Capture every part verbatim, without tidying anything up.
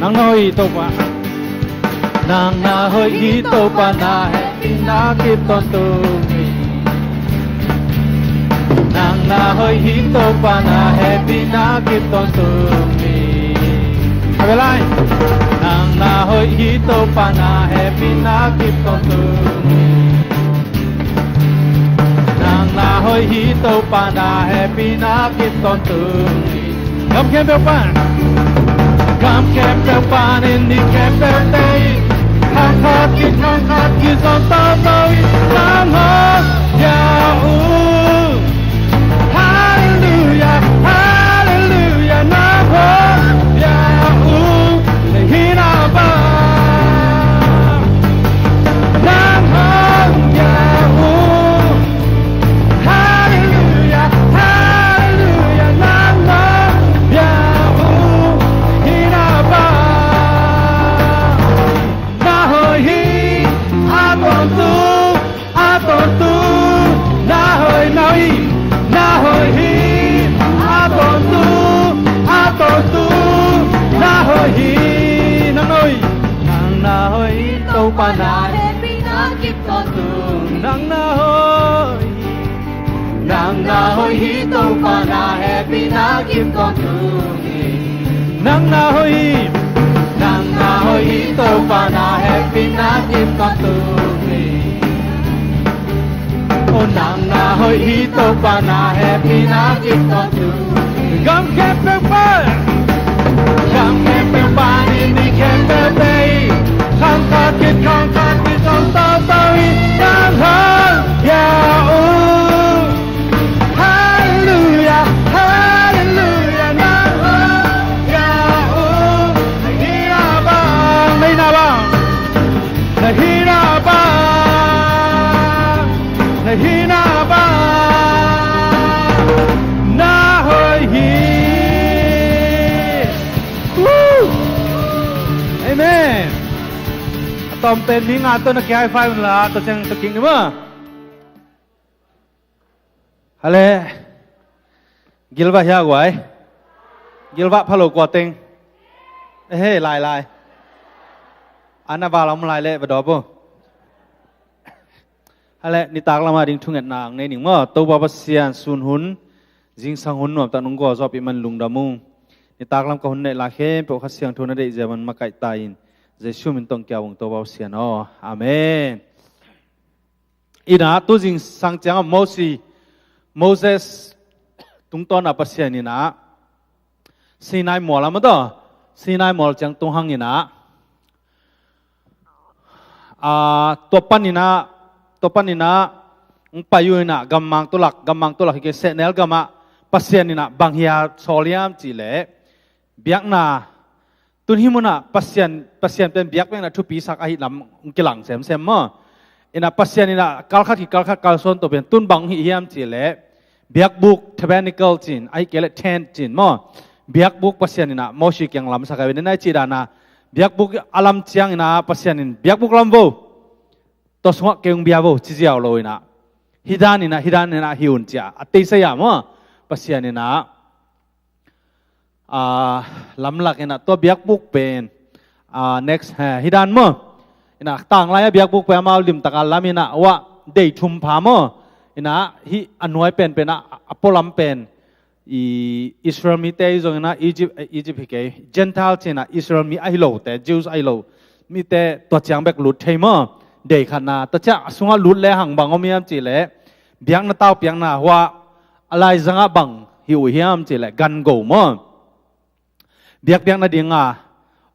Nang na hoih hi Topa. Nang na hoih hi Topa, na hehpihna kip tawntung hi. Nang na hoih hi Topa, na hehpihna kip tawntung hi. A bia lai. Nang na hoih hi Topa, na hehpihna kip tawntung hi. Nang na hoih hi Topa, na hehpihna kip tawntung hi. Gam khempeuh pan. Gam khempeuh panin ni khempeuh tei. Khang khat khit khang khat khit zong tautau in nang hong pia uh. Halleluiah, halleluiah, nang hong pia uh. Na hihna bang nang hong pia uh. Halleluiah, halleluiah, nang hong pia uh. Hihna bang na hoih hi, a tawntung, a tawntung, na hoih, na hoih, na hoih hi, a tawntung, a tawntung, na hoih hi. Nang na hoih. Nang na hoih hi Topa, na hehpihna kip tawntung hi. Nang na hoih hi. Nang na hoih hi Topa, na hehpihna kip tawntung hi. Nang na hoih hi. Nang na hoih hi Topa, na hehpihna kip tawntung hi. O nang na hoih hi Topa, na hehpihna kip tawntung hi. Gam khempeuh pan. Gam khempeuh panin ni khempeuh tei. Khang khat khit khang khat khit zong tautau in nang hong pia uh. Halleluiah, halleluiah, nang hong pia uh. Na hihna bang, na hihna bang, na hihna bang, na hihna bang na hoih hi. Woo! Amen. A tawm pen mi nga tawh na ki-high five un la, tua ciang tua kik ni maw. Hale. Gilvah hia guai. Gilvah phalo kua teng. Ehe, lai lai. Ana val om lai leh va dawp uh. Hale, nitak lama ding thungetna ang nei ning maw. Topa Pasian sun hun, zingsang hun nuamtak nong gualzawhpih man lungdam ung. Nitak lam ka hun neih lai khempeuh Kha Siangtho na deih zia man makaih ta in. Jesu min tawh kiau ung Topa Pasian aw. Amen. Inah, tu zingsang ciangah Mosi, Moses tungtawna Pasian inah Sinai mual a maw taw, Sinai mual ciang tung hang inah, a, tua pan inah, tua pan inah hong pai uh inah, gammang tulak, gammang tulak hi kei, sehnel gamah Pasian inah bang hia sawl hiam cihleh, biakna, tun hih munah Pasian, Pasian pen biakpiakna thupisak ahi lam hong kilang semsem maw. Inah Pasian inah kalkhat hi, kalkhat kalsuan tua pen tun bang hih hiam cihleh, biakbuk, tabernacle cin, ahi kei leh tent cin maw. Biakbuk Pasian inah Mosi kiang lamsak a, inah nai cih dana, biakbuk a lam ciang inah Pasian in biakbuk lam vo. Tua sungah kei hong bia vo, ci ziau lo inah. Hih dan inah, hih dan inah hi un cia a teisai a maw. Pasian inah a, lamlak inah tua biakbuk pen, a, next, he, hih dan maw. Inah tanglai a biakbuk pen amau limtaka lam inah uah dei thum pha maw. Inah hih a nuai penpen a, a pualam pen i Israel mite i zong inah Egypt, eh, Egypt hi kei, Gentile ci inah Israel mi ahi lote, Jews ahi lo mite tua ciang bek lut thei maw. Dei khatna, tua ciang a sungah lut le hang bang om hiam cihleh, biakna taupiakna hua a laizangah bang hi uh hiam cihleh, gan go maw. Biakpiakna dinga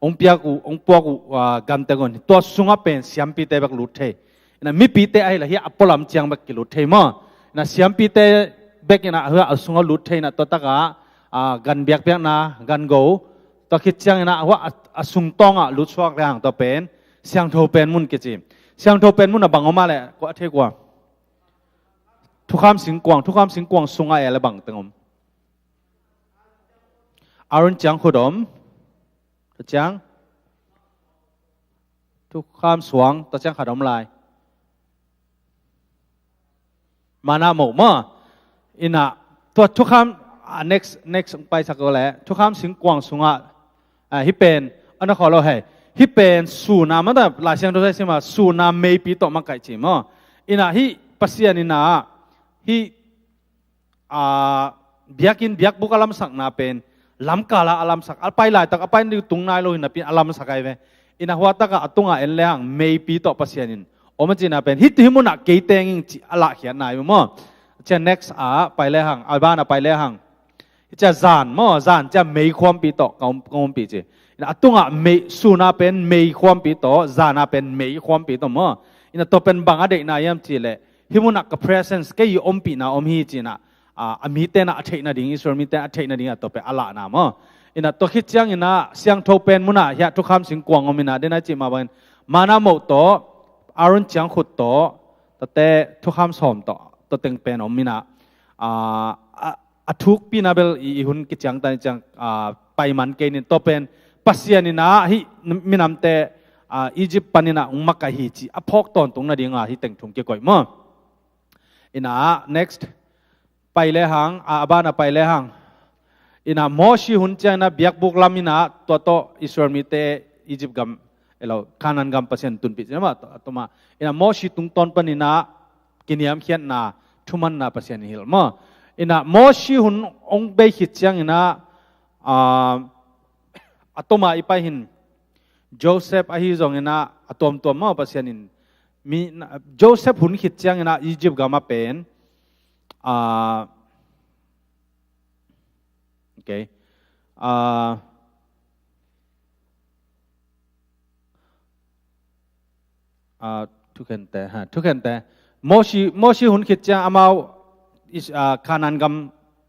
hong piak uh, hong puak uh, a, gan teng un, tua sungah pen siampite bek lut thei. Inah mipite ahi lah hih a pualam ciang bek kilut thei maw. Inah siampite bek inah hua a sungah lut thei inah tua takah, a, gan biakpiakna, gan go. Tua khit ciang inah hua a, a sung tawngah lut suak le hang tua pen siangtho pen mun kici. Siangtho pen mun a bang om a leh, kua a thei kua. Thukham singkuang, thukham singkuang sungah e le bang teng om. Aaron ciang khut om. Tua ciang thukham suang, tua ciang khat om lai. Manna moh maw. Inah tua thukham, a, next, next paisak uh leh, thukham singkuang sungah, a, hih pen Ana khawh lo hei. Hih pen sun a mata Lai Siangtho sai sima sun a meipi tawh makaih ci maw. Ina hih Pasian ina hih a biakinn biakbuk a lamsakna pen lamkala a lamsak a pai laitak a pai ni tung nai lo hi napi a lamsak ai ve. Ina huataka a tunga en lehang meipi tawh Pasian in om a cina pen hih hih munah kei tenging ci a lahkhiatna ai ve maw. Cia next a pai lehang a bana pai lehang. Cia zan maw zan cia meikhuampi tawh ka um- ka umpih ci. Ina a tungah mei suna pen meikhuampi tawh zana pen meikhuampi tawh maw. Ina tawh pen bang a deihna iam ci leh hih munah ka presence kei i ompihna om hi cina a mite na a theih nading Israel mite a theih nading a tawh pen a lahna maw. Ina tawh khit ciang ina siangtho pen munah hiah thukham singkuang om ina dena cih mah bangin mana moh tawh Aaron ciangkhut tawh tate thukham sawm tawh tawh teng pen om ina a a thukpina bel i hun kiciangtan ciang paiman kei nin tawh pen Pasian ina hih minamte Egypt pan ina ung makai hi ci a phawk tawntung nadinga hih teng thum kikoih maw. Ina next pai lehang a bana pai lehang ina Mosi hun ciang ina biakbuk lam ina tua tawh Israel mite Egypt gam elo Canaan gam Pasian tunpih ci maw. Ina Mosi tungtawn pan ina kiniamkhiatna thumanna Pasian in hilh maw. Ina Mosi hun ong bei khit ciang ina a toma i pai hin Joseph ahi zong ina a tuamtuam maw Pasian in mi Joseph hun khit ciang ina Egypt gama pen a okay a thukhente ha thukhente Mosi Mosi hun khit ciang amau Canaan gam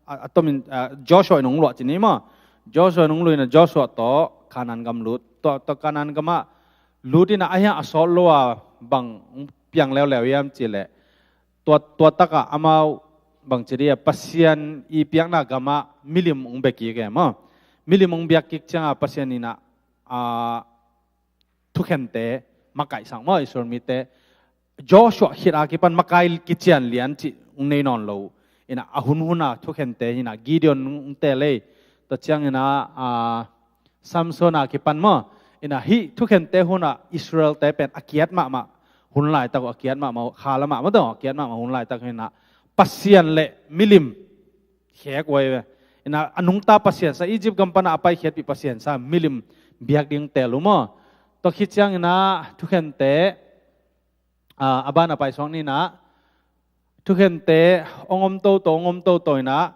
a tomin Joshua in hong luah ci ni maw. Joshua in hong luina Joshua tawh Canaan gam lut tawh tawh Canaan gamah lut ina a hiang a sawt lo a bang piang leuleu iam ci leh tua tua takah amau bang ci dia Pasian i piakna gamah milim hong bia kik e maw. Milim hong biak kik cianga Pasian ina a thukhente makaihsak maw Israel mite Joshua khit a kipan makai kician lian cih ung nei nawn lo. Ina a hun huna thukhente hina Gideon ung te lei tua ciang ina a Samson a kipan maw ina hih thukhente huna Israel te pen a kiat mahmah hun laitak uh a kiat mahmah kha lamah maw a kiat mahmah hun laitak hina Pasian le milim khek uai ve. Ina a nungta Pasian sa Egypt gam pana a paikhiatpih Pasian sa milim biak ding tel uh maw. Tua khit ciang ina thukhente a bana pai suak nina thukhente ong om toto ong om toto ina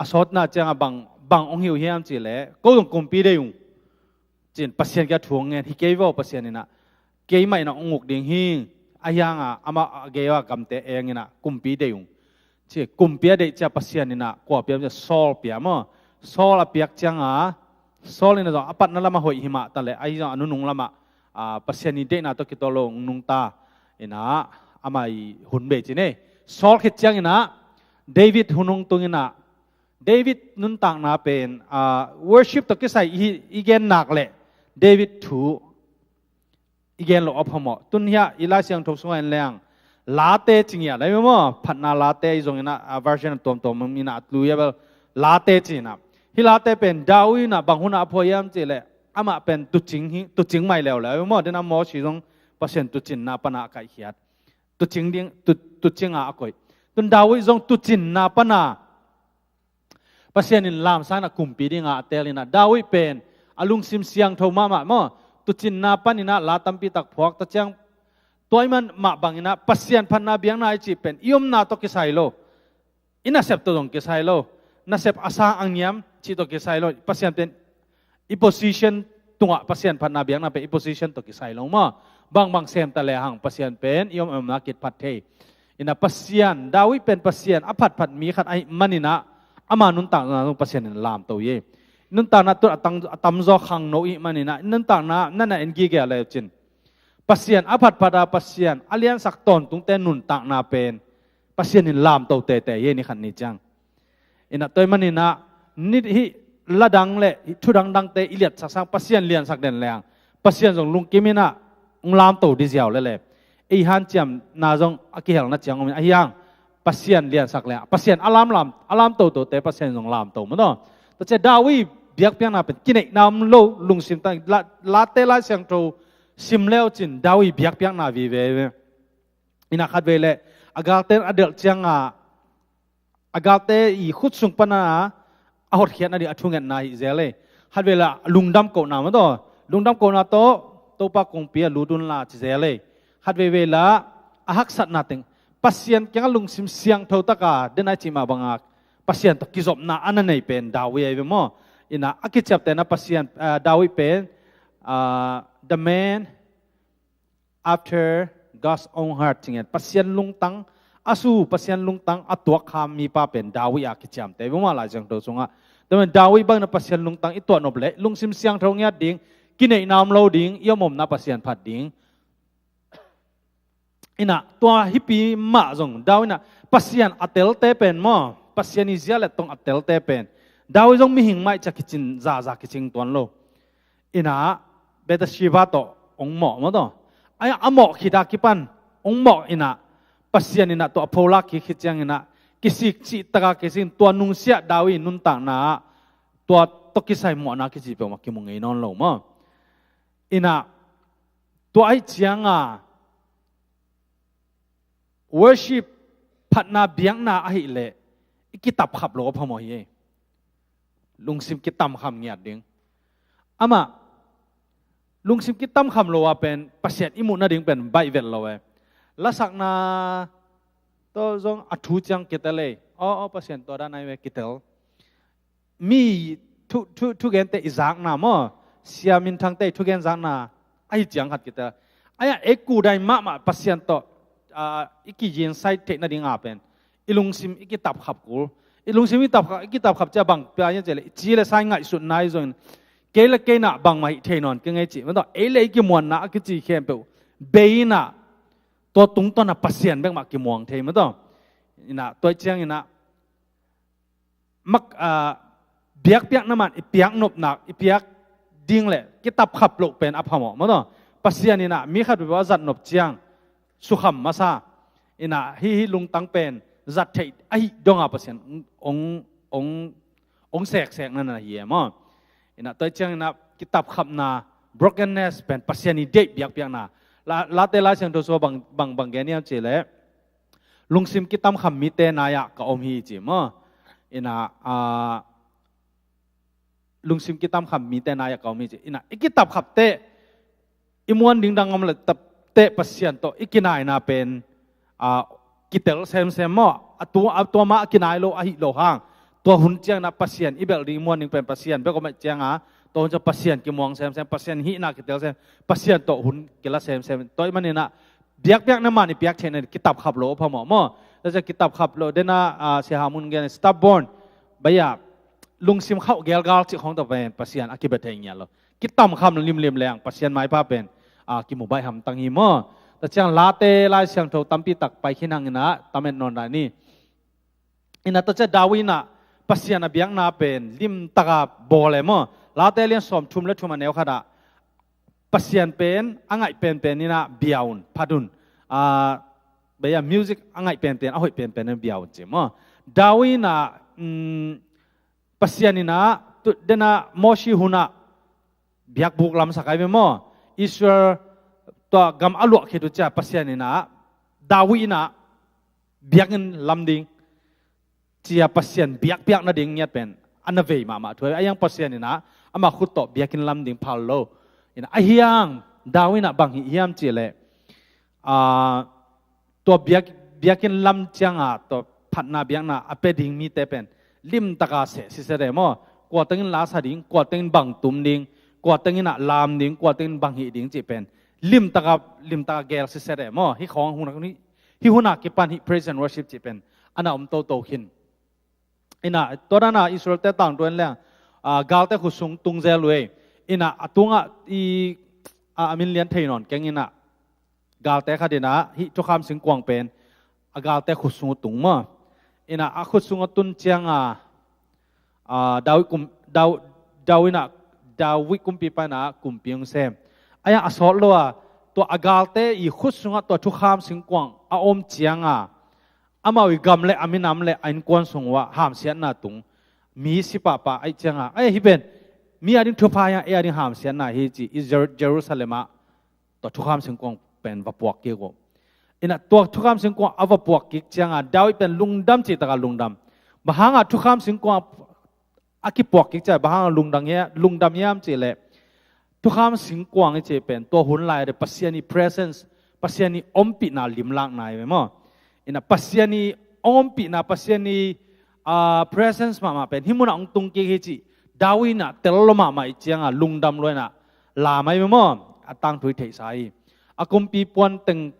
a sawtna cianga bang bang ong hiu hiam ci le ko zong kumpi dei ung. Cin Pasian kia thu ong ngen hi kei vo Pasian ina keimah ina ong uk ding hi a hianga amah a gei a gamte eng ina kumpi dei ung. Ci kumpi a deih cia Pasian ina kua piam cia Saul pia maw. Saul a piak cianga Saul ina zong a patna lama hoih himah ta le ahi zong a nunung lama Pasian i deihna tawh kitawh lo nungta ina ama i hun bei ci nei. Saul khit ciang ina David hun hong tung ina David nuntakna pen worship tawh kisai i gen nak le David thu i gen lo a phamawh tun hiah i Lai Siangtho sungah en leng late ci ngiat lai maw phatna late i zong ina version a tuamtuam ina a tlu ia bel late ci ina hi late pen David ina bang huna a phuaiam ci le amah pen tucing mai leuleu maw dena Mosi zong Pasian tucinna pana a kaihkhiat tucing ding tucinga a koih tun David zong tucinna pana Pasian in lamsangna kumpi dinga a tel ina David pen a lungsim siangtho mahmah maw tucinna pan ina la tampi tak phuak ta ciang tuaiman mah bang ina Pasian phatna biakna i cih pen i omna tawh kisai lo i nasep tawh zong kisai lo nasep a sang a ngiam cih tawh kisai lo Pasian pen i position tungah Pasian phatna biakna pen i position tawh kisai lo maw bangbang sem ta lehang Pasian pen i om omna kit phat thei. Ina Pasian David pen Pasian a phatphat mi khat ahih man ina ama nuntakna zong Pasian in lamto hi. Nuntakna tun a tamzaw khangno ihih man ina nuntakna nana en gige a le cin Pasian a phatphat a Pasian a liansak tawntungte nuntakna pen Pasian in lamto tete hi ni khat ni ciang. Ina toi man ina nit hih ladang le hih thudangdangte i liatsak sang Pasian liansak den leng Pasian zong lungkim ina ung lamto di ziau lele ei hanciamna zong a kihelna ciang om in ahi hang Pasian liansak leng Pasian a lamlam a lamtotote Pasian zong lamto maw. Tua cia David biakpiakna pen kineihna om lo lungsim tang, la, Late Lai Siangtho sim leucin David biakpiakna vive ve. Ina khat vei le a galte a delh cianga a galte i khut sung pana a hotkhiatna ding a thungetna hi zel ei. Khat vei le lungdam kohna mah tawh, lungdam kohna tawh Topa kongpi a lut unla ci zel ei. Khat vei vei le a haksatna teng Pasian kianga lungsim siangtho taka dena i cih mah banga Pasian tawh kizopna a na nei pen David ahi ve maw. Ina a kiciaptehna Pasian, ah, David pen, ah, the man after God's own heart ci ngen, Pasian lungtang a su, Pasian lungtang a tuakham mipa pen David a kiciamteh ve maw Lai Siangtho sungah. Tua pen David bangin a Pasian lungtang i tuahnop leh lungsim siangtho ngiat ding, kineihna om lo ding, i om omna Pasian phat ding. Ina tua hipi mah zong David ina Pasian a telte pen maw, Pasian i zia le tong a telte pen David zong mihing mah i cia kicin zaza kicing tuan lo. Ina Bathsheba tawh ong mawh maw tawh. Ai a mawh khita kipan ong mawh ina Pasian ina tua a pholak khit khit ciang ina kisik cih taka kisin tua nungsiah David nuntakna tua tawh kisai mawhna kici peuhmah kimu ngei nawn lo maw. Ina tua aih cianga worship phatna biakna ahih leh i kitapkhap lo a phamawh hi ei. Lungsim kitamkham ngiat ding. Amah lungsim kitamkham lo a pen Pasian i muh nading pen baih vet lo e. Lasakna tawh zong a thu ciang kitel ei. Aw, aw, Pasian tua dan ai ve kitel. Mi thu, thu, thugente i zakna maw, sia minthangte i thugen zakna ahi ciang khat kitel. Ai a ei kudai mahmah Pasian tawh, ah, i kiyin sai theih nadinga pen i lungsim i kitapkhap kul. I lungsim i kitapkhap, i kitapkhap cia bang pia in cia le i ci le sai ngaihsutna i zongin kei le kei na bangmah hih thei nawn kei ngei cih mah tawh, ei le ei kimuanna a kici khempeuh bei ina tua tungtawna Pasian bekmah kimuang thei mah tawh. Ina tua ciang ina mak, ah, biakpiakna man i piak nopnak i piak ding le kitapkhap loh pen a phamawh mah tawh. Pasian ina mi khat bebek a zat nop ciang sukham masa. Ina hih, hih lungtang pen zat theih ahi donga Pasian ong, ong, ong seksek na na hi e maw. Ina tua ciang ina kitapkhapna brokenness pen Pasian i deih biakpiakna. La, Late Lai Siangtho sua bang, bang, bang gen hiam cih leh lungsim kitamkham mite nai-ah ka om hi ci maw. Ina, ah, lungsim kitamkham mite nai-ah ka om hi ci. Ina i kitapkhap teh i muan ding dang om le tap teh Pasian tawh i kinaina pen, ah, kitel semsem maw. A tua, a tua mah a kinai lo ahi lo hang tua hun ciang ina Pasian i belh ding i muan ding pen Pasian bek om aih cianga tua hun ciang Pasian kimuang semsem, Pasian hihna kitel sem, Pasian tawh hun kila semsem. Tua ahih man ina biakpiakna man i piak theihna kitapkhap lo a phamawh maw. Tua ciang kitapkhap lo dena, ah, Sia Hamun gen stubborn, baih a lungsim khauh gelgal cih khawng tawh pen Pasian a kibia thei ngiat lo. Kitamkham limlim leng Pasian maipha pen, ah, kimu baih hamtang hi maw. Tua ciang Late Lai Siangtho tampi tak pai khin hang ina tam et nawn lai ni. Ina tua ciang David ina Pasian a biakna pen limtaka bawl e maw. Late lian sawmthum le thum a neu khat ah Pasian pen a ngaih penpen ina bia un, phat un. Ah, baih a music a ngaih penpen, a hoih penpen ina bia un ci maw. David ina, mm, Pasian ina tu dena Mosi hun ah biakbuk lamsak ai ve maw. Israel tua gam a luah khit uh cia Pasian ina David ina biakinn lam ding cia Pasian biakpiak nading ngiat pen a na vei mahmah thu ai ve. Ahi hang Pasian ina ama khut tawh biakinn lam ding phal lo. Ina ahi hang David ina bang hih hiam cih leh, ah, tua biak, biakinn lam cianga tua phatna biakna a pia ding mite pen limtaka seh siset e maw. Kua tengin la sa ding, kua tengin bang tum ding, kua tengin a lam ding, kua tengin bang hih ding cih pen limtaka, limtaka gel siset e maw. Hih khawng hun a, hih hun a kipan hih praise and worship cih pen a na om toto khin. Ina tua dana Israel-te tangthu en leng, ah, galte khut sung tung zel uh ei. Ina a tungah i, ah, a min lian thei nawn keng ina galte khat ina hih thukham singkuang pen a galte khut sung uh tung maw. Ina a khut sung uh tun cianga, ah, David kum, Daw-, David ina, David kumpipa ina kumpi hong sem. Ahi hang a sawt lo a tua a galte i khut sungah tua thukham singkuang a om cianga amau i gam le a minam le a innkuan sung uh ah hamsiatna tung, mi si pahpah aih cianga, aih hih pen mi a ding thupha hi a, ei a ding hamsiatna hi ci i Jer- Jerusalem ah tua thukham singkuang pen va puak kik uh. Inah tua thukham singkuang a va puak kik cianga David pen lungdam cih taka lungdam. Bang hanga thukham singkuang a kipuak kik ciah bang hanga lungdam hiam, lungdam hiam cih leh thukham singkuang i cih pen tua hun lai a Pasian i presence, Pasian i ompihna limlakna hi ve maw. Inah Pasian i ompihna, Pasian i ah, presence mahmah pen hih munah hong tung kik hi cih David inah tel lo mahmah i cianga lungdam lua inah lam ahi ve maw. A tangthu i theihsa hi. A kumpi puan teng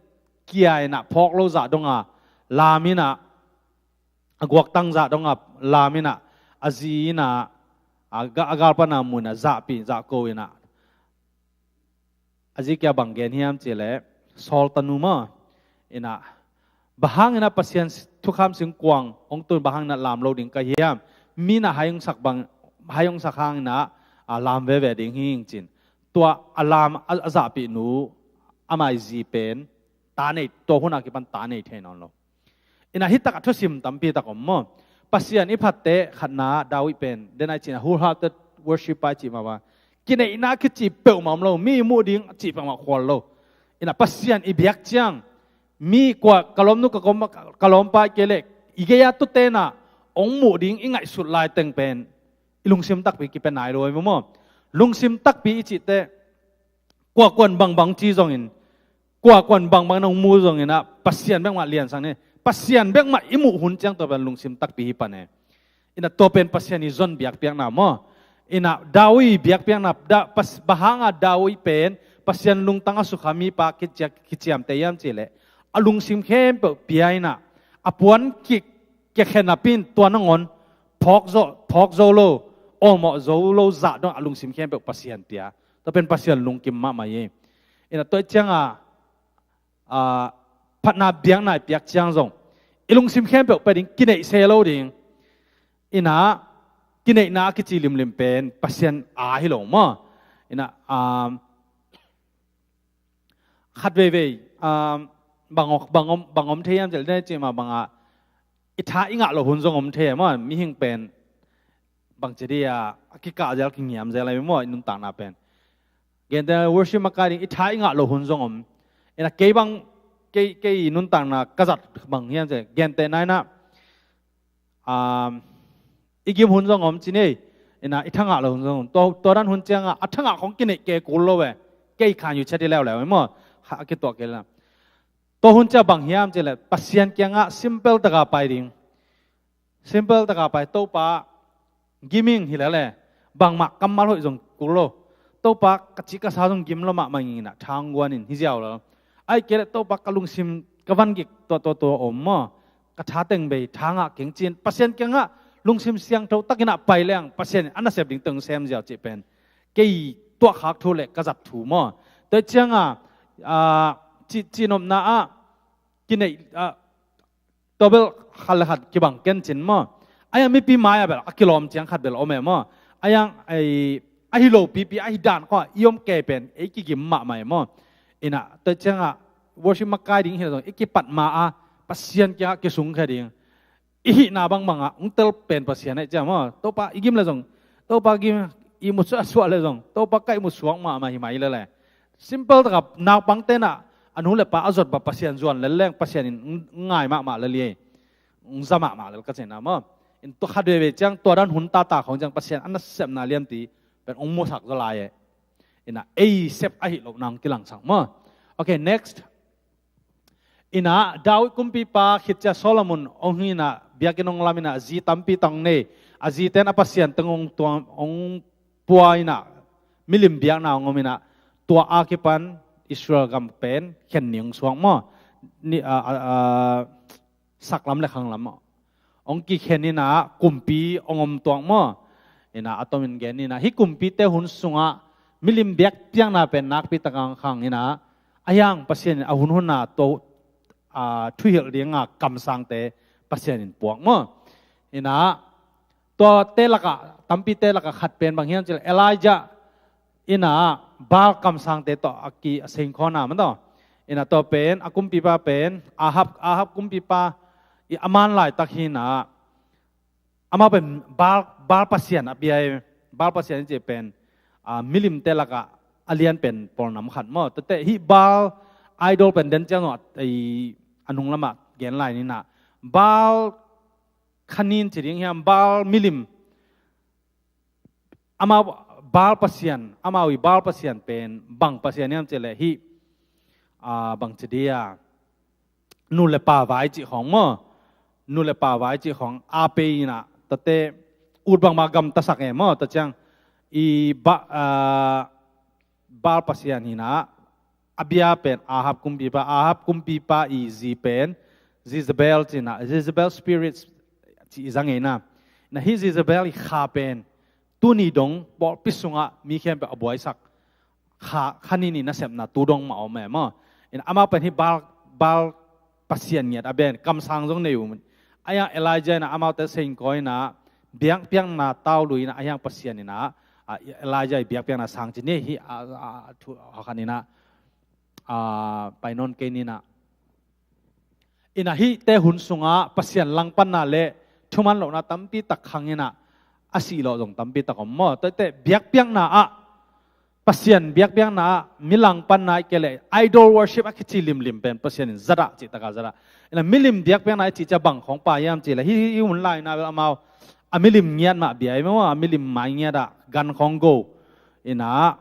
kia inah phawk lo zah donga lam inah, a guaktang zah donga lam inah, a zi inah, a ga- a galpana mu inah zahpih zahko inah, a zi kia bang gen hiam cih leh Saul tanu maw. Inah bang hang inah Pasian thukham singkuang hong tun bang hang inah lam lo ding ka hiam. Mi inah hai hong sak bang, hai hong sak hang inah a lam veve ding hi ing cin. Tua a lam a, a zahpih nu amah i zi pen ta nei, tua hun a kipan ta nei thei nawn lo. Inah hih takah thusim tampi tak om maw. Pasian i phatte khatna David pen den ai cihna wholehearted worship pai cih mahmah. Kineihna kici peuhmah om lo, mi muh ding a cih peuhmah khual lo. Inah Pasian i biak ciang mi kua ka lawmnu ka kawm- ka lawmpa i kei leh i gei-a tutenah hong muh ding i ngaihsut lai teng pen i lungsim takpi kipia nai lo hi maw. Lungsim takpi i cihte kua kuan bangbang ci zongin, kua kuan bangbang nong mu zongin ah Pasian bekmah liansak ni. Pasian bekmah i muh hun ciang tua pen lungsim takpi hi pan e. Inah tua pen Pasian i zon biakpiakna maw. Inah David biakpiakna da, pas, bang hanga David pen Pasian lungtang a sukha mipa kiciak kiciamte hiam cih leh a lungsim khempeuh pia inah a puan kik kiakhen a pin tua nangawn phawk zo, phawk zo lo, awlmawh zo lo zah dong a lungsim khempeuh Pasian pia. Tua pen Pasian lungkim mahmah hi. Inah tua i cianga ah, phatna biakna i piak ciang zong i lungsim khempeuh pia ding, kineih se lo ding. Inah kineihna a kici limlim pen Pasian a hi lo maw. Inah ah, khat veivei ah, bang, bang om, bang om thei hiam cih leh cih mah bangah i tha i ngah lo hun zong om thei maw. Mihing pen bang ci dia a kikah zel kingiam zel ahi maw i nuntakna pen. Gentehna worship makai ding i tha i ngah lo hun zong om. Inah kei bang, kei, kei i nuntakna ka zat bang hiam cih gentehna inah ah, i gim hun zong om ci ni. Inah i tha ngah lo hun zong om. Tua, tua dan hun cianga a tha ngah khong kineih kei kul lo ve. Kei khan yu chet i leuleu hi maw. Ha, a kituak kei le. Tua hun cia bang hiam cih leh Pasian kiangah simple taka pai ding. Simple taka pai, Topa giming hi lele, bangmah kammal hoih zong kul lo. Topa ka ci ka sa zong gim lo mahmah inah thang guan in hi ziau lo. Ai kei le Topa ka lungsim ka van gik tua tua tua om maw. Ka tha teng bei tha ngah keng cin Pasian kiangah lungsim siangtho takinah pai leng Pasian in a nasep ding teng sem ziau cih pen kei tuahkhak thu le ka zat thu maw. Tua cianga ah, ci, cinopna ah kineih ah, tua bel khat le khat kibang ken cin maw. Ayang mipi mai-ah bel a kilawm ciang khat bel om e maw. Ayang ai, ahi lo pipi ahi dan khuah i om kei pen ei kigim mahmah e maw. Inah tua ciangah worship makai ding hi le zong i kipat ma-a Pasian kiangah kisungkhia ding. I hihna bangbangah hong tel pen Pasian ahi ciang maw. Topa i gim le zong, Topa gim i mut suahsuah le zong, Topa ka i mut suak mahmah hi mai lele. Simple taka naupang tenah a nu le pa a zot ba Pasian zuan lel leng Pasian in ngai mahmah lel hi. Za mahmah lel ka cihna maw. In tua khat veve ciang tua dan hun tata khong ciang Pasian a nasepna liamti pen hong musak zaw lai e. Inah ei sep ahi lohna hong kilangsak maw. Okay, next. Inah David kumpipa khitcia Solomon hong hinah biakinn hong lam inah zi tampi tang nei. A ziten a Pasian teng hong tuang hong pua inah milim biakna hong om inah tua a kipan Israel gam pen khen ni hong suak maw. Ni, a, a, a, saklam le khanglam maw. Hong kikhen inah kumpi hong om tuak maw. Inah a tomin gen inah hih kumpite hun sungah milim biakpiakna pen nakpi taka hong khang inah a hiang Pasian in a hunhuna tua, a, thuhilh dinga kamsangte Pasian in puak maw. Inah tuate lakah, tampite lakah khat pen bang hiam cih leh Elijah inah Baal kamsangte tawh a ki a sengkhawna man tawh. Inah tua pen a kumpipa pen Ahab, Ahab kumpipa i a man laitak hi inah amah pen Baal, Baal pasian a pia hi. Baal pasian i cih pen, ah, milimte lakah a lian pen pawlnam khat maw. Tate hih Baal idol pen den ciang zong a, i, a nung lamah gen lai ninah. Baal khanin ci ding hiam, Baal milim. Amau Baal pasian, amau i Baal pasian pen bang pasian hiam cih leh hih, ah, bang ci dia, nu le pa vai cih khawng maw. Nu le pa vai cih khawng a pei inah, tate ut bangmah gamtasak e maw. Tua ciang i ba, ah, Baal pasian hinah, a bia pen Ahab kumpipa, Ahab kumpipa i zi pen Jezebel cinah, Jezebel spirits ci i zang e na. Na hih Jezebel i kha pen tuni dong pawlpi sungah mi khempeuh a buaisak kha, khanin i nasepna tu dong mah om e maw. Inah amau pen hih Baal, Baal pasian ngiat a ben, kamsang zong nei uh. A hiang Elijah inah amaute sengkawi inah, biakpiakna taului inah, a hiang pasian inah, ah, Elijah i biakpiakna sang ci ni hi, ah, ah, thu, ah, khan inah, ah, pai nawn kei ninah. Inah hihte hun sungah pasian langpanna le thuman lohna tampi tak khang inah, a sihlawh zong tampi tak om maw. Tate biakpiakna ah, pasian biakpiakna ah, mi langpanna i kei leh idol worship a kici limlim pen pasian in zadah cih takah zadah. Inah milim biakpiakna i cih ciah bang khawng pai hiam cih leh hih, hih hun lai inah bel amau a milim ngiat mah bia i maw, a milim mai ngiat ah gan khawng go. Inah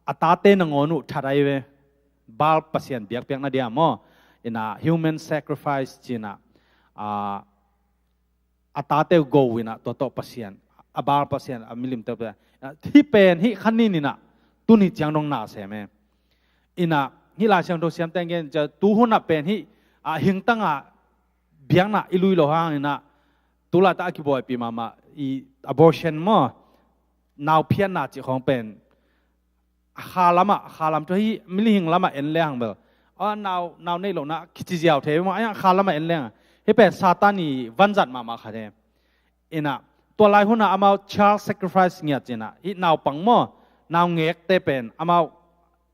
a tate nangawn uh that ai ve. Baal pasian biakpiakna dia maw. Inah human sacrifice cinah, ah, a tate uh go inah tua tawh pasian, a Baal pasian, a milimte uh pasian. Hih pen hih khanin inah tuni ciang dong na sem e. Inah hih Lai Siangtho siamte in gen ciah, tu hunah pen hih, ah, hingtangah biakna i lui lo hang inah, tu laitak a kibuaipih mahmah i abortion maw, nau phiatna cih khawng pen a kha lamah, a kha lam, tua hih milihing lamah en lehang bel, a nau, nau neih lohna kici ziau thei maw, a hiang kha lamah en lehang hih pen Satan i vanzat mahmah khat e. Inah tua lai hunah amau child sacrifice ngiat cinah, hih naupang maw, naungekte pen amau,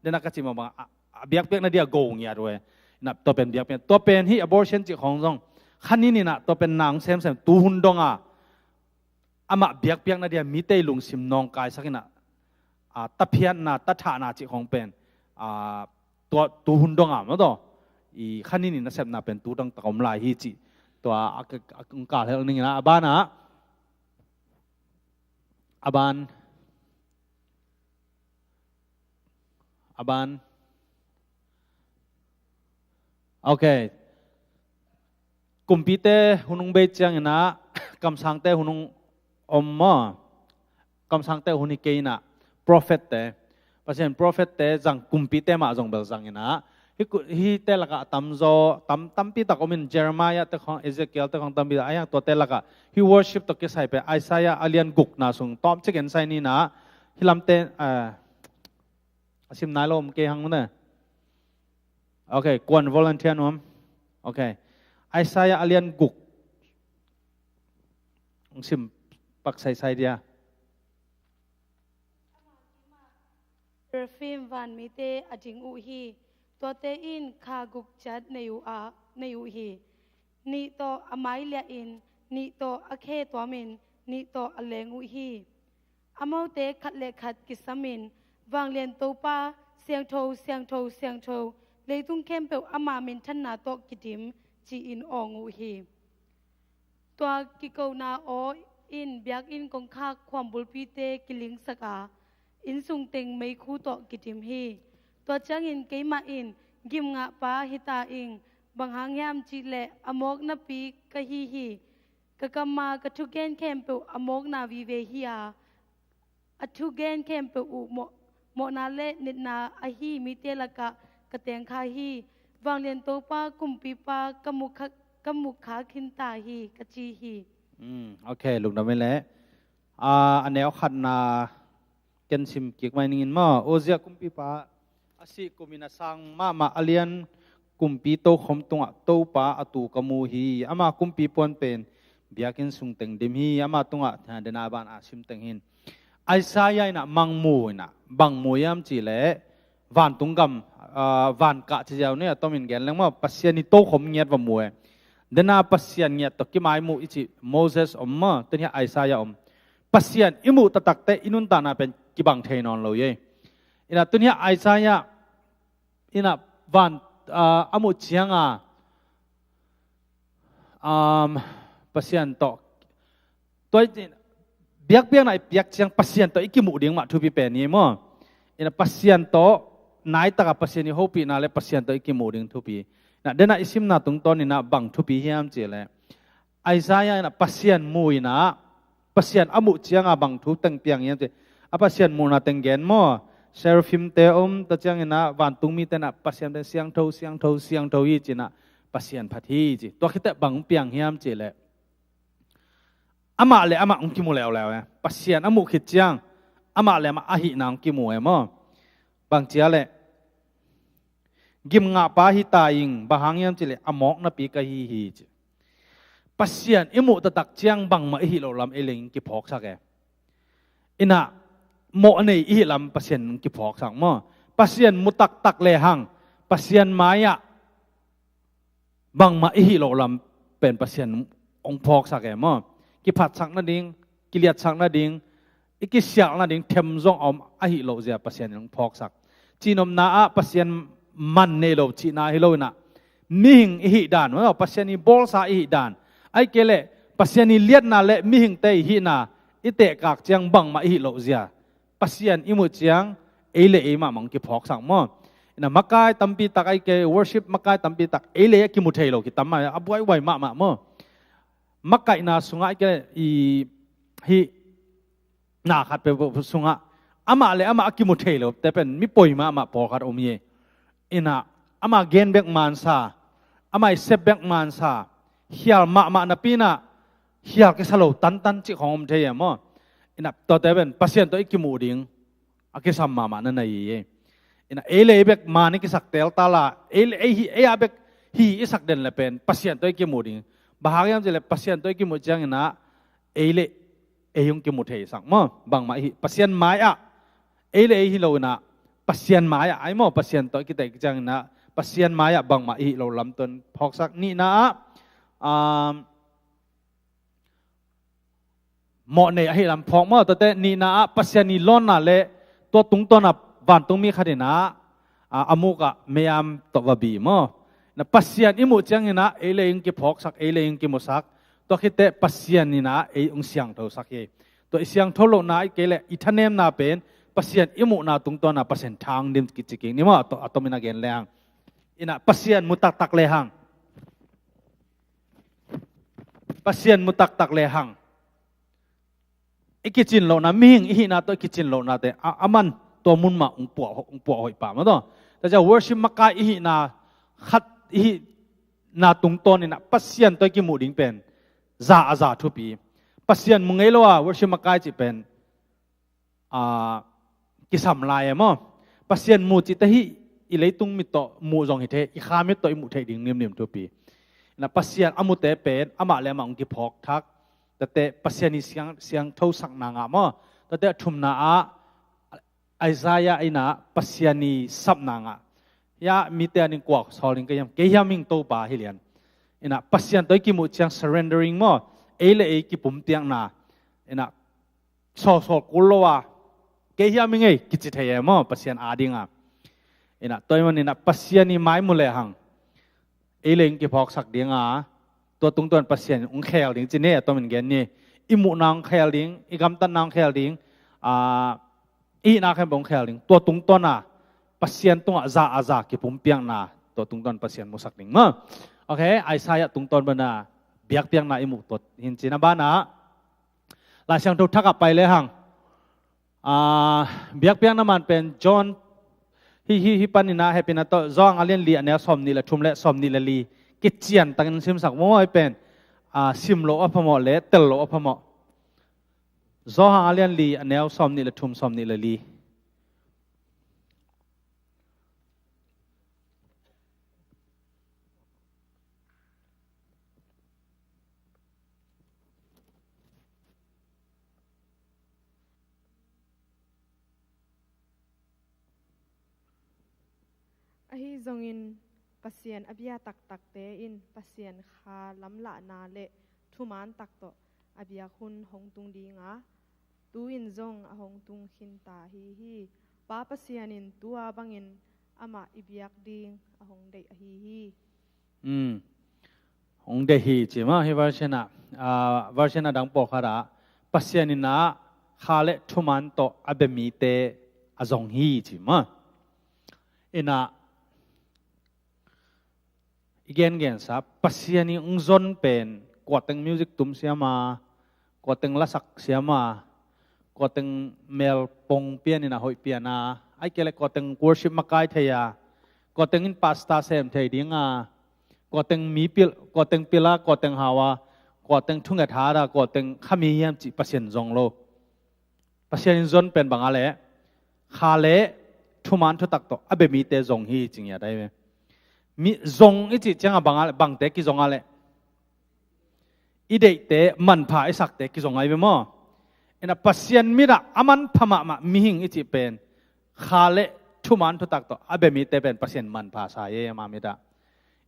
dena ka cih mah bang, a, a biakpiakna dia go ngiat uh e. Inah tua pen biakpiak, tua pen hih abortion cih khawng zong khanin inah tua pen nang semsem tu hun dong a, amah biakpiakna dia mite i lungsim nawngkaisak inah, ah, taphiatna, tathahna cih khawng pen, ah, tua tu hun dong a maw taw, i khanin i nasepna pen tu dong tak om lai hi cih. Tua a, a, a kal hel ning inah, a ban ah, a ban, a ban. Ok. Kumpite hun hong bei ciang inah, kamsangte hun hong om maw. Kamsangte hun hi kei inah, prophette, Pasian prophette zang, kumpite mah zong bel zang inah. Hih ku-, hihte lakah a tamzaw, tam, tampi tak om in, Jeremiah te khawng, Ezekiel te khawng tampi tak, a hiang tuate lakah hih worship tawh kisai pen Isaiah a lian gukna sung tawmcik en sai ni inah, hih lamte, ah, a sim nai lo om kei hang maw ne. Ok, kuan volunteer nuam. Ok. Isaiah a lian guk hong sim pak saisai dia. Seraphim vanmite a ding uh hi. Tuate in kha guk ciat nei uh a, nei uh hi. Nih tawh a mai liahin, nih tawh a khe tuamin, nih tawh a leng uh hi. Amaute khat le khat kisamin, Vanglian Topa, siangtho, siangtho, siangtho, leitung khempeuh ama minthanna tawh kidim, ci-in awng uh hi. Tua kikona aw in biakinn kongkhak khuam bulpite kilingsak a, innsung teng meikhu tawh kidim hi. Tua ciangin keimah in, gimngahpa hi ta ing, bang hang hiam cih leh a mawk napi ka hi hi. Ka kam a ka thugen khempeuh a mawkna vive hi a, a thugen khempeuh uh mawh, mawhna le netna ahi mite lakah ka tengkha hi. Vanglian Topa, Kumpipa ka mukha, ka mukha khinta hi, ka ci hi. Mm, ok, lungdam hi leh. Ah, a neu khatna ken sim kik mai ning in maw. Uzziah kumpipa a sih kumin a sang mahmah a lian kumpi tokhom tungah Topa a tu ka mu hi. Ama kumpi puan pen biakinn sung teng dim hi. Ama tungah, ha, dena ban a sim teng hin. Isaiah inah mangmu inah, bang mu hiam cih leh, vantung gam, ah, van kah ci ziau ni a tomin gen leng maw, Pasian i tokhom ngiat va mu e. Dena Pasian ngiat tawh kimai mu i cih Moses om maw, tun hiah Isaiah om. Pasian i muh taktakte i nuntakna pen kibang thei nawn lo hi. Ina tuni-ah Isaiah ina van, ah, a muh cianga, um, Pasian tawh tua i biakpiakna i piak ciang Pasian tawh i kimuh ding mah thupi pen hi maw? Ina Pasian tawh naitaka Pasian i hopihna le Pasian tawh i kimuh ding thupi. Ina dena i simna tungtawn ina bang thupi hiam cih leh Isaiah ina Pasian mu ina Pasian a muh cianga bang thu teng piang hiam cih leh a Pasian muhna teng gen maw? Seraphim te om ta ciang ina vantungmi te ina Pasian pen siangtho, siangtho, siangtho hi ci ina Pasian phat hi ci. Tua khit teh bang piang hiam cih leh amah le amah hong kimu leuleu e. Pasian a muh khit ciang amah le amah ahihna hong kimu e maw? Bang ci a leh gimngahpa hi ta ing, bang hang hiam cih leh a mawk napi ka hi hi ci. Pasian i muh taktak ciang bangmah i hih loh lam ei leng kiphawksak e. Ina mawh nei i hih lam Pasian kiphawksak maw? Pasian mu taktak lehang Pasian mai-ah bangmah i hih loh lam pen Pasian hong phawksak e maw? Kiphatsak nading, kiliatsak nading, i kisialh nading them zong a om ahih loh zia Pasian in hong phawksak. Cihnopna ah Pasian man nei lo cihna hi lo ina mihing i hih dan maw? Pasian i bawlsa i hih dan, ahih kei leh Pasian i liatna le mihingte i hihna i tehkak ciang bangmah i hih loh zia Pasian i muh ciang ei le ei mahmah hong kiphawksak maw? Ina makai tampi tak ahih kei, worship makai tampi tak ei le ei a kimu thei lo kitam mah, a buaibuai mahmah maw? Makaihna sungah ahih kei leh i hih na khat pe sungah amah le amah a kimu thei lo te pen mi poi mahmah pawlkhat om hi. Ina ama gen bek mansa, ama i sep bek mansa, khial mahmah napi ina khial kisa lo tantan cih khong om thei e maw? Ina tuate pen Pasian tawh i kimuh ding a kisam mahmah na na hi hi. Ina ei le ei bek man i kisak teltal a, ei le ei hi, ei a bek hi i sak den le pen Pasian tawh i kimuh ding. Bang hang hiam cih leh Pasian tawh i kimuh ciang ina ei le ei hong kimu theisak maw? Bangmah i hih Pasian mai-ah ei le ei hi lo ina Pasian mai-ah ai maw? Pasian tawh i kiteih ciang ina Pasian mai-ah bangmah i hih loh lam tawh phawksak. Nihna ah, um, mawh nei ahih lam phawk maw? Tuate nihna ah Pasian i lawnna le tua tungtawn a vantungmi khat ina a, a muk ah mei-am tawh va bi maw? Ina Pasian i muh ciang ina ei le ei hong kiphawksak, ei le ei hong kimusak. Tua khit teh Pasian ina ei hong siangthosak hi. Tua i siangtho lohna ahih kei leh i thanemna pen Pasian i muhna tungtawn a Pasian thang dim kici kik ni maw? A to-, a tom ina gen lehang ina Pasian mu taktak lehang, Pasian mu taktak lehang i kicin lohna, mihing i hihna tawh i kicin lohnate a, a man tua mun mah hong puah, hong puah hoih pah maw? Tua tua ciang worship makai i hihna khat i hihna tungtawn ina Pasian tawh i kimuh ding pen za a za thupi. Pasian mu ngei lo a worship makai cih pen a, kisam lai e maw? Pasian mu cihte hih i leitung mit tawh muh zong hi thei, i kha mit tawh i muh theih ding nimnim thupi. Ina Pasian a mute pen amah le amah hong kiphawk thak. Tuate Pasian i siang, siangthosakna ngah maw? Tuate a thumna ah Isaiah ina Pasian i sapna ngah. Hia mite a ning kuak sawl ning ka hiam, kei hiam ing Topa hi lian. Ina Pasian tawh i kimuh ciang surrendering maw? Ei le ei kipumpiakna. Ina sawlsawl kul lo a, kei hiam ing ei kici thei e maw? Pasian a dinga. Ina tua ahih man ina Pasian i mai mu lehang ei le ei hong kiphawksak dinga, tua tungtawn Pasian hong khel ding ci ni, a tomin gen ni. I muhna hong khel ding, i gamtatna hong khel ding, a, i hihna khempeuh hong khel ding. Tua tungtawn a Pasian tungah za a za kipumpiakna, tua tungtawn Pasian musak ding maw? Ok, Isaiah tungtawn bana biakpiakna i muh tuat hi ci. Na bana Lai Siangtho thak ah pai lehang, a, biakpiakna man pen John hi, hi, hi pan ina hehpihna tawh Johan a lian li a neu sawmnih le thum le sawmnih le li kician takin simsak maw? Hih pen, a, sim loh a phamawh le tel loh a phamawh. Johan a lian li a neu sawmnih le thum, sawmnih le li. Ahi zongin Pasian a bia taktakte in Pasian kha lamlahna le thuman tak tawh a biak hun hong tung dinga, Tu-in zong a hong tung khinta ahi hi. Pa Pasian in tua bangin amah i biak ding a hong deih ahi hi. Hmm. Hong deih hi ci mah hi version ah, ah, version a dang pawlkhat ah Pasian in ah kha le thuman tawh a bia mite a zong hi ci mah. Inah i gengensa Pasian i hong zon pen kuateng music tum siam a, kuateng lasak siam a, kuateng mel pong pian inah hoih pian a, ai kei le kuateng worship makai thei a, kuateng in pastor sem thei ding a, kuateng mi pil, kuateng pil a, kuateng hau a, kuateng thunget hat a, kuateng khami hiam cih Pasian zong lo. Pasian in zon pen bang a le kha le thuman thutak tawh a bia mite zong hi ci ngiat ai ve. Mi zong i cih ciangah bang a le, bangte kizong a le i deihte manpha i sakte kizong ai ve maw? Inah Pasian mitah a manpha mahmah mihing i cih pen kha le thuman thutak tawh a bia mite pen Pasian manpha sa hi ama mitah.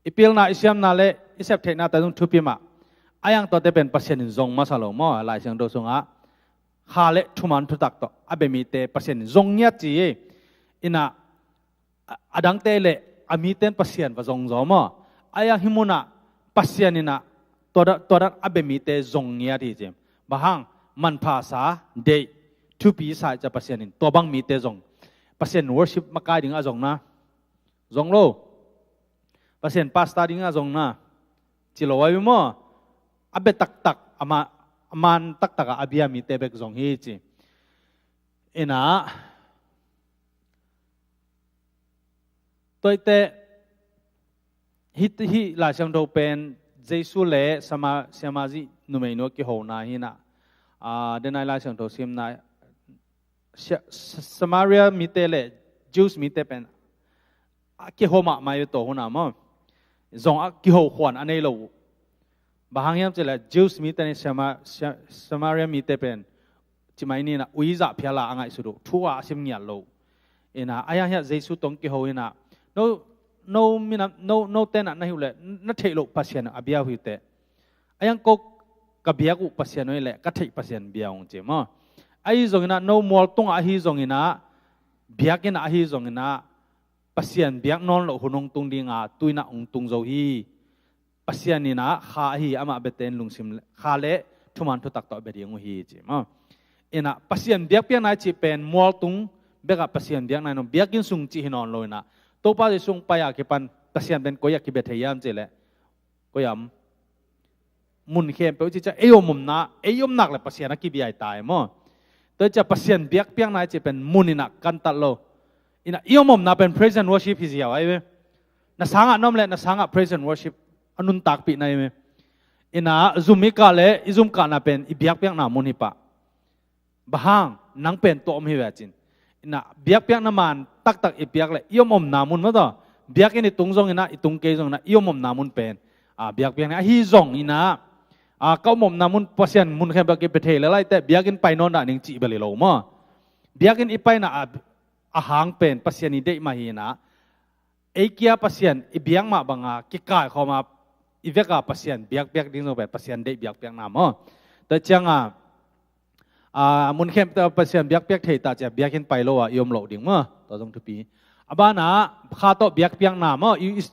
I pilna i siamna le i septheihna ta zong thupi mah. A iang tawhte pen Pasian in zong masa lo maw? Lai Siangtho sungah kha le thuman thutak tawh a bia mite Pasian in zong ngiat ci hi. Inah a, a dangte le a mite in Pasian va zong zaw maw? A iang hi munah Pasian inah tua dan, tua dan a bia mite zong ngiat hi ci. Bang hang? Manpha sa, deih, thupi sa i ca Pasian in tua bang mite zong. Pasian worship makai ding a zong na zong lo. Pasian pastor ding a zong na ci lo ai ve maw? A bia taktak, a ma-, a man taktak a a bia mite bek zong hi ci. Inah tuaite hih, hih Lai Siangtho pen Jesu le Sama-, Samaria numeinu a kihona hi inah, ah, denai Lai Siangtho simna Sa-, Sa-, Samaria mite le Jews mite pen a kiho mahmah i ve tua hun a maw? Zong a kiho khuan a nei lo uh. Bang hang hiam cih leh Jews mite ni Sama-, Sa-, Samaria mite pen cimai ni inah ui zah phial a a ngaihsut uh, thu a a sim ngiat lo uh. Inah a hiah hiah Jesu tawh kiho inah no, no minam, no, no tenah na hi uh leh na theih loh Pasian a bia uh hi teh. A iang ko ka biak uh Pasian uh hi leh ka theih Pasian bia ung ci maw? Ahi zong inah no mual tungah ahi zong inah biakinn ah ahi zong inah Pasian biak nawn loh hun hong tung ding a tu inah hong tung zo hi. Pasian inah kha ahi amah biate in lungsim le, kha le thuman thutak tawh bia ding uh hi ci maw? Inah Pasian biakpiakna i cih pen mual tung bekah Pasian biakna hi nawn, biakinn sung cih hi nawn lo inah Topa Jesu hong pai a kipan Pasian pen koi ah kibia thei hiam cih leh koi ah om? Mun khempeuh cih ciang ei om omna, ei om nak le Pasian a kibia hi ta hi maw? Tua hi ciang Pasian biakpiakna i cih pen mun inah kantat lo. Inah i om omna pen praise and worship hi ziau ai ve. Na sangah na om le na sangah praise and worship a nuntakpihna hi ve. Inah zum i kah le i zum kahna pen i biakpiakna mun hi pah. Bang hang? Nang pen tua om hi ve a cin. Inah biakpiakna man taktak i piak le i om omna mun maw taw? Biakinn i tung zong inah i tung kei zong inah i om omna mun pen a biakpiakna ahi zong inah, a, ka om omna mun Pasian mun khempeuh kipia thei le lai teh biakinn pai nawn dah ning cih bel hi lo maw? Biakinn i paina a, a hang pen Pasian i deih mah hi inah ei kia Pasian i biak mah banga kikaikhawm a i veka Pasian biakpiak ding zong pen Pasian deih biakpiakna maw? Tua cianga, a, mun khempeuh Pasian biakpiak thei ta cia biakinn pai lo a i om loh ding maw? Tua zong thupi. A banah kha tawh biakpiakna maw? I, i,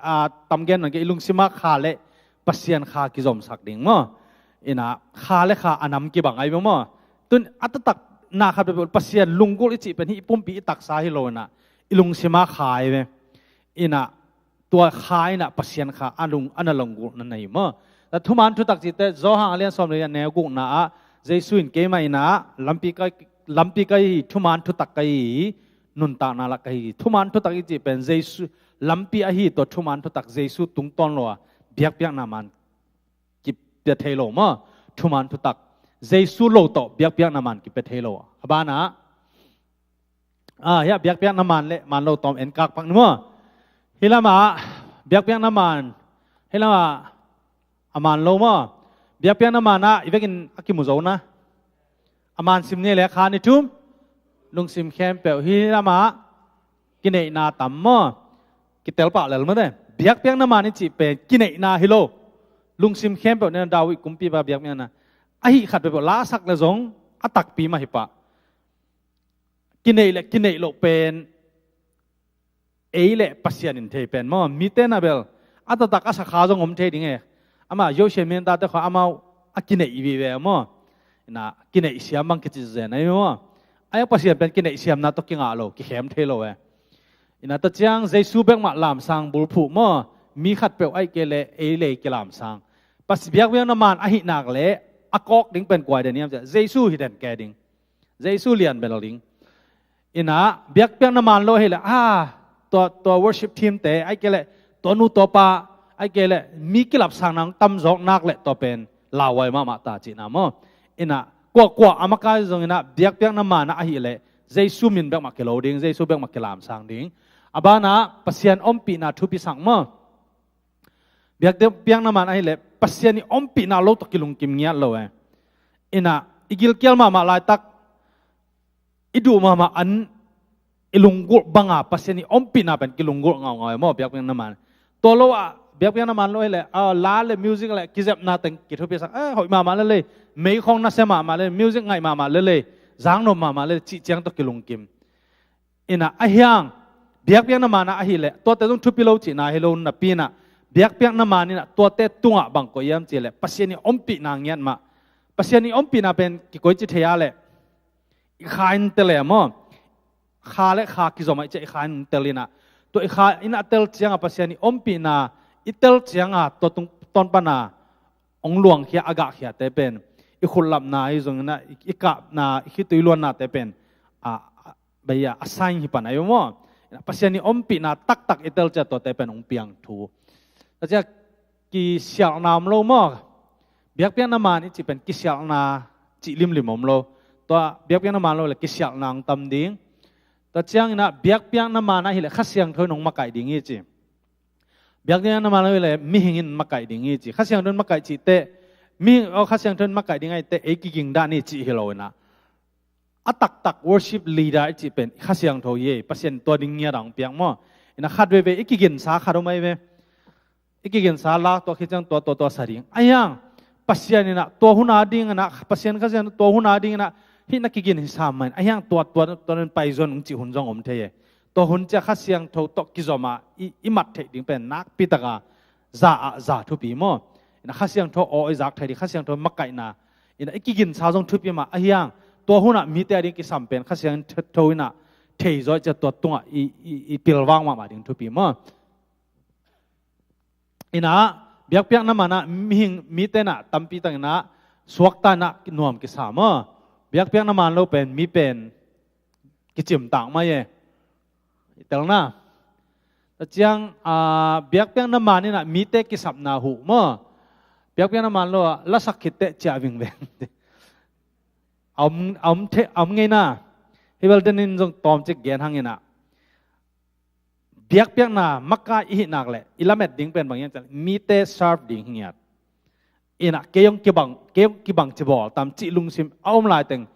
a, tamgen nang ke i lungsima kha le Pasian kha kizomsak ding maw? Inah kha le kha a nam kibang ai maw? Tun a taktak na khat peuhpeuh Pasian lunggulh i cih pen hih i pumpi i taksa hi lo inah i lungsima kha ai ve. Inah tua kha inah Pasian kha a lung, a na lunggulhna na hi maw? Tua thuman thutak cihte Johan a lian sawm le a neu gukna ah Jesu in keimah inah lampi ka, lampi ka hi, thuman thutak ka hi, nuntakna lak ka hi. Thuman thutak i cih pen Jesu lampi ahi tua thuman thutak Jesu tungtawn lo a biakpiakna man kipia thei lo maw? Thuman thutak Jesu lo tawh biakpiakna man kipia thei lo. A banah, a, hiah biakpiakna man le man lo tawm en kak pak ni maw? Hih lamah biakpiakna man, hih lamah a man lo maw? Biakpiakna man ah i vekin a kimu zo na. A man sim ni le kha ni thum. Lungsim khempeuh hih lamah kineihna tam maw? Kitel pah lel mate. Biakpiakna man i cih pen kineihna hi lo. Lungsim khempeuh nena David kumpipa biakpiakna. Ahi khat peuhpeuh lasak le zong a takpi mah hi pah. Kineih le kineih loh pen ei le Pasian in thei pen maw. Mite na bel a taktak a sakha zong om thei ding e. Ama Jose Mineta te khua amau a kineih vive maw. Ina kineih siam bang kici zen ai maw. Ai Pasian pen kineih siamna tawh kingah lo, kikhem thei lo e. Ina ta ciang Jesu bek mah lamsang bulphuh maw. Mi khat peuh ai ke le ei le ei kilamsang. Pas biakpiakna man ahi nak le a kawk ding pen kuai den hiam cia Jesu hi den ke ding. Jesu lian bel ding. Ina biakpiakna man lo hi le a tua, tua worship team te ai ke le tua nu tua pa ai ke le mi kilapsang nang tam zawk nak le tua pen lauhuai mahmah ta cihna maw. Ina kuakua a makai zong ina biakpiakna man ahi le Jesu min bek mah kilo ding, Jesu bek mah kilamsang ding. A bana Pasian ompihna thupi sak maw. Biakpiakna man ahi le Pasian i ompihna lo tawh kilungkim ngiat lo e. Ina i gilkial mahmah laitak i duh mahmah an i lunggulh banga Pasian i ompihna pen kilunggulh ngaungau e maw biakpiakna man. Tua lo ah biakpiakna man lo hi le a la le music le kizepna teng kithupi sak a hoih mahmah le le meikhong nasia mahmah le music ngaih mahmah le le zangnom mahmah le cih ciang tawh kilungkim. Ina a hiang biakpiakna man ahi le tuate zong thupi lo cihna hi lo napi ina biakpiakna man ina tuate tungah bang koih hiam ci le Pasian i ompihna ngiat mah. Pasian i ompihna pen kikoici thei a le i kha in tel e maw. Kha le kha kizom a i ciah i kha in tel ina tua i kha ina tel cianga Pasian i ompihna i tel cianga tua tung ton pana ong luangkhia a gahkhiate pen i khutlapna i zongina i kapna i khitui luannate pen a bei a sign hi pan a i maw. Pasian i ompihna taktak i tel cia tuate pen ong piang thu. Ta cia kisialhna om lo maw. Biakpiakna man i cih pen kisialhna cih limlim om lo. Tua biakpiakna man lo le kisialhna ong tam ding. Tua ciangina biakpiakna man ahi le Kha Siangtho in ong makaih ding i ci. Biakpiakna man lo le mihing in makaih ding i ci. Kha Siangtho in makaih cih teh mihing aw Kha Siangtho in makaih ding ahi teh ei kiging dah ni cih hi lo ina. A taktak worship leader i cih pen Kha Siangtho hi e Pasian tua ding ngiat a ong piak maw. Ina khat veve i kiginsa khat om ai ve. I kiginsa lak tua khit ciang tua tua tua sa ding a hiang Pasian ina tua huna ding ina Pasian Kha Siangtho tua huna ding ina hih na kigin hi sam main a hiang tua tua tua nen pai zon ong cih hun zong om thei e. Tua hun cia Kha Siangtho tawh kizom a i, i mat theih ding pen nakpi taka za ah za thupi maw. Ina Kha Siangtho aw i zak thei ding Kha Siangtho makaihna ina i kiginsa zong thupi mah a hiang tua hunah mite a ding kisam pen Kha Siangtho ina thei zaw i cia tua tungah i, i, i pilvang mahmah ding thupi maw. Ina biakpiakna manah mihing mite na tampi tak ina suakta ina nuam kisa maw. Biakpiakna man lo pen mi pen kicimtak mai e. I telna ta ciang a biakpiakna man ina mite kisapna huh maw. Biakpiakna man lo a lasak khitteh ciah vingveng a om, a om, the, a om ngeina. Hi bel denin zong tawmcik gen hang ina biakpiakna makai i hih nak le i lamet ding pen bang hiam cih le mite serve ding hi ngiat. Ina kei hong kibang kei hong kibang cibawl tam cih lungsim a om laiteng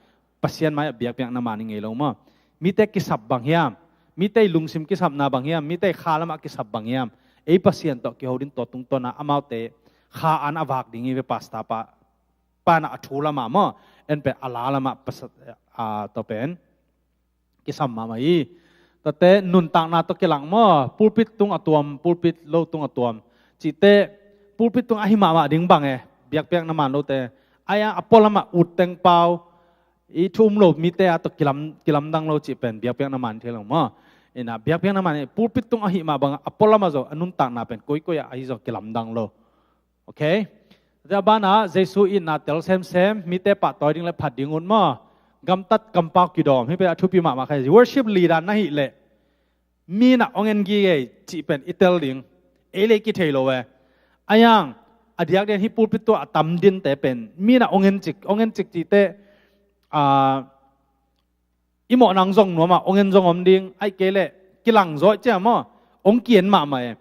Pasian mai-ah biakpiakna man i ngei lo maw. Mite kisap bang hiam? Mite i lungsim kisapna bang hiam? Mite i kha lamah kisap bang hiam? Ei Pasian tawh kiho ding tua tungtawna amaute kha an a vak ding i ve pasta pa pana a thu lamah maw en pen a la lamah pasa a tua pen kisam mahmah hi. Tate nuntakna tawh kilak maw pulpit tung a tuam pulpit lo tung a tuam cihte pulpit tung ahi mahmah ding bang e. Biakpiakna man lote ai a pualamah utteng pau i thu um lo mite a tawh kilam, kilamdang lo cih pen biakpiakna man thei lo maw. Ina biakpiakna man pulpit tung ahi mah bang a pualamah zo a nuntakna pen koikoi ah ahi zo kilamdang lo. Okay. Tua banah Jesu itna tel semsem mite pahtawi ding le phat ding un maw. Gamtat kampau kidawm hi pen a thupi mahmah kha worship leader na hih leh mi na ong en gige cih pen i tel ding. Ei le kithei lo e. A yang a diakdiak hi pulpit tua a tam dinte pen mi na ong en cik ong en cik cihte a i mawh nang zong nuamah ong en zong om ding ai kei leh kilang zawih cia maw ong kien mahmah e.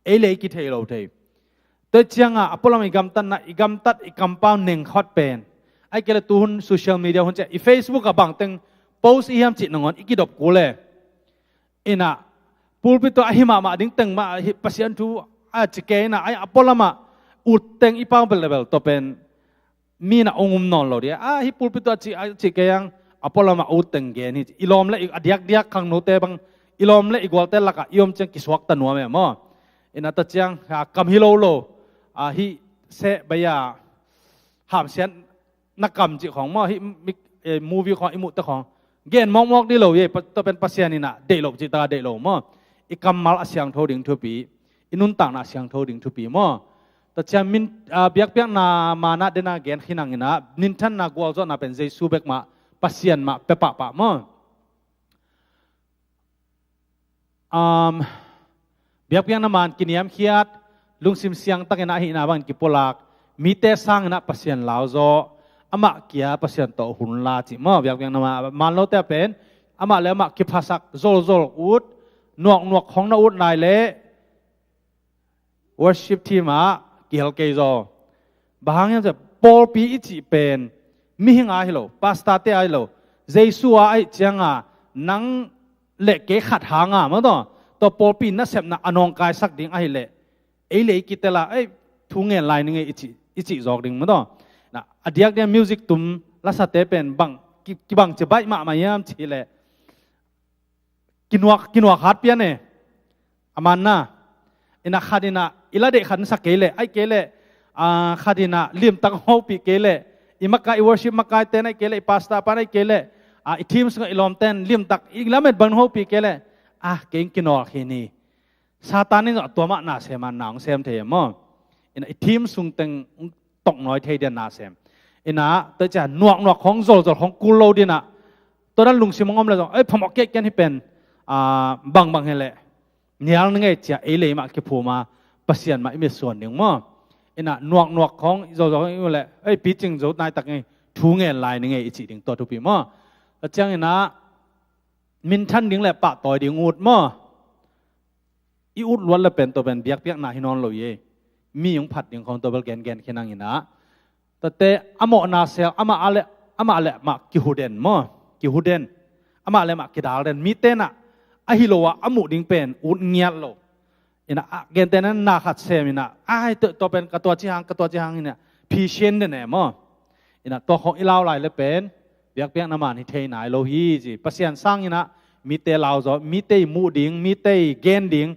Ei le i kithei lo thei. Tua cianga a pualam i gamtatna i gamtat i kampau neng khawt pen ai kei leh tuhun social media hun cia i Facebook a bangteng post i hiam cih nangawn i kidop kul e. Ina pulpit tua ahi mahmah ding teng mah Pasian thu a ci kei ina ai a pualamah utteng i pau bel le bel tua pen mi na ong um nawn lo dia. A, hih pulpit ah ci, a ci kei ang, a pualam ah ut teng gen hi. I lawm le i, a diakdiak khangnote bang, i lawm le i gualte lakah i om ciang kisuakta nuam e maw. Ina ta ciang, a, kam hi lo lo, a, hih seh bai a hamsiat na kam cih khawng maw, hih mik, eh, movie khawng i muhte khawng gen mawkmawk dih lo hi. Pa, tua pen Pasian ina deih lo cih taka deih lo maw. I kammal a siangtho ding thupi, i nuntakna a siangtho ding thupi maw. Tua ciang min, ah, biakpiakna manah dena gen khinang ina, minthanna gualzawhna pen Jesu bek mah, Pasian mah pia pahpah maw. Um, biakpiakna man kiniamkhiat, lungsim siangtakin ahihna bangin kipulak, mite sangin ah Pasian lauzaw, amah kia Pasian tawh hun la cih maw. Biakpiakna man, man lote ah pen, amah le amah kiphasak, zolzol ut, nuaknuak khong na ut lai leh, worship team ah kihel kei zaw. Bang hang hiam cih leh pawlpi i cih pen mihing a hi lo, pastor te a hi lo, Jesu a ahih cianga nang le kei khat hanga maw taw, tua pawlpi nasepna a nawngkaisak ding ahih leh ei le i kitel a, ei, thu ngen lai ning ei i cih, i cih zawk ding maw taw. Na, a diakdiak music tum lasate pen bang ki, kibang ci baih mahmah hiam cih leh kinuak, kinuak hat pian e. A manna. Ina khat ina i la deih khat in sak kei leh, ahih kei leh, ah, khat ina limtak hopih kei leh, i makai, i worship makaite in ahih kei leh, i pastor pa in ahih kei leh, ah, i team sungah i lawmte in limtak i lamet bang hopih kei leh, ah, kei in kinawl khin hi. Satan in zong tua mah nasem a na hong sem thei e maw. Ina i team sung teng hong toknawi thei ding a nasem. Ina tua ciang nuaknuak khong zolzol khong kul lo ding a, tua dan lungsim hong om leh zong, ei, phamawh kei ken hih pen, ah, bangbang hi leh nial ning ei ci a ei le ei mah kiphum a, Pasian mah i mitsuan ding maw. Ina nuaknuak khong zolzol khong i mu leh, ei, picing zo nai tak ning ei, thu ngen lai ning ei i cih ding tua thupi maw. Tua ciang ina minthan ding le pahtawi ding ut maw. I ut luat le pen tua pen biakpiakna hi nawn lo hi. Mi hong phat ding khong tua bel gengen khin ang ina. Tuate a mawhna sel, amah le, amah le amah kihuden maw. Kihuden. Amah le amah kidalden. Mite na, ahi lo a, a muh ding pen ut ngiat lo. Ina, a, gentehna na khat sem ina, ai, tua, tua pen ka tua ci hang, ka tua ci hang ina, phisian den e maw. Ina, tua khong i lau lai le pen biakpiakna man hi thei nai lo hi ci. Pasian sang ina mite lauzaw, mite i muh ding, mite i gen ding,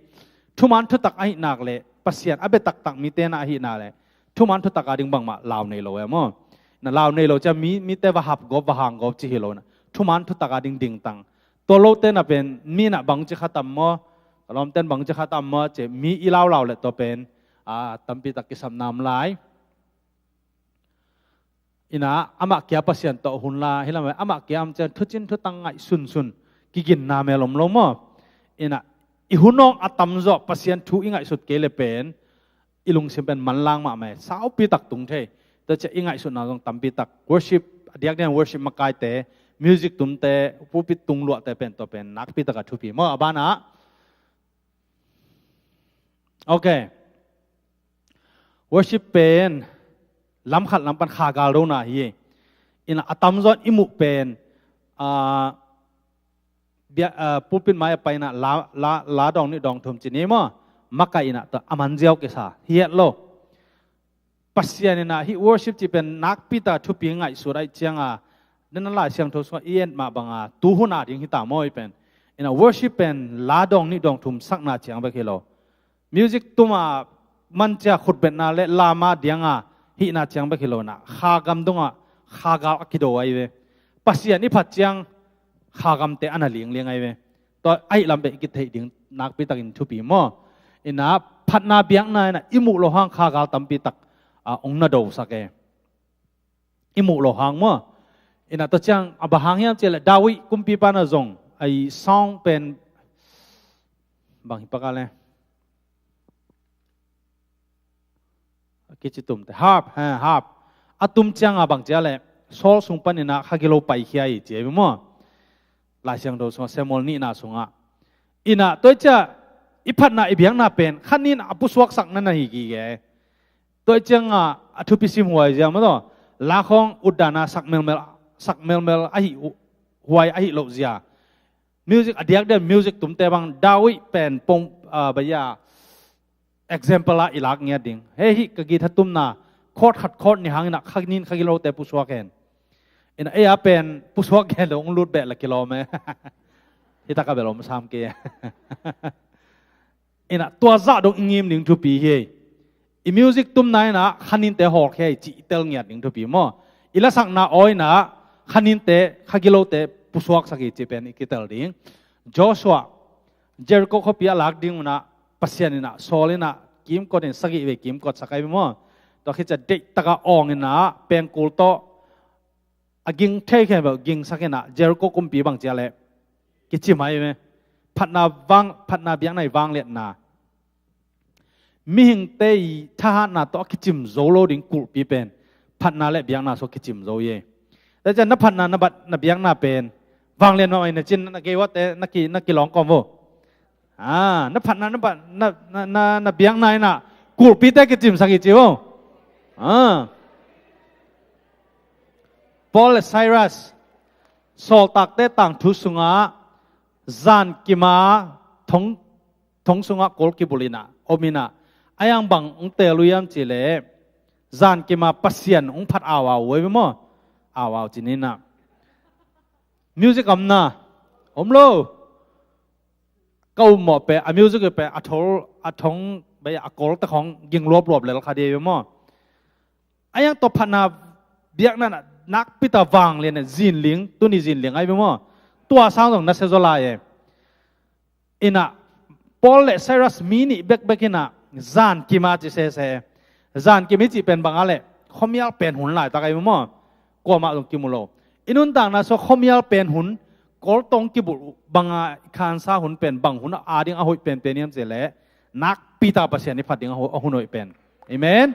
thuman thutak ahih nak le, Pasian a bia taktak mite na ahih nak le, thuman thutak a ding bangmah lau nei lo e maw. Na lau nei lo ciang mi, mite va hap gawp, va hang gawp ci hi lo na, thuman thutak a ding dingtang. Tua lote na pen mi na bang ci kha tam maw, ka lawmten bang ci kha tam maw ci, mi i laulau le tua pen, a, tampi tak kisapna om lai. Ina, amah kia Pasian tawh hun la, hi lam e, amah kia om ciang thucin thutang ngaihsunsun, kiginna mel om lo maw. Ina, i hun awng a tamzaw Pasian thu i ngaihsut kei le pen i lungsim pen manlang mahmah e, saupi tak tung thei. Tua ciang i ngaihsutna zong tampi tak, worship, a diakdiak worship makaite, music tumte, pulpit tung luahte pen tua pen nakpi tak a thupi maw. A banah, ok. Worship pen lam khat lam pan kha gal dona hi. Ina a tamzaw in i muh pen, ah, bia, ah, pulpit mai a pai ina la, la, la dawng nih dawng thum ci ni maw. Makai ina tua a man ziau kisa hi het lo. Pasian ina hih worship ci pen nakpi ta thupi ngaihsut ahih cianga, nana Lai Siangtho sungah i et mah banga, tu hun a ding hi ta maw i pen. Ina worship pen la dawng nih dawng thum sakna ciang bek hi lo. Music tuma man cia khutbetna le lama dianga hihna ciang bek hi lo ina, kha gam dongah kha gal a kido ahi ve. Pasian i phat ciang kha gamte a na liangliang ahi ve. Tua ahih lam pen i kitheih ding nakpi takin thupi maw. Ina phatna biakna ina i muh lo hang kha gal tampi tak, a, ong na dosak e. I muh lo hang maw. Ina tua ciang a bang hang hiam cih leh David kumpipa na zong, a, i song pen bang hi pak a le. A kici tumte, harp, ha, harp. A tum cianga bang cia le, Saul sung pan ina kha gilo paikhia hi cia hi maw. Lai Siangtho sungah, Samuel nihna sungah. Ina, tua cia, i phatna i biakna pen, khat nin a pusuaksak na na hi gige. Tua cianga, a thupi sim huai zia maw taw. La khawng utdana sak melmel, sak melmel ahi hu-, huai ahi loh zia. Music, a diakdiak music tumte bang, David pen pong, ah, baya, example ah i lak ngiat ding. Hei, hih ka guitar tumna, Chord khat chord nih hang inah kha nin kha gilote pusuak hen. Inah ei a pen pusuak gen lo hong lut beh la kilawm e. Hita ka bel om sam kei. Inah tua zah dong i ngim ding thupi hi. I music tumna inah kha ninte hawlkhia hi cih i tel ngiat ding thupi maw? I lasakna aw inah kha ninte kha gilote pusuaksak hi cih pen i kitel ding. Joshua Jericho khuapi a lak ding unah Pasian inah Saul inah kimkot in sagih vei kimkotsak ahi maw? Tua khit ciah deihtaka awng inah pengkul tawh a ging thei khempeuh gingsak inah Jericho kumpi bang cia leh kicim ahi ve. Phatna vang, phatna biakna i vangliatna, mihingte i thahatna tawh a kicim zo lo ding kulhpi pen phatna le biakna sua kicim zo hi. Tua ciah na phatna na bat na biakna pen vanglian mahmah hi na cin na gei uatte na ki, na kilawng kawm vo. Ah, na phatna na bat na, na, na, na biakna inah kulhpite kicimsak hi ci vo. Ah. Paul le Silas sawltakte tangthu sungah zan kima thong, thong sungah kol kibulh inah om inah a yang bang hong teel uh hiam cih leh zan kima Pasian hong phat au au uh ahi ve maw? Au au ci ni inah. Music om na om lo. Ka ummawh pen a music pen a thol a thong bai a kol te khong ging luapluap lel kha dih ahi ve maw? A yang tua phatna biakna nakpita vanglian e zinling, tuni zinling ahi ve maw? Tua sang zong na sia zaw lai e. Inah Paul le Silas mi nih bekbek inah zan kima ci sese. Zan kim i cih pen banga leh khuamial pen hun laitak ahi ve maw? Kuamah zong kimu lo. I nuntakna sua khuamial pen hun, kol tawh kibulh banga i khansa hun pen bang hun a ding a hoih penpen hiam cih leh nakpita Pasian i phat ding a hu-, a hun hoih pen. Amen.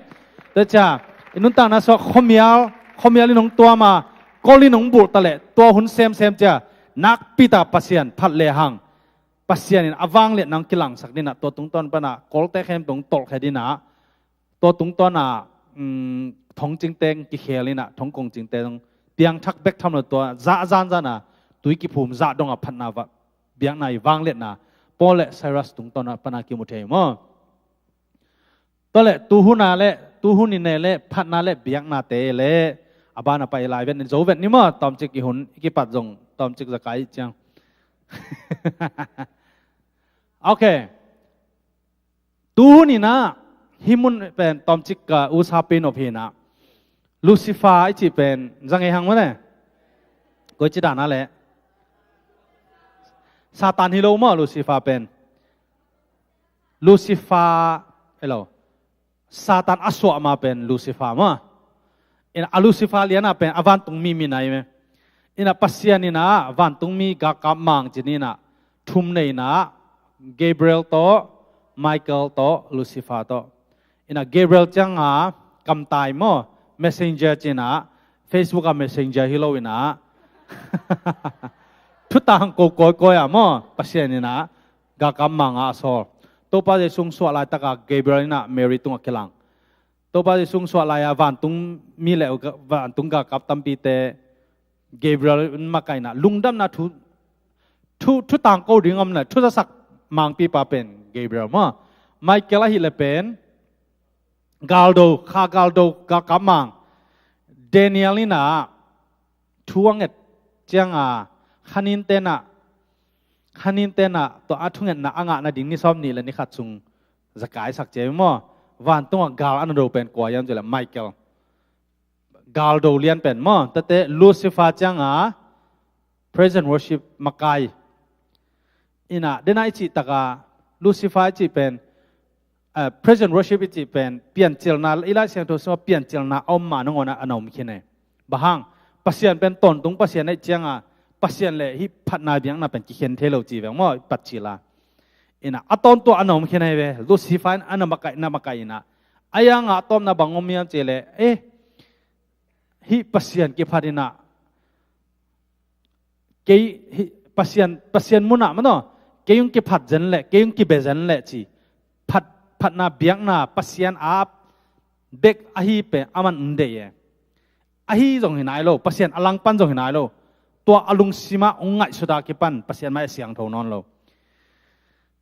Tua ciah i nuntakna sua khuamial, khuamial in hong tuam a, kol in hong bulh ta leh tua hun semsem ciah nakpita Pasian phat lehang Pasian in a vangliatna hong kilangsak ding inah tua tungtawn panah kolte khempeuh hong tolhkhia ding inah tua tungtawn ah, um, thongcingte hong kikhel inah thongkongcingte hong piangthak bek tham lo tua zah zanzan ah tui kiphum zah dongah phatna va, biakna i vangliatna Paul le Silas tungtawn ah pana kimu thei maw? Tua le tuhuna le tuhun i ne le phatna le biaknate le a bana pai lai vet ni zo vet ni maw? Tawmcik i hun i kipat zong tawmcik zakai ciang. Okay. Tuhun inah hih mun pen tawmcik ka usa pen of hinah Lucifer i cih pen zangei hang mane. Koi ci dana le Satan hi lo maw Lucifer pen? Lucifer elo Satan a suah ma pen Lucifer maw? Inah a Lucifer lianah pen a vantungmi min ahi me. Inah Pasian inah vantungmi galkap mang cin inah thum nei inah Gabriel tawh, Michael tawh, Lucifer tawh. Inah Gabriel cianga kamtai maw? Messenger cinah Facebook a messenger hi lo inah thutang ko kawikawi ah maw? Pasian inah galkap manga a sawl. Topa Jesu hong suah laitaka Gabriel inah Mary tungah kilang. Topa Jesu hong suah lai-a vantung mi le vantung galkap tampite Gabriel in makaihna lungdamna thu, thu, thu tangko ding omna thu zasak mangpipa pen Gabriel maw? Michael ahileh pen galdo, kha galdo galkap mang. Daniel inah thu a nget cianga khanin tenah, khanin tenah tua a thungetna a ngah nading ni sawm nih le ni khat sung zakaisak cia maw? Vantungah gal a na do pen kua hiam cih le Michael. Galdo lian pen maw? Tate Lucifer cianga praise and worship makai. Inah dena i cih taka Lucifer i cih pen, eh, praise and worship i cih pen piancilna, i Lai Siangtho sungah piancilna a om ma nangawn a na om khin e. Bang hang? Pasian pen tawntung Pasian aih cianga Pasian le hih phatna biakna pen kikhen thei lo ci veng maw? I patcila. Inah a tawntung a na om khin ahi ve. Lucifer in a na makaih, na makaih inah a yanga a tawpna bang om hiam cih le, eh, hih Pasian kiphat inah kei hih Pasian, Pasian munah manaw kei hong kiphat zen leh, kei hong kibe zen leh ci. Phat, phatna biakna Pasian ap bek ahi pen aman um deih e. Ahi zong hi nai lo, Pasian a langpan zong hi nai lo. Tua a lungsimah hong ngaihsuta kipan Pasian mai a siangtho nawn lo.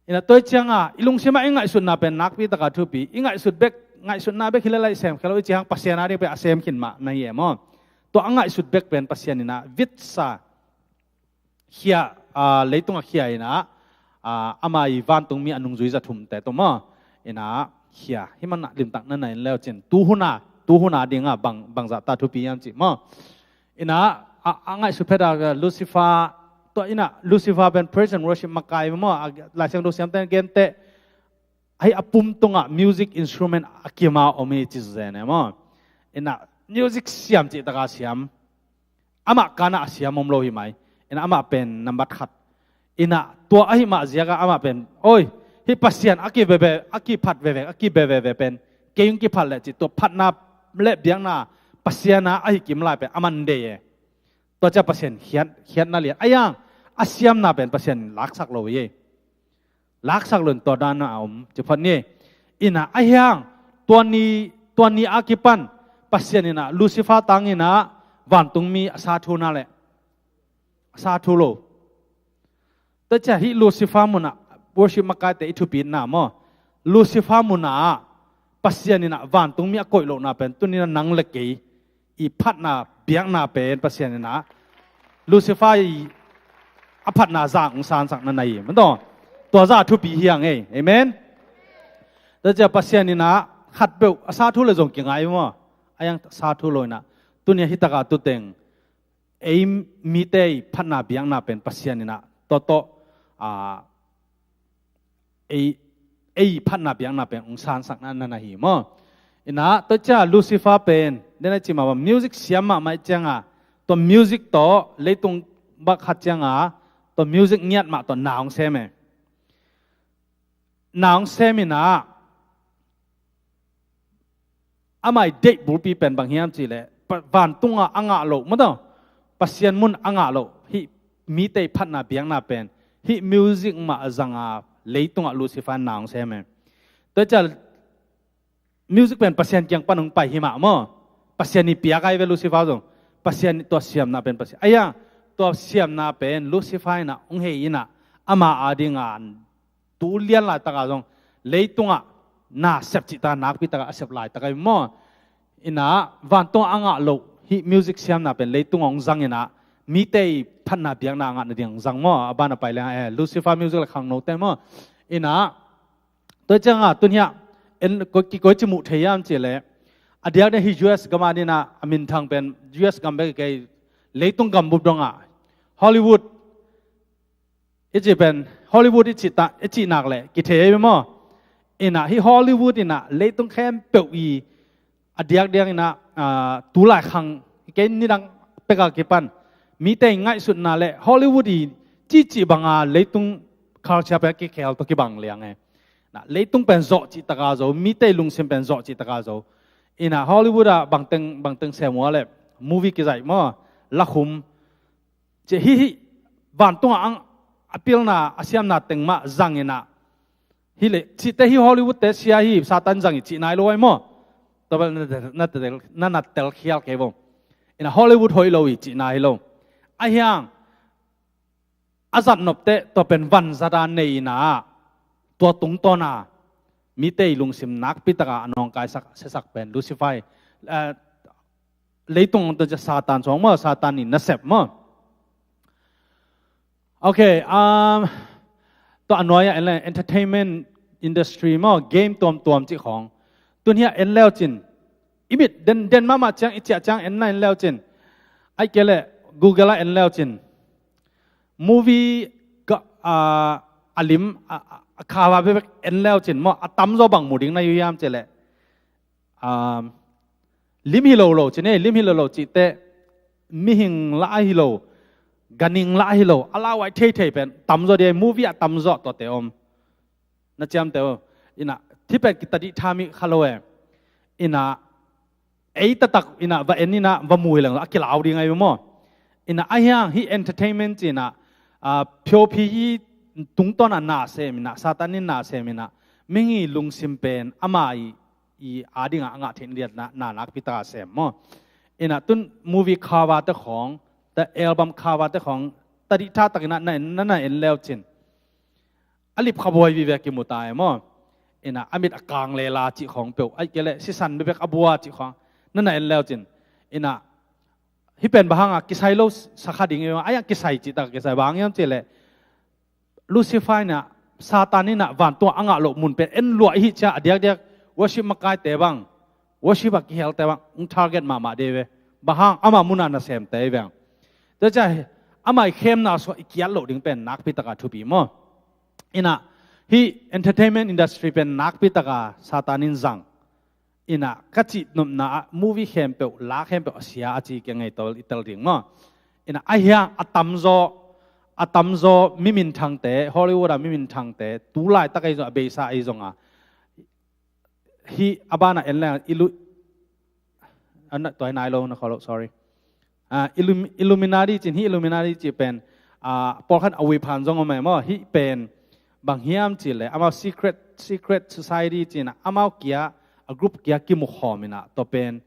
Inah tua i cianga i lungsimah i ngaihsutna pen nakpitaka thupi, i ngaihsut bek ngaihsutna bek hi leh lai sem khia lo, i cih hang Pasian a ding pen a sem khin mah na hi e maw. Tua a ngaihsut bek pen Pasian in ah vitsa khia, aa, leitung a khia in ah, aa, ama i vantung mi a nungzui za thumte tawh maw, in ah khia. Hih man ah limtak na na en leu cin, tu hun a, tu hun a ding ah bang, bangzah ta thupi hiam cih maw. In ah, a, a ngaihsut phet a Lucifer, tua in ah Lucifer pen praise and worship makai maw, a, Lai Siangtho siamte in gente, hih a pum tungah music instrument a kim a om hi ci zen e maw. In ah music siam cih tak a siam. Amah kan ah a siam om lo hi mai. In ah amah pen nambat khat. In ah tua ahih mah ziak ah amah pen, oi, hih Pasian a kibebe, a kiphat veve, a kibe veve pen kei hong kiphat leh cih, tua phatna le biakna Pasian a ahi kim lai pen a man deih e. Tua ciang Pasian khiat, khiatna lian. Ahi hang a siamna pen Pasian laksak lo hi. Laksak lo in tua dan a om ci phot ni. In ah ahi hang tua ni, tua ni a kipan Pasian in ah Lucifer tang in ah vantung mi a sa thu na leh a sa thu lo. Tua ciang hih Lucifer mun ah worship makaite i thupitna maw, Lucifer mun ah Pasian in ah vantung mi a koih lohna pen tuni in ah nang le kei i phatna biakna pen Pasian in ah Lucifer i a phatna zang hong sansak na na hi. Maw, tua zah thupi hi hang e. Amen. Tua ciang Pasian in ah khatpeuh a sa thu le zong kingai maw. Ahi hang sa thu lo in ah tuni a hih tak a tu teng ei mite i phatna biakna pen Pasian in ah tua tawh, aa, ei, ei phatna biakna pen hong sansak na na hi maw. In ah tua ciang Lucifer pen den a ci mah bang music siam mahmah i ciang a, tua music tawh leitung bak khat ciang a, tua music ngiat mah tawh na hong sem e. Na hong sem in ah amah i deih bulpi pen bang hiam cih leh, pa-, vantung ah a ngah loh, maw, Pasian mun a ngah loh hih mite i phatna biakna pen hih music mah a zang a leitung ah Lucifer na hong sem e. Tua ciang music pen Pasian kiang pan hong pai hi mah maw. Pasian i piak ahi ve Lucifer zong. Pasian tua siamna pen Pasian. Ahi hang tua siamna pen Lucifer in ah hong hei in ah ama a ding a tu lian laitak a zong leitung ah na sep cih tak a nakpi tak a a sep laitak ahi maw. In ah vantung ah a ngah loh hih music siamna pen leitung ah hong zang in ah mite i phatna biakna a ngah nading hong zang maw. A ban a pai leng, eh, Lucifer music le khangnote maw. In ah tua ciang a tun hiah en, koi, kikoi ci muh thei hiam cih leh, a diak ding hih U S gam a ding ah a minthang pen U S gam bek kei, leitung gambup dong ah Hollywood i cih pen, Hollywood i cih ta, i cih nak leh kithei ahi maw. In ah hih Hollywood in ah leitung khempeuh i a diakdiak in ah, aa, tu lai khang, kei nidang pek a kipan mite i ngaihsutna le Hollywood i cihcih bang a leitung culture pen a kikhel tawh kibang liang e. Na, leitung pen zawh cih tak a zo, mite i lungsim pen zawh cih tak a zo. In ah Hollywood ah bangteng, bangteng sem ua leh movie kizaih maw, lakhum, ci hi hi, vantung ah a pilna a siamna teng mah zang in ah, hi leh cihte hi Hollywood te sia hi, Satan zang hi cihna hi lo ahi maw. Tua bel na, na, na, na telkhial kei vo. In ah Hollywood hoih lo hi cihna hi lo. Ahi hang a zat nopte tua pen vanzat a nei in ah, tua tungtawn a mite i lungsim nakpi tak a a nawngkaisak, siasak pen Lucifer, eh, leitung ong tua ciang Satan suang maw, Satan i nasep maw. Ok, um, tua a nuai ah en leng entertainment industry maw, game tuamtuam cih khawng. Tun hiah en leu cin, i mit den, den mahmah ciang, i ciah ciang en na en leu cin, ahih kei leh Google ah en leu cin, movie ka, ah, a lim, a, a, a cover bekbek en leu cin maw, a tamzaw bang mu ding na hi uh hiam cih leh, um, lim hi lo lo cih ni, lim hi lo lo cihte, mihing lah a hi lo, ganhing lah a hi lo, a lauhuai theithei pen tamzaw ding, movie ah tamzaw tuate om. Na ciamteh uh. In ah, hih pen kitadih tha mi kha lo e. In ah, ei taktak in ah va en in ah va mu hi leng a kilau ding ahi uh maw. In ah, ahi hang hih entertainment ci in ah, ah, phyophi hi tungtawn ah na sem in ah, Satan in na sem in ah, mihing i lungsim pen ama i, i a ding ah a ngah theih liatna, na nakpi tak a sem maw. In ah tun movie cover te khawng, te album cover te khawng, tadih tha tak in ah na en, na, na en leu cin, a lipkhaphuai vive kimu ta e maw. Ina a mit a kang lela cih khawng peuh, ahih kei leh sisan bekbek a bua cih khawng na na en leu cin, ina hih pen bang hanga kisai lo sa kha ding i, a yang kisai cih tak kisai bang hiam cih leh Lucifer ina, Satan ina vantung a ngah loh mun pen en luah i hih ciang a diakdiak worship makaite bang, worship a kihelte bang hong target mahmah ding ve. Bang hang ama muna nasemte i veng. Tua ciang ama i khemna sungah i kiat loh ding pen nakpi taka thupi maw. Ina hih entertainment industry pen nakpi taka Satan in zang. Ina ka cih nopna ah movie khempeuh, la khempeuh a sia a ci kei ngei tawh i tel ding maw. Ina a hiang a tamzaw, a tamzaw mi minthangte, Hollywood a mi minthangte, tu laitak ahi zong a beisa ahi zong a, hih a banah en leng ilu, a na tuai nai lo na khawh lo, sorry. Ah, Illum-, Illuminati cin, hih Illuminati cih pen, ah, pawlkhat a uiphan zong om e maw, hih pen bang hiam cih leh amau secret, secret society cin, amau kia, a group kia kimukhawm ina tua pen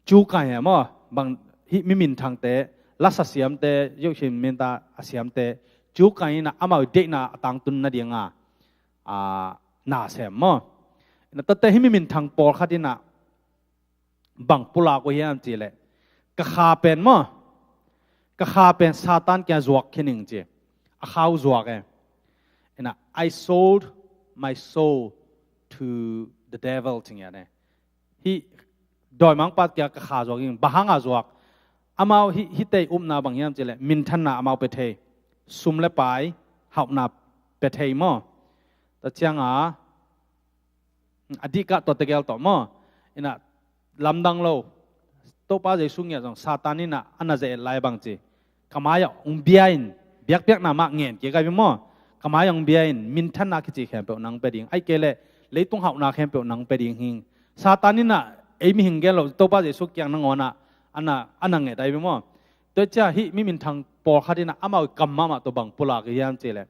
cu kai e maw, bang hih mi minthangte, lasa siamte, yohkhin minta a siamte cu kai ina amau i deihna a tangtun nadinga, ah, na sem maw. Ina tuate hih mi minthang pawlkhat ina bang pulak uh hiam cih leh, ka kha pen maw, ka kha pen Satan kiang zuak khin ing ci. A kha uh zuak e. Ina, "I sold my soul to the devil," ci ngiat e. Hih dawimangpa kiang ka kha zuak ing. Bang hanga zuak? Amau hih, hihte i upna bang hiam cih leh minthanna amau pia thei, sum le pai, hauhna pia thei maw. Tua cianga a dihkah tua tegel tawh maw. Ina lamdang lo. Topa Jesu ngiat zong Satan ina a na ze-et lai bang ci, "Ka mai-ah hong bia in, biakpiakna mah ngen kei ka hi maw. Ka mai-ah hong bia in, minthanna kici khempeuh nang pia ding. Ahih kei leh leitung hauhna khempeuh nang pia ding hi." Satan ina ei mihing gen lo, Topa Jesu kiang nangawnah a na, a na nget ahi maw. Tua ciang hih mi minthang pawlkhat ina amau i kam mahmah tua bang pulak i hiam cih leh,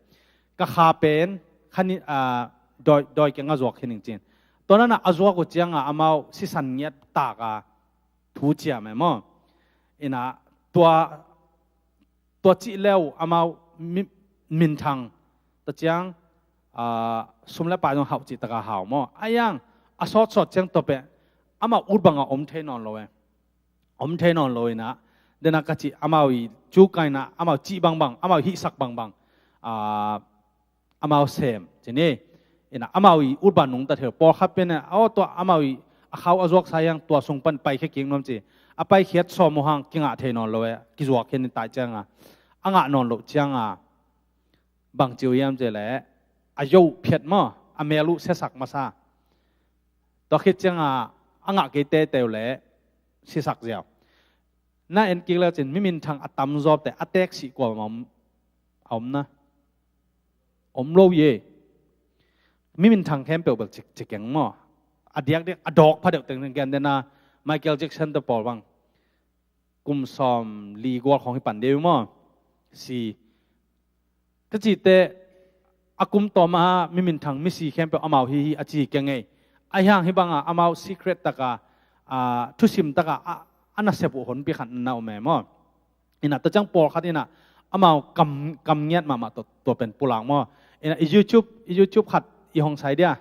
ka kha pen khan i, ah, dawi, dawi kiangah zuak khin ing cin. Tua nanah a zuak uh cianga amau sisan ngiat taka thu ciam e maw. Ina tua, tua cih leh amau mi, minthang tua ciang, ah, sum le pai zong hauh cih taka hau maw. A hiang a sawtsawt ciang tua pen amau ut banga om thei nawn lo e. Om thei nawn lo ina, dena ka cih amau i cu kaina, amau cih bangbang, amau hihsak bangbang, ah, amau sem ci ni. Ina amau i ut ban nungta thei lo. Pawlkhat pen a, aw tua amau i a khau a zuaksa hiang tua sung pan paikhia kik nuam ci. A paikhiat sawm uh hang kingah thei nawn lo e, kizuak khin i tai cianga, a ngah nawn loh cianga bang ci uh hiam cih leh, a yoh phiat maw, a mel uh siasak masa. Tua khit cianga a ngah kei teitei uh leh sisak ziau. Na en kik le cin, mi minthang a tamzawte a teeksih kua a om, a om na? Om lo ye. Mi minthang khempeuh bel cik, cik keng maw. A diakdiak a dawk phadeuh tengteng gen dena Michael Jackson te pawl bang kum sawm li gual khawng hi pan deuh maw. Si. Ka cihte a kum tawm a mi minthang misi khempeuh amau hi hi a ci hi keng ei. A hiang hi banga amau secret taka, a, thusim taka a, a nasep uh honpi khat na om e maw. Ina tua ciang pawlkhat ina amau kam, kam ngiat mahmah tua, tua pen pulak maw. Ina i YouTube, i YouTube khat i hong sai dia.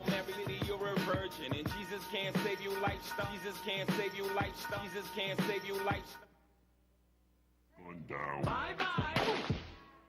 Every city you're a virgin, and Jesus can't save you like Star. Jesus can't save you like Star. Jesus can't save you like Star. Gun down. Bye bye.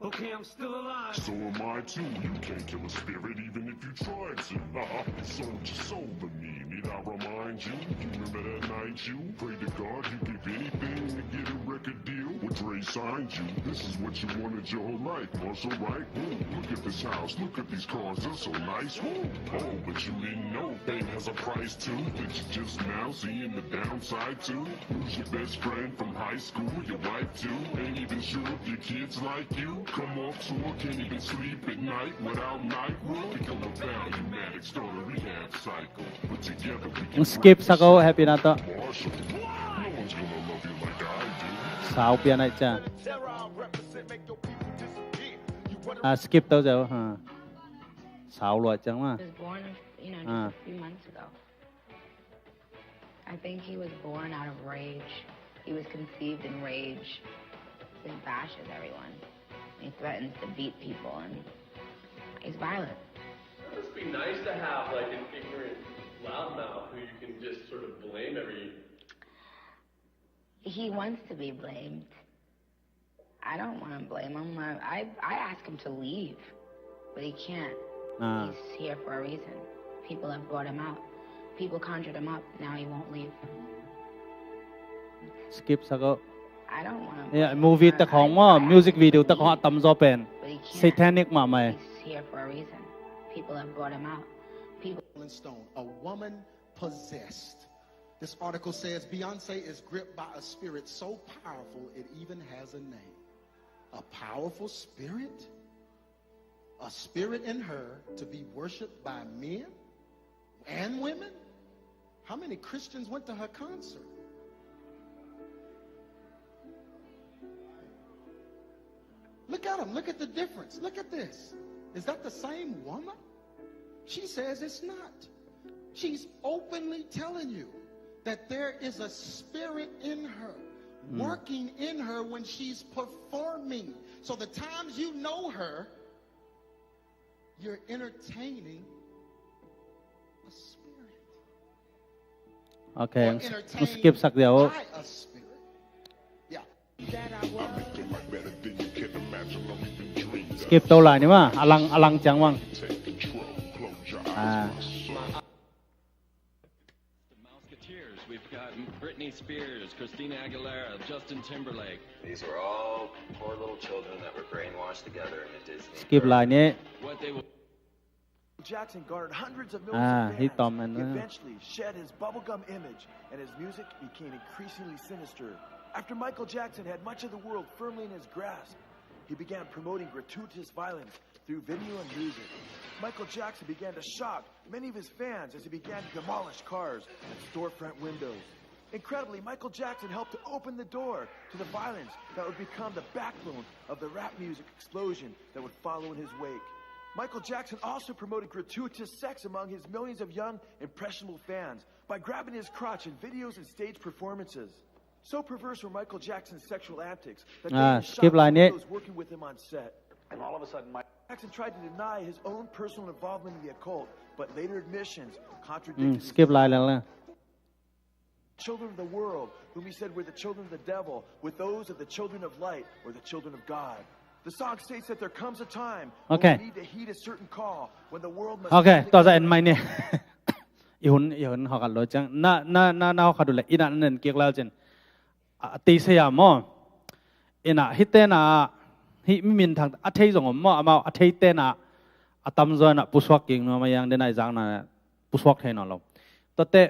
Okay, I'm still alive. So am I too. You can't kill a spirit even if you tried to. Uh-huh. Sold your soul to me. Need I remind you? You remember that night you prayed to God you give anything to get a record deal? Well, Dre signed you. This is what you wanted your whole life. Marshall, right? Ooh, look at this house. Look at these cars. They're so nice. Ooh. Oh, but you didn't know fame has a price too. That you just now seeing the downside to. Lose your best friend from high school, your wife too. Ain't even sure if your kids like you. Come off tour, can't even sleep at night without night. Become a value addict, start a rehab cycle. But together we can skip sako happy na to. Marshall. No one's gonna love you like I do. Sau pian ai cha. Terror, I represent, make your people disappear. Ah, skip to zau ha. Sau lua ciang ma. He was born, you know, just Ah. a few months ago. I think he was born out of rage. He was conceived in rage. He bashes everyone. He threatens to beat people, and he's violent. It must be nice to have like an ignorant loudmouth who you can just sort of blame every He wants to be blamed. I don't want to blame him. I, I, I ask him to leave, but he can't. Ah. He's here for a reason. People have brought him out. People conjured him up. Now he won't leave. Skip sak o. I don't want to. Yeah, movie te khong maw, music video te khong a tamzaw pen. But he can't. Satanic mahmah e. He's here for a reason. People have brought him out. People. Rolling Stone, a woman possessed. This article says Beyonce is gripped by a spirit so powerful it even has a name. A powerful spirit? A spirit in her to be worshipped by men and women? How many Christians went to her concert? Look at them. Look at the difference. Look at this. Is that the same woman? She says it's not. She's openly telling you that there is a spirit in her, working in her when she's performing. So the times you know her, you're entertaining a spirit. Okay, Or ang s- entertained ang skip sak dia o. By a spirit. Yeah. Skip to lai ni ma, a lang, a lang ciang bang. Ah. The Mouseketeers. We've got Britney Spears, Christina Aguilera, Justin Timberlake. These were all poor little children that were brainwashed together in a Disney. Skip lai ni. What they will Jackson garnered hundreds of Ah, millions he of fans. Tom and, He uh, eventually shed his bubblegum image, and his music became increasingly sinister. After Michael Jackson had much of the world firmly in his grasp, he began promoting gratuitous violence through video and music. Michael Jackson began to shock many of his fans as he began to demolish cars and storefront windows. Incredibly, Michael Jackson helped to open the door to the violence that would become the backbone of the rap music explosion that would follow in his wake. Michael Jackson also promoted gratuitous sex among his millions of young, impressionable fans by grabbing his crotch in videos and stage performances. So perverse were Michael Jackson's sexual antics that they Ah, even skip shocked lai ni. Those working with him on set. And all of a sudden, Michael Jackson tried to deny his own personal involvement in the occult, but later admissions contradicted Mm, his skip lai lel na. Children of the world, whom he said were the children of the devil, with those of the children of light or the children of God. The song states that there comes a time when Okay. We need to heed a certain call, when the world must Okay, finally tua za come en mai ni. I hun, i hun hawkhat lo ciang. Na, na, na, na hawkhat uh le, i na nen kik lal cin. A, ti se ya maw. I na, hi te na, hi mi min thang, a thei zong om maw, amau, a thei te na, a tamzaw na, pusuak king no, ma yang den ai zang na, pusuak thei no lo. Tua te,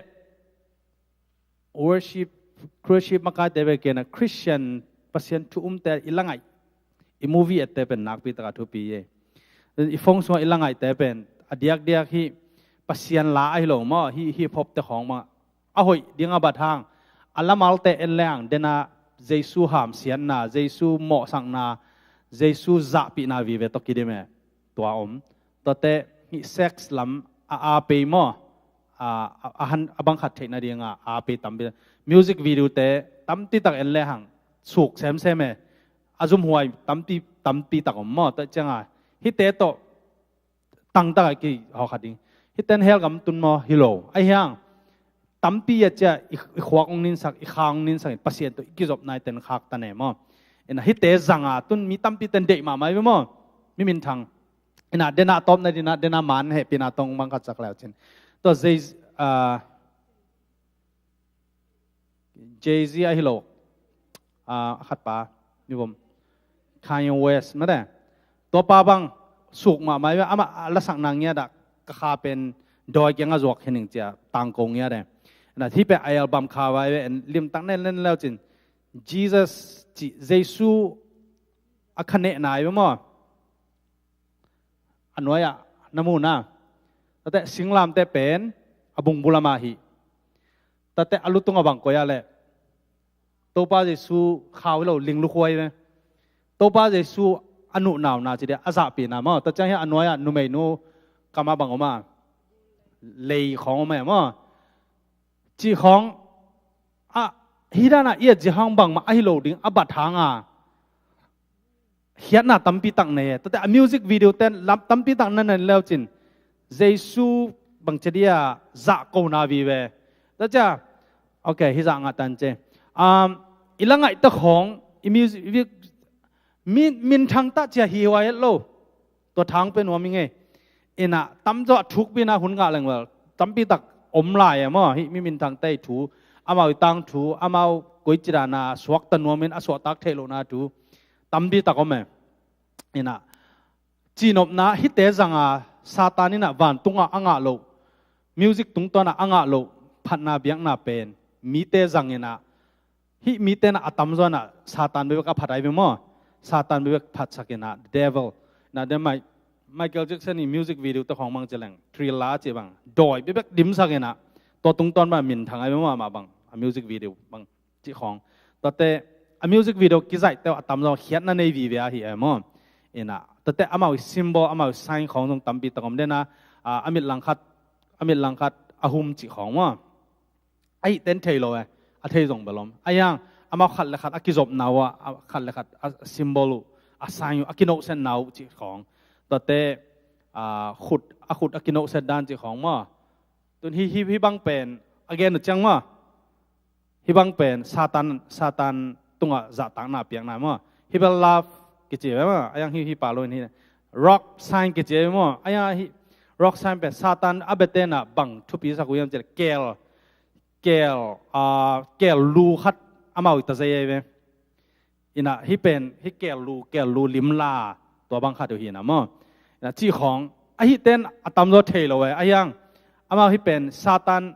worship, worship makai te ve kena Christian Pasian thu um te i la ngai. I movie et te pen nakpi taka thupi ye. I fong sung i la ngai te pen a diak diak hi Pasian la ahi lo maw, hi, hi hip hop te khong ma. A hoih ding a bat hang. A lamal te en leng dena Jesu hamsiatna, Jesu mawhsakna, Jesu zahpihna vive to kidim e. Tua om. Tua te hi sex lam a, a pei maw. A, a, a han, a bang khat theihna dinga, a pei tampi. Music video te tampi tak en le hang suk semsem e. A zumhuai tampi, tampi tak om maw. Tua cianga, hi te to tang tak a ki hawkhat ding. Hi ten hell gam tun maw, hi lo. Ai hiang, tampi a cia i, i khuak ong ninsak, i kha ong ninsak, Pasian to i kizop nai ten khak ta ne maw. Ina hi te zanga tun mi tampi ten deih mahmah i ve maw. Mi min thang. Ina dena tawpna dina, dena man hehpihna tong bang khat sak leu cin. Tua Jay, ah, Jay-Z ahi lo. Ah, a khat pa, mi vom. Kanye West, mate. Tua pa bang, suk mahmah i ve, ama a lasak nang ngia dah, ka kha pen, dawi kianga zuak hening cia, tangko ngia de. Na, hi pe a album kha vai ve, en lim tak nen len leu cin. Jesus, ci, Jesu, a kha neh nai ve maw. A nuai ah na mu na. Tate singlamteh pen a bung bulam ah hi. Tate a lutung a bang koi ah leh Topa Jesu khau hi lo, ling lukhuai ve. Topa Jesu a nuhnauna ci dia a zahpihna maw. Tua ciang hi a nuai-ah numeinu kamah bang om a, lei khawng om e maw. Cih khawng a, hi dana i et zia hang bangmah ahi lo ding a bat hanga khiatna tampi tak nei e. Tate a music video ten lam tampi tak na nen leucin Jesu bang ci dia zahkona vive. Tate a, ok, hi zah ngah tan ce. Um, i la ngaihta khawng i music, mi, minthang ta cia hi huai et lo. Tua thang pen nuam i ngei. Inah tamzaw a thukpina hun ngah leng vel tampi tak om lai e maw. Hih mi minthang tei thu, amau i tang thu, amau koici dana suakta nuamin a suahtak theih lohna thu tampi tak om e. Inah cihnopna hihte zanga Satan inah vantungah a ngah loh, music tungtawnah a ngah loh phatna biakna pen mite zanginah hih mite na a tamzaw inah Satan bekbek a phat ai ve maw. Satan bekbek phatsak inah devil. Na de mai Michael Jackson i music video te khawng bang ci leng Thriller ci bang dawi bekbek dimsak inah tua tungtawn bang minthang ai ve maw, amah bang a music video bang cih khawng. Tuate a music video kizaihte a tamzaw khiatna nei vive ahi ai maw. Inah tuate amau i symbol, amau i sign khawng zong tampi tak om dena, a, a mit langkhat, a mit langkhat a hum cih khawng maw. Ahi ten thei lo e, a thei zong bel om. Ahi hang amau khat le khat a kizopna uh a, khat le khat a symbol uh, a sign uh, a kinohsetna uh cih khawng. Tuate, a, khut, a khut a kinohset dan cih khawng maw. Tun hi, hi, hi bang pen a gen uh ciang maw. Hi bang pen Satan, Satan tungah zahtakna piakna maw. Hi bel love kici ve maw. Ahi hang hi, hi pa lo in hi rock sign kici ve maw. Ahi hang hi rock sign pen Satan a biate na bang thupi sak uh hiam cih leh kel, kel, a, kel lu khat amau i ta zei ai ve. Inah hih pen hih kel lu, kel lu limla tua bang khat uh hi inah maw. Inah cih khawng ahi ten a tamzaw thei lo e. Ahi hang amau hih pen Satan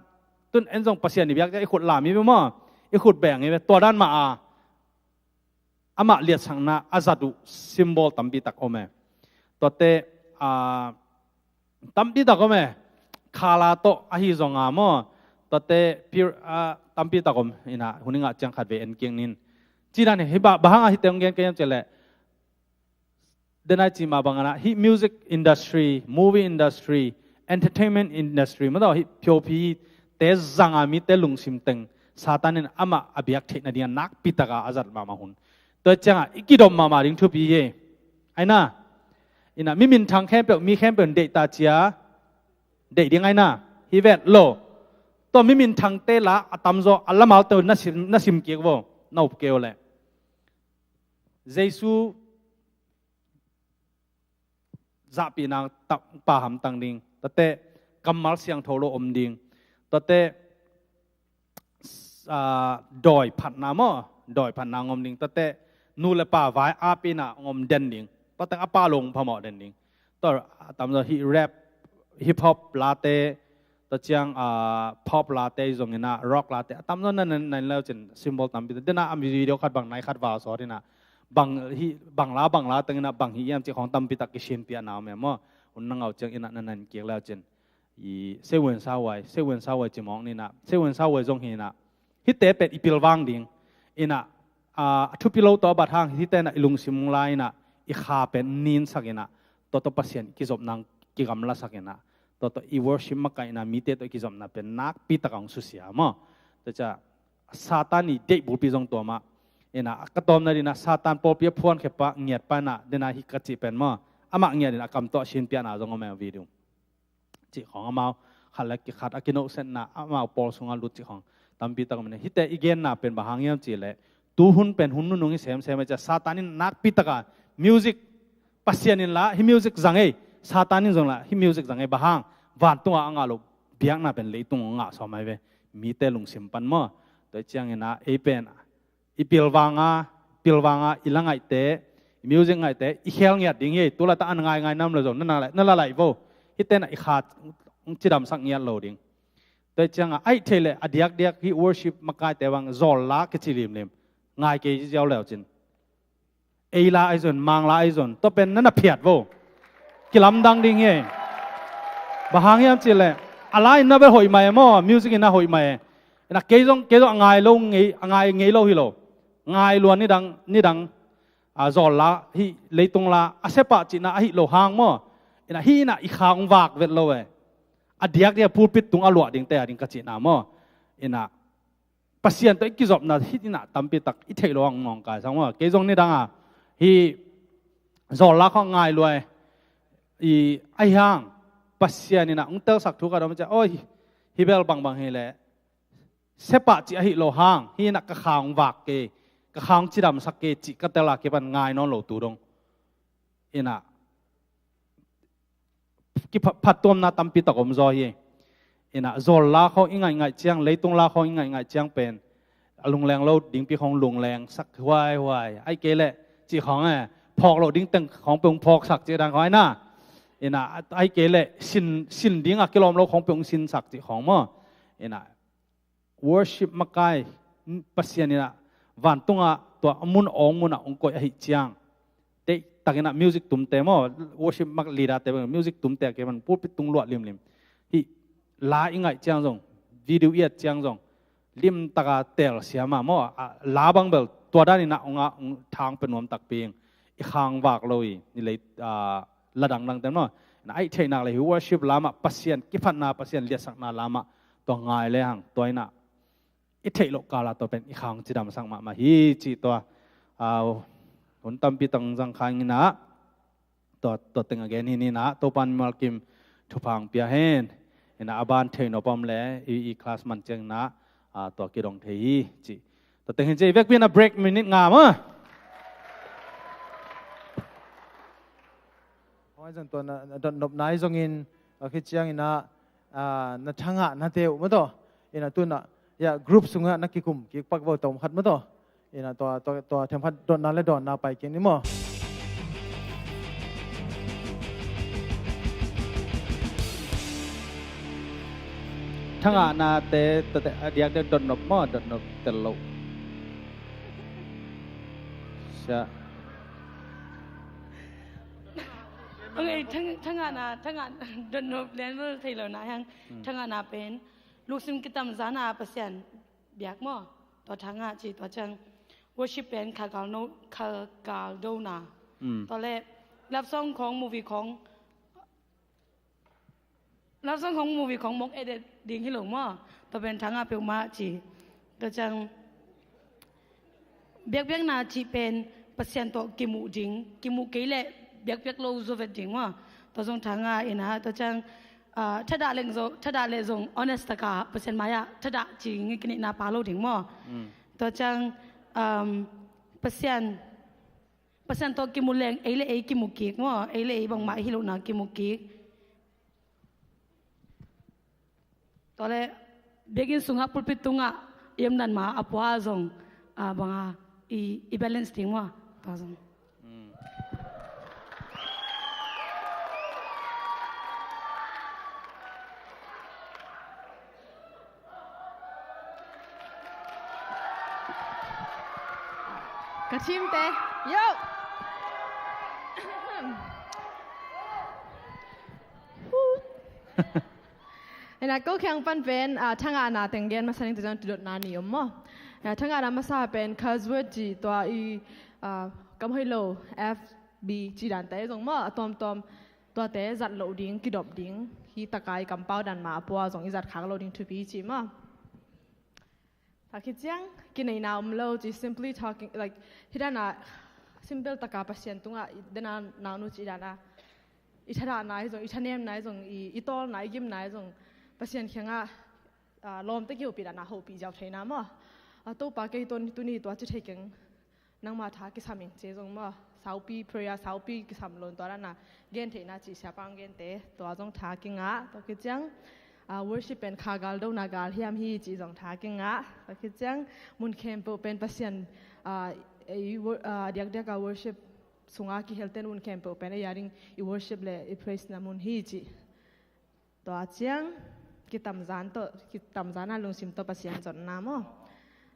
tun en zong Pasian i biak ciang i khut lam i ve maw, i khut beng i ve. Tua dan mah a amah liatsakna a zat uh symbol tampi tak om e. Tuate, a, tampi tak om e. Khala tawh ahi zonga maw. Tuate pir, a, tampi tak om inah hun i ngah ciang khat vei en kik ning. Ci dan hi, hi bang, bang hanga hihte hong gen ka hiam cih leh denai cih mah bang inah hih music industry, movie industry, entertainment industry, mataw hih pyophite zanga mite lungsim teng Satan in amah a biak theih nadinga nakpi taka a zat mahmah hun. Tua ciangah i kidom mahmah ding thupi hi. Aina, inah mi minthang khempeuh, mi khempeuh in deih ta cia deih ding aina, hi vet lo. Tua mi minthangte la a tamzaw a lamalte na sim, na sim kik vo, na up kei uh leh. Jesu zahpihna tapa hamtang ding. Tuate kammal siangtho lo om ding. Tuate, a, dawi phatna maw, dawi phatna hong om ding. Tuate nu le pa vai apina hong om den ding. Tuate a pa lo hong phamawh den ding. Tua a tamzaw hih rap, hip hop late, tua ciang, a, pop late zong inah, rock late a tamzaw na, na, na leucin symbol tampi. Dena a video khat bang nai khat val sawt inah bang hi, bang la, bang la teng inah bang hi hiam cih khawng tampi tak kisinpiahna om e maw. Hun na ngah uh ciang inah na na en kik leucin. I Seven Sawai, Seven Sawai cimawk ninah, Seven Sawai zong hinah. Hihte pen i pilvang ding inah, a, a thupi lo tawh a bat hang hihte inah i lungsim la inah, i kha pen ninsak inah, tua tawh Pasian i kizopna kigamlasak inah, tua tawh i worship makaihna, mite tawh i kizopna pen nakpi taka hong susia maw. Tua ciah Satan i deih bulpi zong tua mah. Inah ka tawmna dinah Satan pawlpi a phuankhia pa, ngiat pa inah dena hi ka cih pen maw. Amah ngiat inah a kam tawh a sinpiahna zong a mel video. Cih khawng amau khat le khat a kinohsetna, amau pawl sungah lut cih khawng tampi tak om inah. Hihte i genna pen bang hang hiam cih leh, tu hun pen hun nunung hi semsem a ciah Satan in nakpi taka music, Pasian in la hih music zang ei, Satan in zong la hih music zang ei, bang hang vantungah a ngah loh biakna pen leitung a ngah sawm ai ve. Mite lungsim pan maw. Tua ciang inah ei pen i pilvanga, pilvanga i la ngaihte, i music ngaihte i khel ngiat ding hi. Tulata an ngaingai nam le zong na la, na la laih vo. Hihte inah i kha cidamsak ngiat lo ding. Tua cianga aih theih leh a diakdiak hih worship makaite bang zawl la kici limlim. Ngai kei ziau leucin. Ei la ahi zon, mang la ahi zon, tua pen na na phiat vo. Kilamdang ding hi. Bang hang hiam cih leh a la in na bel hoih mah e maw, music in na hoih mah e. Inah kei zong, kei zong a ngai lo ngei, a ngai ngei lo hi lo. Ngai lua nidang, nidang. a, zawlla, hih leitung la a sepah cihna ahi lo hang maw. Inah hih inah i khang vak vet lo e. A diakdiak pulpit tung a luah dingte a ding ka cihna maw. Inah Pasian tawh i kizopna hih inah tampi tak i theih lo hang nawngkai sang maw. Kei zong nidang a hih zawlla khawng ngai lua e. I ahi hang Pasian inah hong telsak thu ka dom ciah, oi, hih bel bangbang hi leh sepah cih ahi lo hang, hih inah ka khang vak kei, ka khang cidamsak kei cih ka tel a kipan ngai nawn lo tu dong. Inah kipha-, phattuamna tampi tak om zaw hi. Inah zawlla khawng i ngaihngaih ciang, leitung la khawng i ngaihngaih ciang pen a lungleng lo dingpi khawng lungleng sak huaihuai. Ahi kei leh cih khawng e, phawk lo ding teng khawng peuh hong phawksak cih dan khawng ahi na. Inah ahi kei leh sin, sin ding a kilawm lo khawng peuh hong sinsak cih khawng maw. Inah worship makai, Pasian inah vantungah tua a mun awng munah hong koih ahi ciang, teitakinah music tumte maw, worship mak leader te music tumte a kei man pulpit tung luah limlim. Hih la i ngaih ciang zong, video i et ciang zong, limtaka telsiam a maw, a, la bang bel tua daninah hong a, hong thang pe nuam takpi ing. I khang vak lo i, i lei, a, la dangdang ten maw. Na aih theihnak le hi worship lamah Pasian kiphatna, Pasian liatsakna lamah tua ngai le hang, tua inah i theih loh kala tua pen i khang cidamsak mahmah hi cih tua, a, hun tampi tang zang kha inah tua, tua teng a gen hi inah Topan mimal kim thupha hong pia hen. Inah a ban thei nop om le i, i class man ciang inah, a, tua kidong thei hi cih. Tua teng hin cih i vekpi inah break minute nga maw. Hoi zong tua na, na dotnop nai zongin, a, khi ciang inah, a, na thangah na teu maw taw. Inah tunah, ya, group sungah na kikum kik pak vo tom khat maw taw. Inah tua, tua, tua them khat dotna le dotna pai kik ni maw. Thangahna te, tua te, a diak diak dotnop maw, dotnop tel lo. Sia. Ok, thang, thangahna, thangah, dotnop lian lo thei lo na hang. Hmm. Thangahna pen luksim kitamzana Pasian biak maw. Tua thangah ci tua ciang worship pen khagal no, khagal dona. Hmm. Tua le love song khawng, movie khawng, love song khawng, movie khawng mawk edit ding hi lo maw. Tua pen thangah peuhmah ci. Tua ciang biakpiakna cih pen Pasian tawh kimuh ding, kimuh kei leh biakpiak lo zo vet ding maw. Tua zong thangah inah, tua ciang, ah, thadah leng zo, thadah leh zong honest taka Pasian mai-ah thadah ci ngi kinihna pa lo ding maw. Mm. Tua ciang, um, Pasian, Pasian tawh kimuh leng ei le ei kimuh kik maw, ei le ei bangmah hi lohna kimuh kik. Tua le biakinn sungah pulpit tungah i omdan ma a pua zong, ah, banga i, i balance ding maw. Tua zong. Hmm. Ka team te. Yo. Ena, ko kiang pan pen, ah, thangahna teng gen masa ning, tua ciang thudotna nih om maw. Ah, thangahna masa pen Khazwet ci tua i, ah, kam hoih lo F B ci dan te zong maw, a tuamtuam tuate zat loh ding, kidop ding, hi taka i kampau dan ma a pua zong i zat khak loh ding thupi ci maw. A khit ciang kineihna om lo ci, simply talking, like, hi dana simple taka Pasian tungah i dana naunu ci dana i thadahna hi zong, i thanemna hi zong, i, i tawlna, i gimna hi zong Pasian kiangah, ah, lawmte kihopih dana hopih ziau theihna maw. Ah, Topa kei tun, tuni tua ci thei keng. Nangma tha kisam ing ci zong maw, saupi prayer, saupi kisam lo in tua dana gen theihna ci siapa hong gente, tua zong tha kingah, tua khit ciang, ah, worship pen kha gal dona gal hiam hi ci zong tha kingah, tua khit ciang mun khempeuh pen Pasian, ah, i wor-, ah, diakdiak a worship sunga kihelten mun khempeuh pen ei a ding i worship le i praise na mun hi ci. Tua ciang kitamzan tawh, kitamzan a lungsim tawh Pasian zonna maw.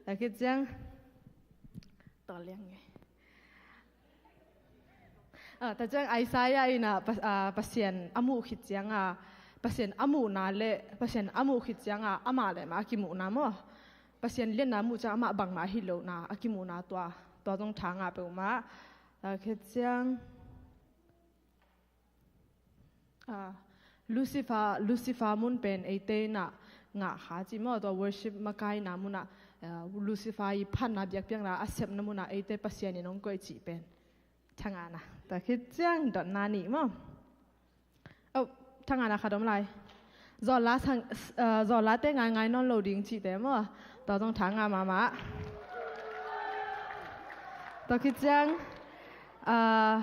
Tua khit ciang, tua liang nge. Ah, tua ciang Isaiah in a Pa-, ah, Pasian a muh khit cianga, Pasian a muhna le, Pasian a muh khit cianga amah le amah a kimuhna maw. Pasian liatna muh ciang amah bangmah a hi lohna a kimuhna tua, tua zong tha ngah peuhmah. Tua khit ciang, ah, Lucifer, Lucifer mun pen eite in ah ngah kha ci maw, tua worship makaina mun ah, ah, Lucifer i phatna biakpiakna a sepna mun ah eite Pasian in hong koih cih pen thangahna. Tua khit ciang dotna nih maw. Oh, thangahna khat om lai. Zawlla sang, ah, zawllate ngaingai nawn lo ding cihte maw. Tua zong thangah mahmah. Tua khit ciang, ah,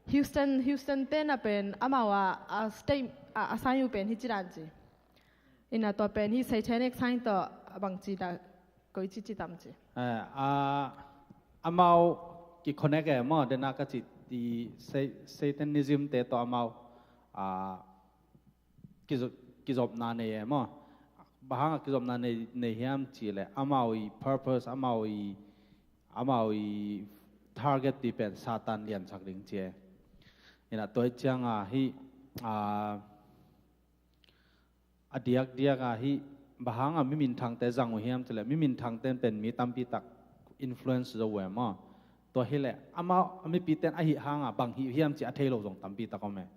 Houston, Houston te na pen amau a, a state a, a sign uh pen hi ci dan ci. Ina tua pen hi satanic sign tawh a bang ci da koi ci ci tam ci. Eh, a, amau ki connect e maw, dena ka ci i sa-, Satanism te tawh amau, ah, kizo-, kizopna nei e maw. Bang hang a kizopna nei, nei hiam ci le amau i purpose, amau i, amau i target pi pen Satan liansak ding ci e. Ina tua hi ciang a hi, ah, a diakdiak a hi, bang hang a mi minthangte zang uh hiam ci le mi minthangte pen mi tampi tak influence zo uh e maw. Tua hi le amau a mipi ten a hi hang a bang hi hiam ci a thei lo zong tampi tak om e.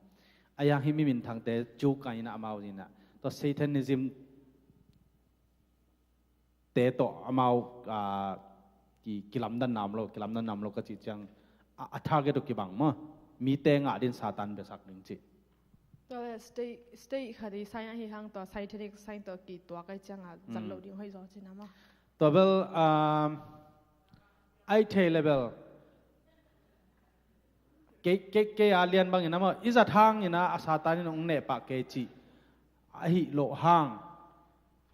A yang hi mi minthangte cu ka ina amau ina tua Satanism te tawh amau, ah, ki, kilamdan nam lo, kilamdan nam lo ka cih ciang a, a target uh kibang maw. Mite ngah din Satan biasak ding cih. Tua le state, state khat i sign ahi hang tua satanic sign tawh kituak ai ciang a zat lo ding hoih zaw cina maw. Tua bel, um, ai thei le bel kei, kei, kei a lian bangin a maw, i zat hangin a, a Satan in hong neh pah kei cih ahi loh hang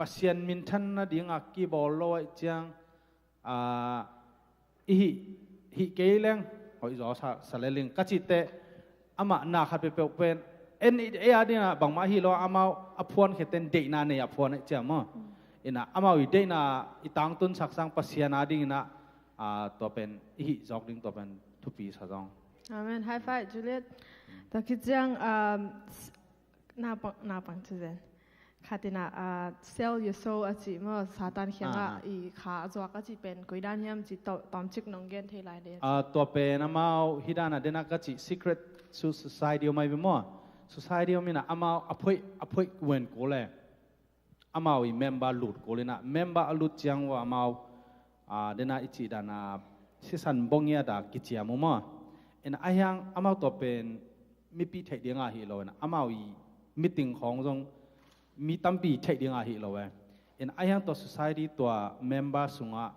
Pasian minthan nading a kibawl lo ai ciang, ah, i hih, hih kei leng hoih zaw sa, sa le ling ka cih teh amah na khat peuhpeuh pen en i, ei a ding a bangmah hi lo amau a phuan kheten deihna nei a phuan ai ciang maw. Ina amau i deihna i tangtun saksang Pasian a dingin a, ah, tua pen i hih zawk ding tua pen thupi sa zong. Amen. High five, Juliet. Tua khit ciang, um, s-, na pang, na pang ci zen. Khatina, ah, sell your soul a cih maw, Satan khiang ah, ah, i kha a zuak a cih pen koi dan hiam cih tawm, tawmcik nong gen thei lai de. Ah, tua pen amau hi dan a dena ka cih secret su-, society om ai ve maw. Society om ina amau a phoih, a phoih wen ko le. Amau i member lut kul ina, member a lut ciang ua amau, ah, dena i cih dan a sisan bong ia da kiciam uh maw. Ina a hiang amau tua pen mipi theih dinga hi lo ina, amau i meeting khawng zong mi tampi theih dinga hi lo e. Ina a hiang tua society tua member sungah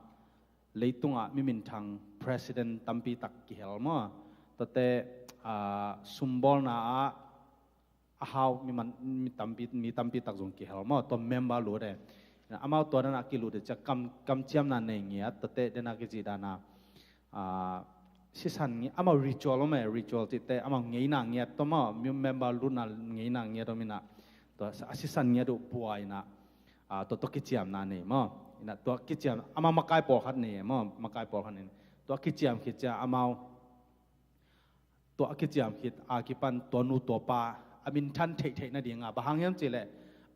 leitungah mi minthang president tampi tak kihel maw. Tuate, ah, sumbawlna ah a hau mi man, mi tampi, mi tampi tak zong kihel maw, tua member lut e. Amau tua dana kilut e cia kam, kamciamna nei ngiat, tuate dana kici dana, ah, sisan ngi, amau ritual om e, ritual cihte, amau ngeina ngiat tua maw, mi member lutna ngeina ngiat om ina, tua a sisan ngiat uh bua ina, ah, tua, tua kiciamna nei maw. Ina tua kiciam, amau makai pawlkhat nei e maw, makai pawlkhat nei. Tua kiciam khit cia amau tua a kiciam khit a kipan tua nu tua pa a minthan theihtheih nadinga, bang hang hiam cihleh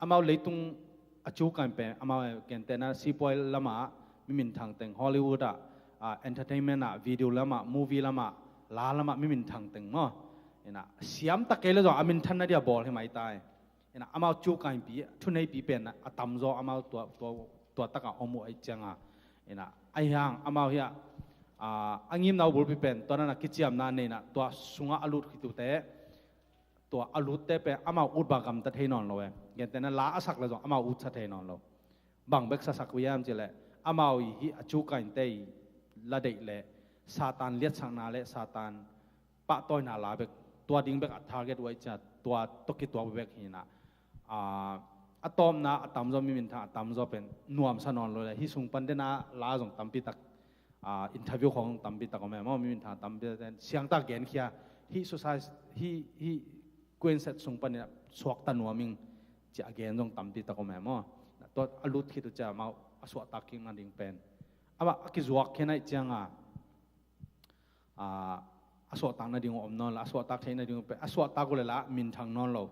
amau leitung a cu kan pen amau gentehna sipuai lamah mi minthang teng, Hollywood ah, ah, entertainment ah, video lamah, movie lamah, la lamah mi minthang teng maw. Ina siam tak kei le zong a minthan nadia bawl hi mai tai. Ina amau cu kainpi, thuneipi pen a tamzaw amau tua, tua, tua taka om uh ai cianga. Ina a hiang amau hi a, a, a ngimna uh bulpi pen tua nana kiciamna neina tua sunga a lut khitute, tua a lutte pen amau ut ba gamta thei nawn lo e. Gentehna la a sak le zong amau utsa thei nawn lo. Bang bek sasak uh hiam cihleh amau i hi a cu kainte i la deih le Satan liatsakna le Satan pahtawina la bek, tua ding bek a target uh ai cia, tua tawh kituak bek hina. Ah, a tawpna a tamzaw mi minthang a tamzaw pen nuamsa nawn lo le, hi sung pan dena la zong tampi tak, ah, interview khawng tampi tak om e maw, mi minthang tampi tak siangtak genkhia, hi society, hi, hi Queenset sung panin suakta nuam ing cia a gen zong tampi tak om e maw. Tua a lut khit uh cia amau a suahtak kik nading pen amah a kizuak khen ai cianga, ah, a suahtak nading uh om nawn lo, a suahtak theih nading uh pen, a suahtak uh le la minthang nawn lo.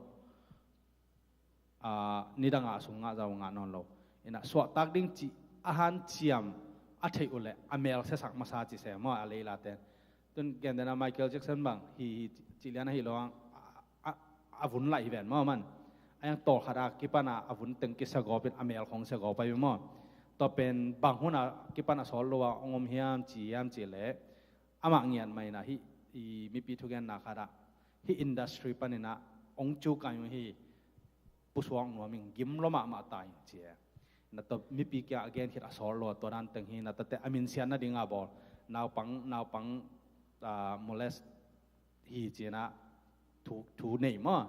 Ah, nidangah a sung ngah zau ngah nawn lo. Ina suahtak ding cih a hanciam a theih uh le a mel siasak masa ci se maw a leilate. Tun gentehna Michael Jackson bang hi, hi, cih lian ahi lo ang, a, a, a vun laih hi ven maw man. A yang tawlkhat a kipan a, a vun teng kisiagawp in a mel khong siagawp ahi maw. Tua pen bang hun a kipan a sawt lo a hong om hiam ci hiam cih leh, amah ngiat mah in a hih, i mipi thugenna khat ah, hih industry panin a hong cu kai uh hi. Pusuak nuam in gim lua mahmah ta in ci e. Na tawh mipi kiang a gen khit a sawt lo a, tua dan teng hi na tate a minsiat nading a bawl. Naupang, naupang, ah, molest hi ci na thu, thu nei maw.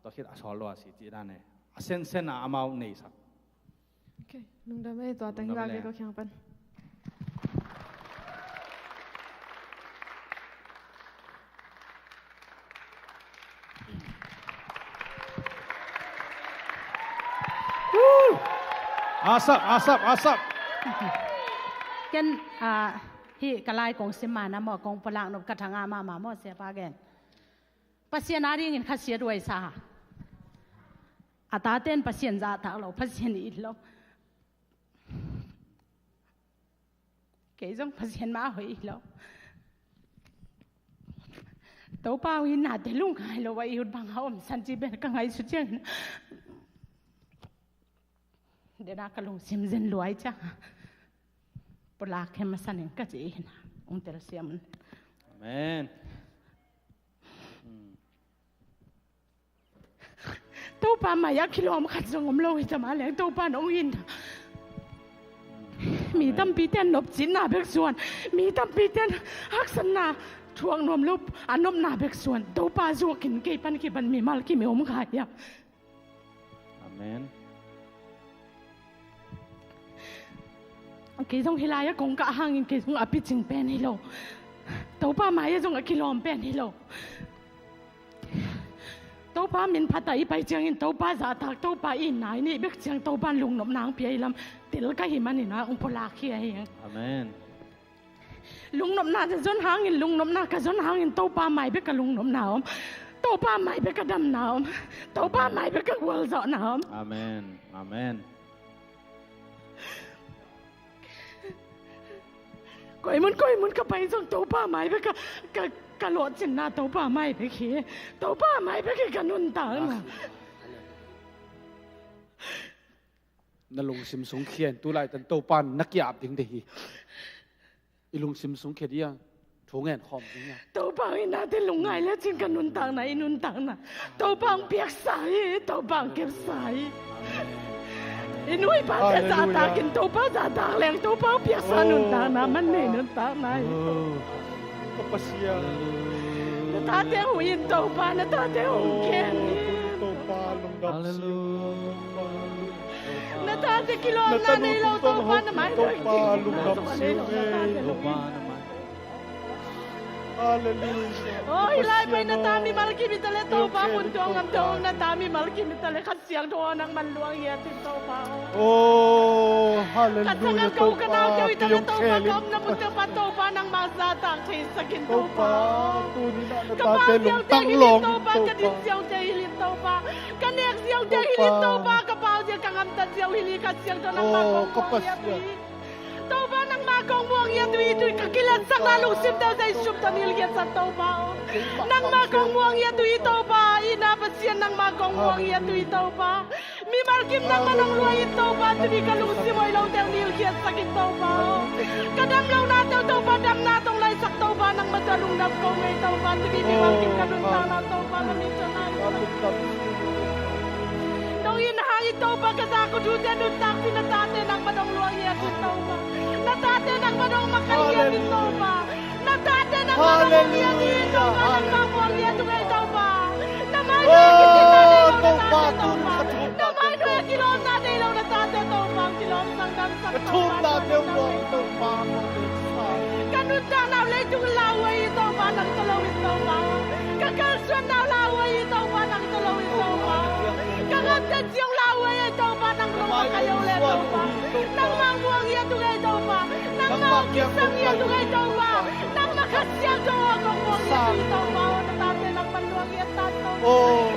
Tua khit a sawt lo a si ci dan e. A sensen a amau neisak. Ok, lungdam e, tua teng hi vak e, ko kiang pan. Asap, asap, asap. Ken, ah, hih ka lai kong sim ma na maw, kong pulak nop ka thang a mahmah maw, siapa gen. Pasian a dingin khasiat huai sa. A taten Pasian zahtak lo, Pasian it lo. Kei zong Pasian mah hoih hi lo. Topa uh in nate lungngai lo a i ut bang a om san ci pen ka ngaihsut ciangin, dena ka lungsim zen luai ciang a, pulak hem a sanin ka ci hi na. Ung telsiam un. Amen. Topa mai-ah kilawm khat zong om lo hi ta mah leng Topa nong in. Mi tampi ten nopcitna bek suan, mi tampi ten haksatna thuak nuam lo a nopna bek suan, Topa zuakin kei pan kipan mimal kim i om kha hiam? Amen. Kei zong hih lai-ah kong kah hangin kei zong a picing pen hi lo. Topa mai-ah zong a kilawm pen hi lo. Topa min phat a i pai ciangin Topa zahtak, Topa i nai nih bek ciang Topa in lungnopna ang pia i lam til ka hi manin a ung pulak hi a hi. Amen. Lungnopna ka zon hangin, lungnopna ka zon hangin Topa mai bek ka lungnopna om. Topa mai bek ka damna om. Topa mai bek ka gualzawhna om. Amen. Amen. Koi mun, koi mun ka pai zong Topa mai bek ka, ka, ka lawhcinna Topa mai bek hi. Topa mai bek hi ka nuntakna. Na lungsim sung khian, tu laitan Topa na kiap ding de hi. I lungsim sung khia dia thu ngen khawm ding a. Topa i nate lungngai le cin ka nuntakna, i nuntakna Topa ang piaksa hi, Topa ang kepsa hi. I nu i pate zahtakin Topa zahtak leng Topa ang piaksa nuntakna man nei nuntakna hi. Ka Pasian. Na tate hong in Topa, na tate hong ken in. Topa lungdam. Na tate kilawmna nei lo Topa, na mai Topa lungdam. Hallelujah. Oh, hih lai pai na ta mimal kim hi ta le Topa, mun tuang ngam tuang na ta mimal kim hi ta le Kha Siangtho nang man luang hi a tin Topa. Oh, hallelujah. Ka sangam ka u ka nau keu hi ta le Topa, ka omna mun teng pan Topa nangmah zahtak theisak in Topa. Ka pau ziau te hilh in Topa, ka din ziau te hilh in Topa. Ka nek ziau te hilh in Topa, ka pau ziau ka ngamtat ziau hilh in Kha Siangtho nangmah kong muang hi a tui. Topa nangmah kong muang hi a tui, tui ka kilatsakna lungsim teu zei sum tawh nilkhiatsak Topa. Nangmah kong muang hi a tui Topa, i na Pasian nangmah kong muang hi a tui Topa. Mimal kim nangmah nong luai in Topa, tuni ka lungsim hoih lo teu nilkhiatsak in Topa. Ka dam lohna teu Topa, damna tong laisak Topa, nangmah tua lungdam kong ngei Topa, tuni mimal kim ka nuntakna Topa, ka min tua nai. Nong in hang in Topa, ka zak uh thute nuntakpih na tate nangmah nong luai hi a tui Topa. Na tate nangmah nong makaih hi a tui Topa. Na tate nangmah nong muang hi a tui Topa, nangmah muang hi a tui Topa. Na mai na kitinna nei lo na tate Topa. Na mai na kilawmna nei lo na tate Topa, kilawm sang dam sang Topa. Ka nuntakna uh leitung lauhuai hi Topa, nang tawh lo in Topa. Ka kalsuanna uh lauhuai hi Topa, nang tawh lo in Topa. Ka ngamtat ziau lauhuai hi Topa, nang lo makaih lo le Topa. Nangmah muang hi a tui Topa. Nangmah kisang hi a tui Topa. Nangmah Kha Siangtho a kong muang hi a tui Topa. Na tate nangmah luang hi a tui Topa.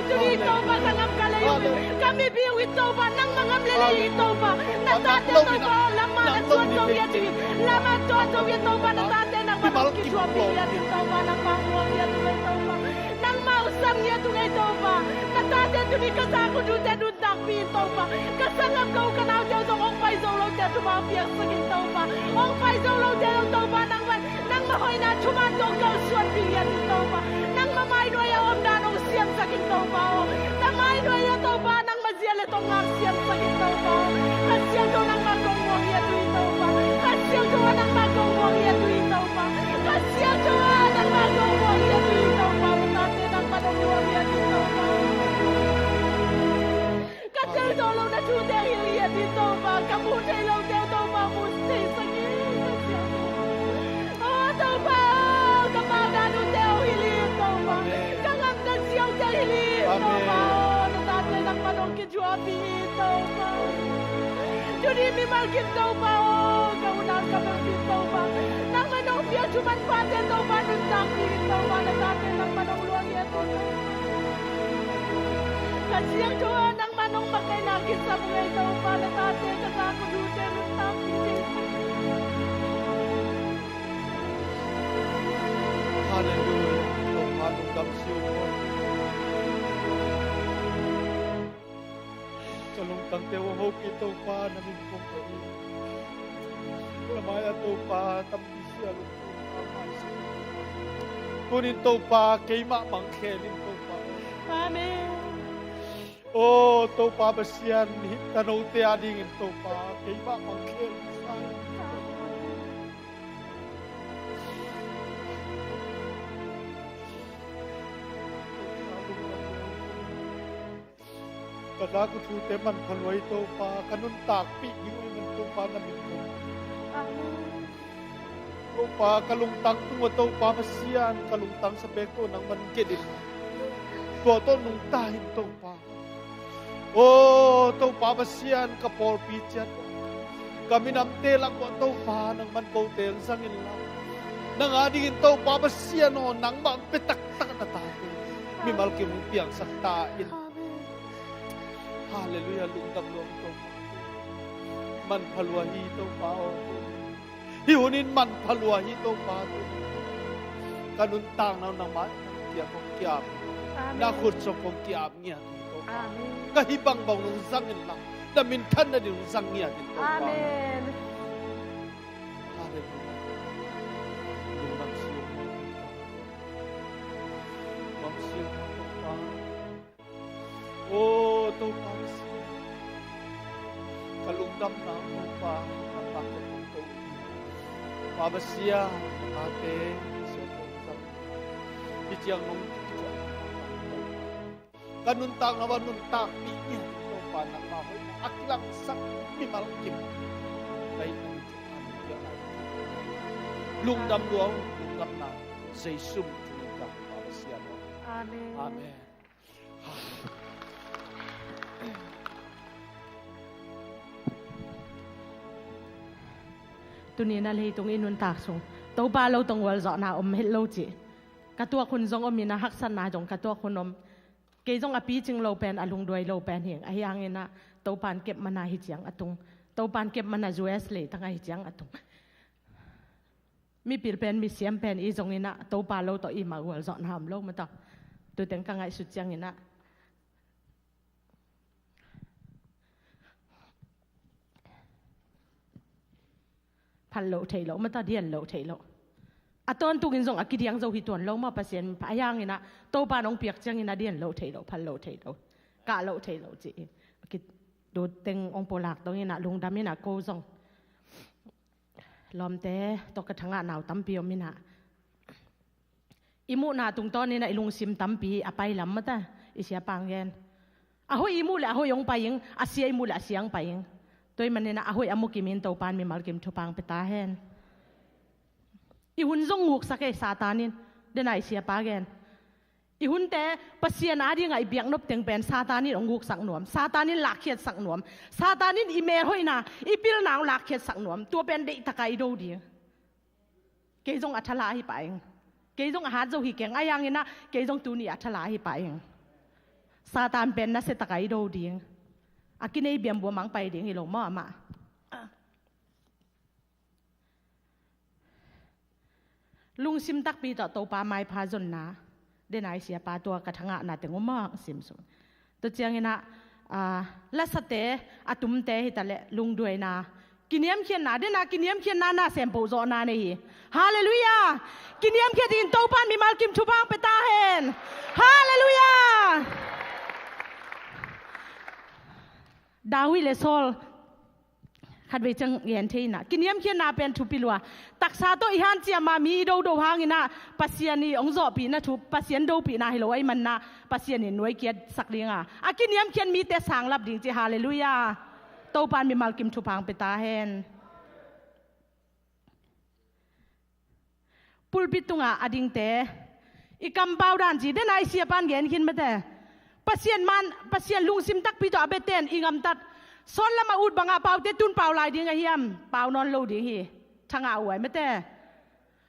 Tuni Topa ka ngam ka lei uh, ka mipi uh hi Topa, nangmah ngam le lei hi Topa. Na tate Topa, lamah na tuat zo hi a tui. Lamah tuat zo hi a Topa, na tate na Mimal kim lawm hi. Topa, nangmah muang ngiat uh ngei Topa. Nangmah uh sam ngiat uh ngei Topa. Na tate tuni ka zak uh dute nuntakpih in Topa. Ka sanggam, ka u ka naute uh zong hong pai zo lote uh thupha piaksak in Topa. Hong pai zo lote uh Topa nangmah, nangmah hoihna thuman tawh kalsuanpih ngiat in Topa. Nangmah mai nuai-ah omdan hong siamsak in Topa aw. Na mai nuai-ah Topa nangmah zia le tong ngak siamsak in Topa aw. Kha Siangtho nangmah kong muang ngiat uh hi Topa. Kha Siangtho ah nangmah kong muang ngiat uh hi Topa. Kha Siangtho ah nangmah kong muang ngiat uh hi Topa. Na tate nangmah nong muang ngiat uh hi Topa. Ka teltawn lohna thute hilh ngiat in Topa. Ka muh theih lote uh Topa mu theisak in Kha Siangtho. Aw Topa, ka maudan uh teh hilh in Topa. Ka ngamna zia uh teh hilh in Topa. Aw na tate nangmah nong ki Thuapih in Topa. Tuni mimal kim Topa aw, ka unau ka melpi Topa. Nangmah nong piak thuman pate Topa nuntakpih in Topa, na tate nangmah nong luang ngiat uh Topa. Kha Siangtho ah nangmah nong makaihna kisam ngei Topa, na tate ka zak uh dute nuntakpih theisak. Halleluiah. Topa lungdam siu ko. Ka lungtangte uh hong hopih Topa na min kong ko hi. Ka mai-ah Topa tampi sia lungdam Topa mai sia. Tunin Topa keimah mangkhel in Topa. Amen. Aw Topa Pasian, hih ka note adingin Topa keimah mangkhel in sa in. Ka zak uh thute manpha lua hi Topa, ka nuntakpih ding uh hi man Topa na min Topa. Amen. Topa ka lungtang tung uh Topa Pasian, ka lungtang sa pek tawh nangman gen in. Tua tawh nungta in Topa. Aw Topa Pasian, ka pawlpi ciat uh, ka minamte lak uh Topa nangman kote hong zang inla, nang adingin Topa Pasian aw nangmah hong pia taktak na tate mimal kim hong piangsak ta in. Amen. Halleluiah, lungdam lua Topa. Manpha lua hi Topa aw. Hih hun in manpha lua hi Topa. Ka nuntakna uh nangmah kiang kong ki-ap. Amen. Na khut sung kong ki-ap ngiat hi Topa. Amen. Ka hih bangbang nong zang inla, na minthan nading nong zang ngiat in Topa. Amen. Halleluiah. Lungdam siu. Lungdam siu Topa. Aw Topa Pasian, ka lungdamna Topa, na tate kong ko hi. Topa Pasian, na tate Pasian kong zang. Hih ciang nong kituak Topa, ka nuntakna uh a nuntakpih ngiat Topa, nangmah hoihna a kilangsak mimal kim. Lungdam lua, lungdamna Jesu min thum in ka Topa Pasian aw. Amen. Amen. Tuni-in a leitung i nuntak sung Topa lo tawh gualzawhna om het lo cih ka tuak hun zong om in a, haksatna zong ka tuak hun om. Kei zong a picing lo pen, a lungduai lo pen hi ing. Ahi hangin ah Topa in kep mana hi ciang a tung. Topa in kep mana U S leitang ah hi ciang a tung. Mipil pen, misiam pen i zongin ah Topa lo tawh i mah gualzawhna om lo mah tawh. Tuteng ka ngaihsut ciangin ah phal loh theih loh mah tawh, dian loh theih loh. A tawntung in zong a kidiang zo hi tuan lo mah Pasian min pha. Ahi hangin ah Topa in hong piak ciangin ah dian loh theih loh, phal loh theih loh, kah loh theih loh ci. Tuteng hong pulak dongin ah lungdam in ah ko zong lawmte tawh ka thangah nau tampi om in ah, i muhna tungtawnin ah i lungsim tampi a pailam mata, i siapa gen. A hoih i muh leh a hoih hong pai ing, a sia i muh leh a sia hong pai ing. Tua ahih manin ah a hoih a mu kimin Topa in mimal kim thupha hong pia ta hen. I hun zong guksak ei Satan in, den a i siapa gen. I hunte Pasian adingah i biaknop teng pen Satan in hong guksak nuam, Satan in lakkhiatsak nuam, Satan in i melhoihna, i pilna hong lakkhiatsak nuam. Tua pen deihtakin i do ding. Kei zong a thala ahi pah ing. Kei zong a hat zo hi keng, ahi hangin ah kei zong tuni a thala ahi pah ing. Satan pen nasiatakin i do ding. A kinei biambua mang pai ding hi lo maw amah. Ah. Lungsim takpi tawh Topa maipha zonna, denai siapa tua ka thangahna teng um mawk sim sung. Tua ciangin ah, aa, lasate a tumte hi ta leh lungduaina, kiniamkhiatna, dena kiniamkhiatna na sempoh zawhna nei hi. Halleluiah. Kiniamkhiat in Topa in mimal kim thupha hong pia ta hen. Halleluiah. David le Saul khatvei ciang gen thei in ah, kiniamkhiatna pen thupi lua. Taksa tawh i hanciam a, mi i dodo hangin ah, Pasian i hong zawhpihna thu, Pasian dopihna hi lo ahih manin ah, Pasian in nuaikiat sak ding a, a kiniamkhiat mite sanglap ding ci. Halleluiah. Topa in mimal kim thupha hong pia ta hen. Pulpit tungah a dingte, i kampau dan ci, dena i siapa in gen khin mate. Pasian man, Pasian lungsim takpi tawh a biate in i gamtat. Sawn lamah ut bangah paute tun pau lai ding a hiam? Pau nawn lo ding hi. Thangah uh ai mate.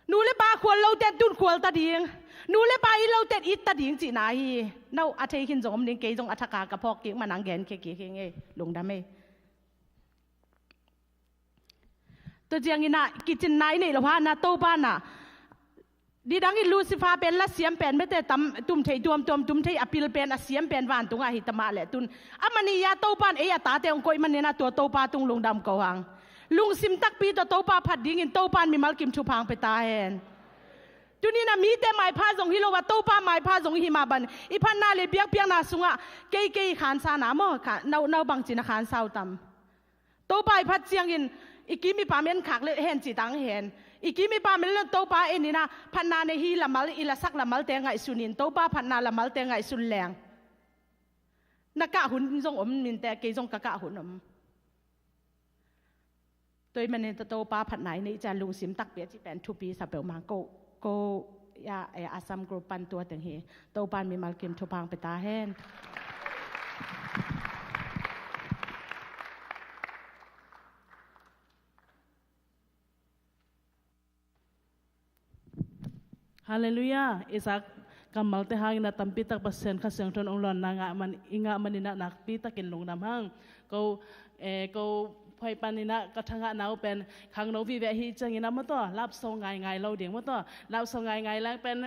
Nu le pa khual lote in tun khual ta ding. Nu le pa it lote in it ta ding cihna hi. No, a thei khin zong om ding, kei zong a thak a ka phawk kik man ang gen khia kik hi ngei. Lungdam ei. Tua ciangin ah, kicinna i neih loh hangin ah, Topa in ah, nidangin Lucifer pen la siam pen mate, tam, tum thei tuamtuam tum thei, a pil pen, a siam pen vantungah hi ta mah leh tun. Amah ni a Topa in ei a tate hong koih manin ah, tua Topa tung lungdam ko hang. Lungsim takpi tawh Topa phat dingin Topa in mimal kim thupha hong pia ta hen. Tuni in ah mite maipha zong hi lo a, Topa maipha zong hi mah bangin, i phatna le biakpiakna sungah kei, kei khansana maw, kha, no, no bangci na khansa uh tam? Topa i phat ciangin, i kim i pam en khak le hen ci tang hen. I kim i pam en le Topa en in ah, phatna nei hi lamal, i lasak lamalte ngaihsun in, Topa phatna lamalte ngaihsun leng. Na kah hun zong om minte, kei zong ka kah hun om. Tua ahih manin tawh Topa phatna i neih ciang lungsim takpi a cih pen thupi sa peuhmah ko, ko, ya, eh, Assam group pan tua teng hi. Topa in mimal kim thupha hong pia ta hen. Halleluiah. Isaac kammalte hangin ah tampi tak Pasian Kha Siangtho in hong lawnna ngah man, i ngah manin ah nakpi takin lungdam hang. Ko, eh, ko phuai panin ah ka thangahna uh pen khangno vive hi ciangin ah maw taw, love song ngaingai lo ding maw taw. Love song ngaingai leng pen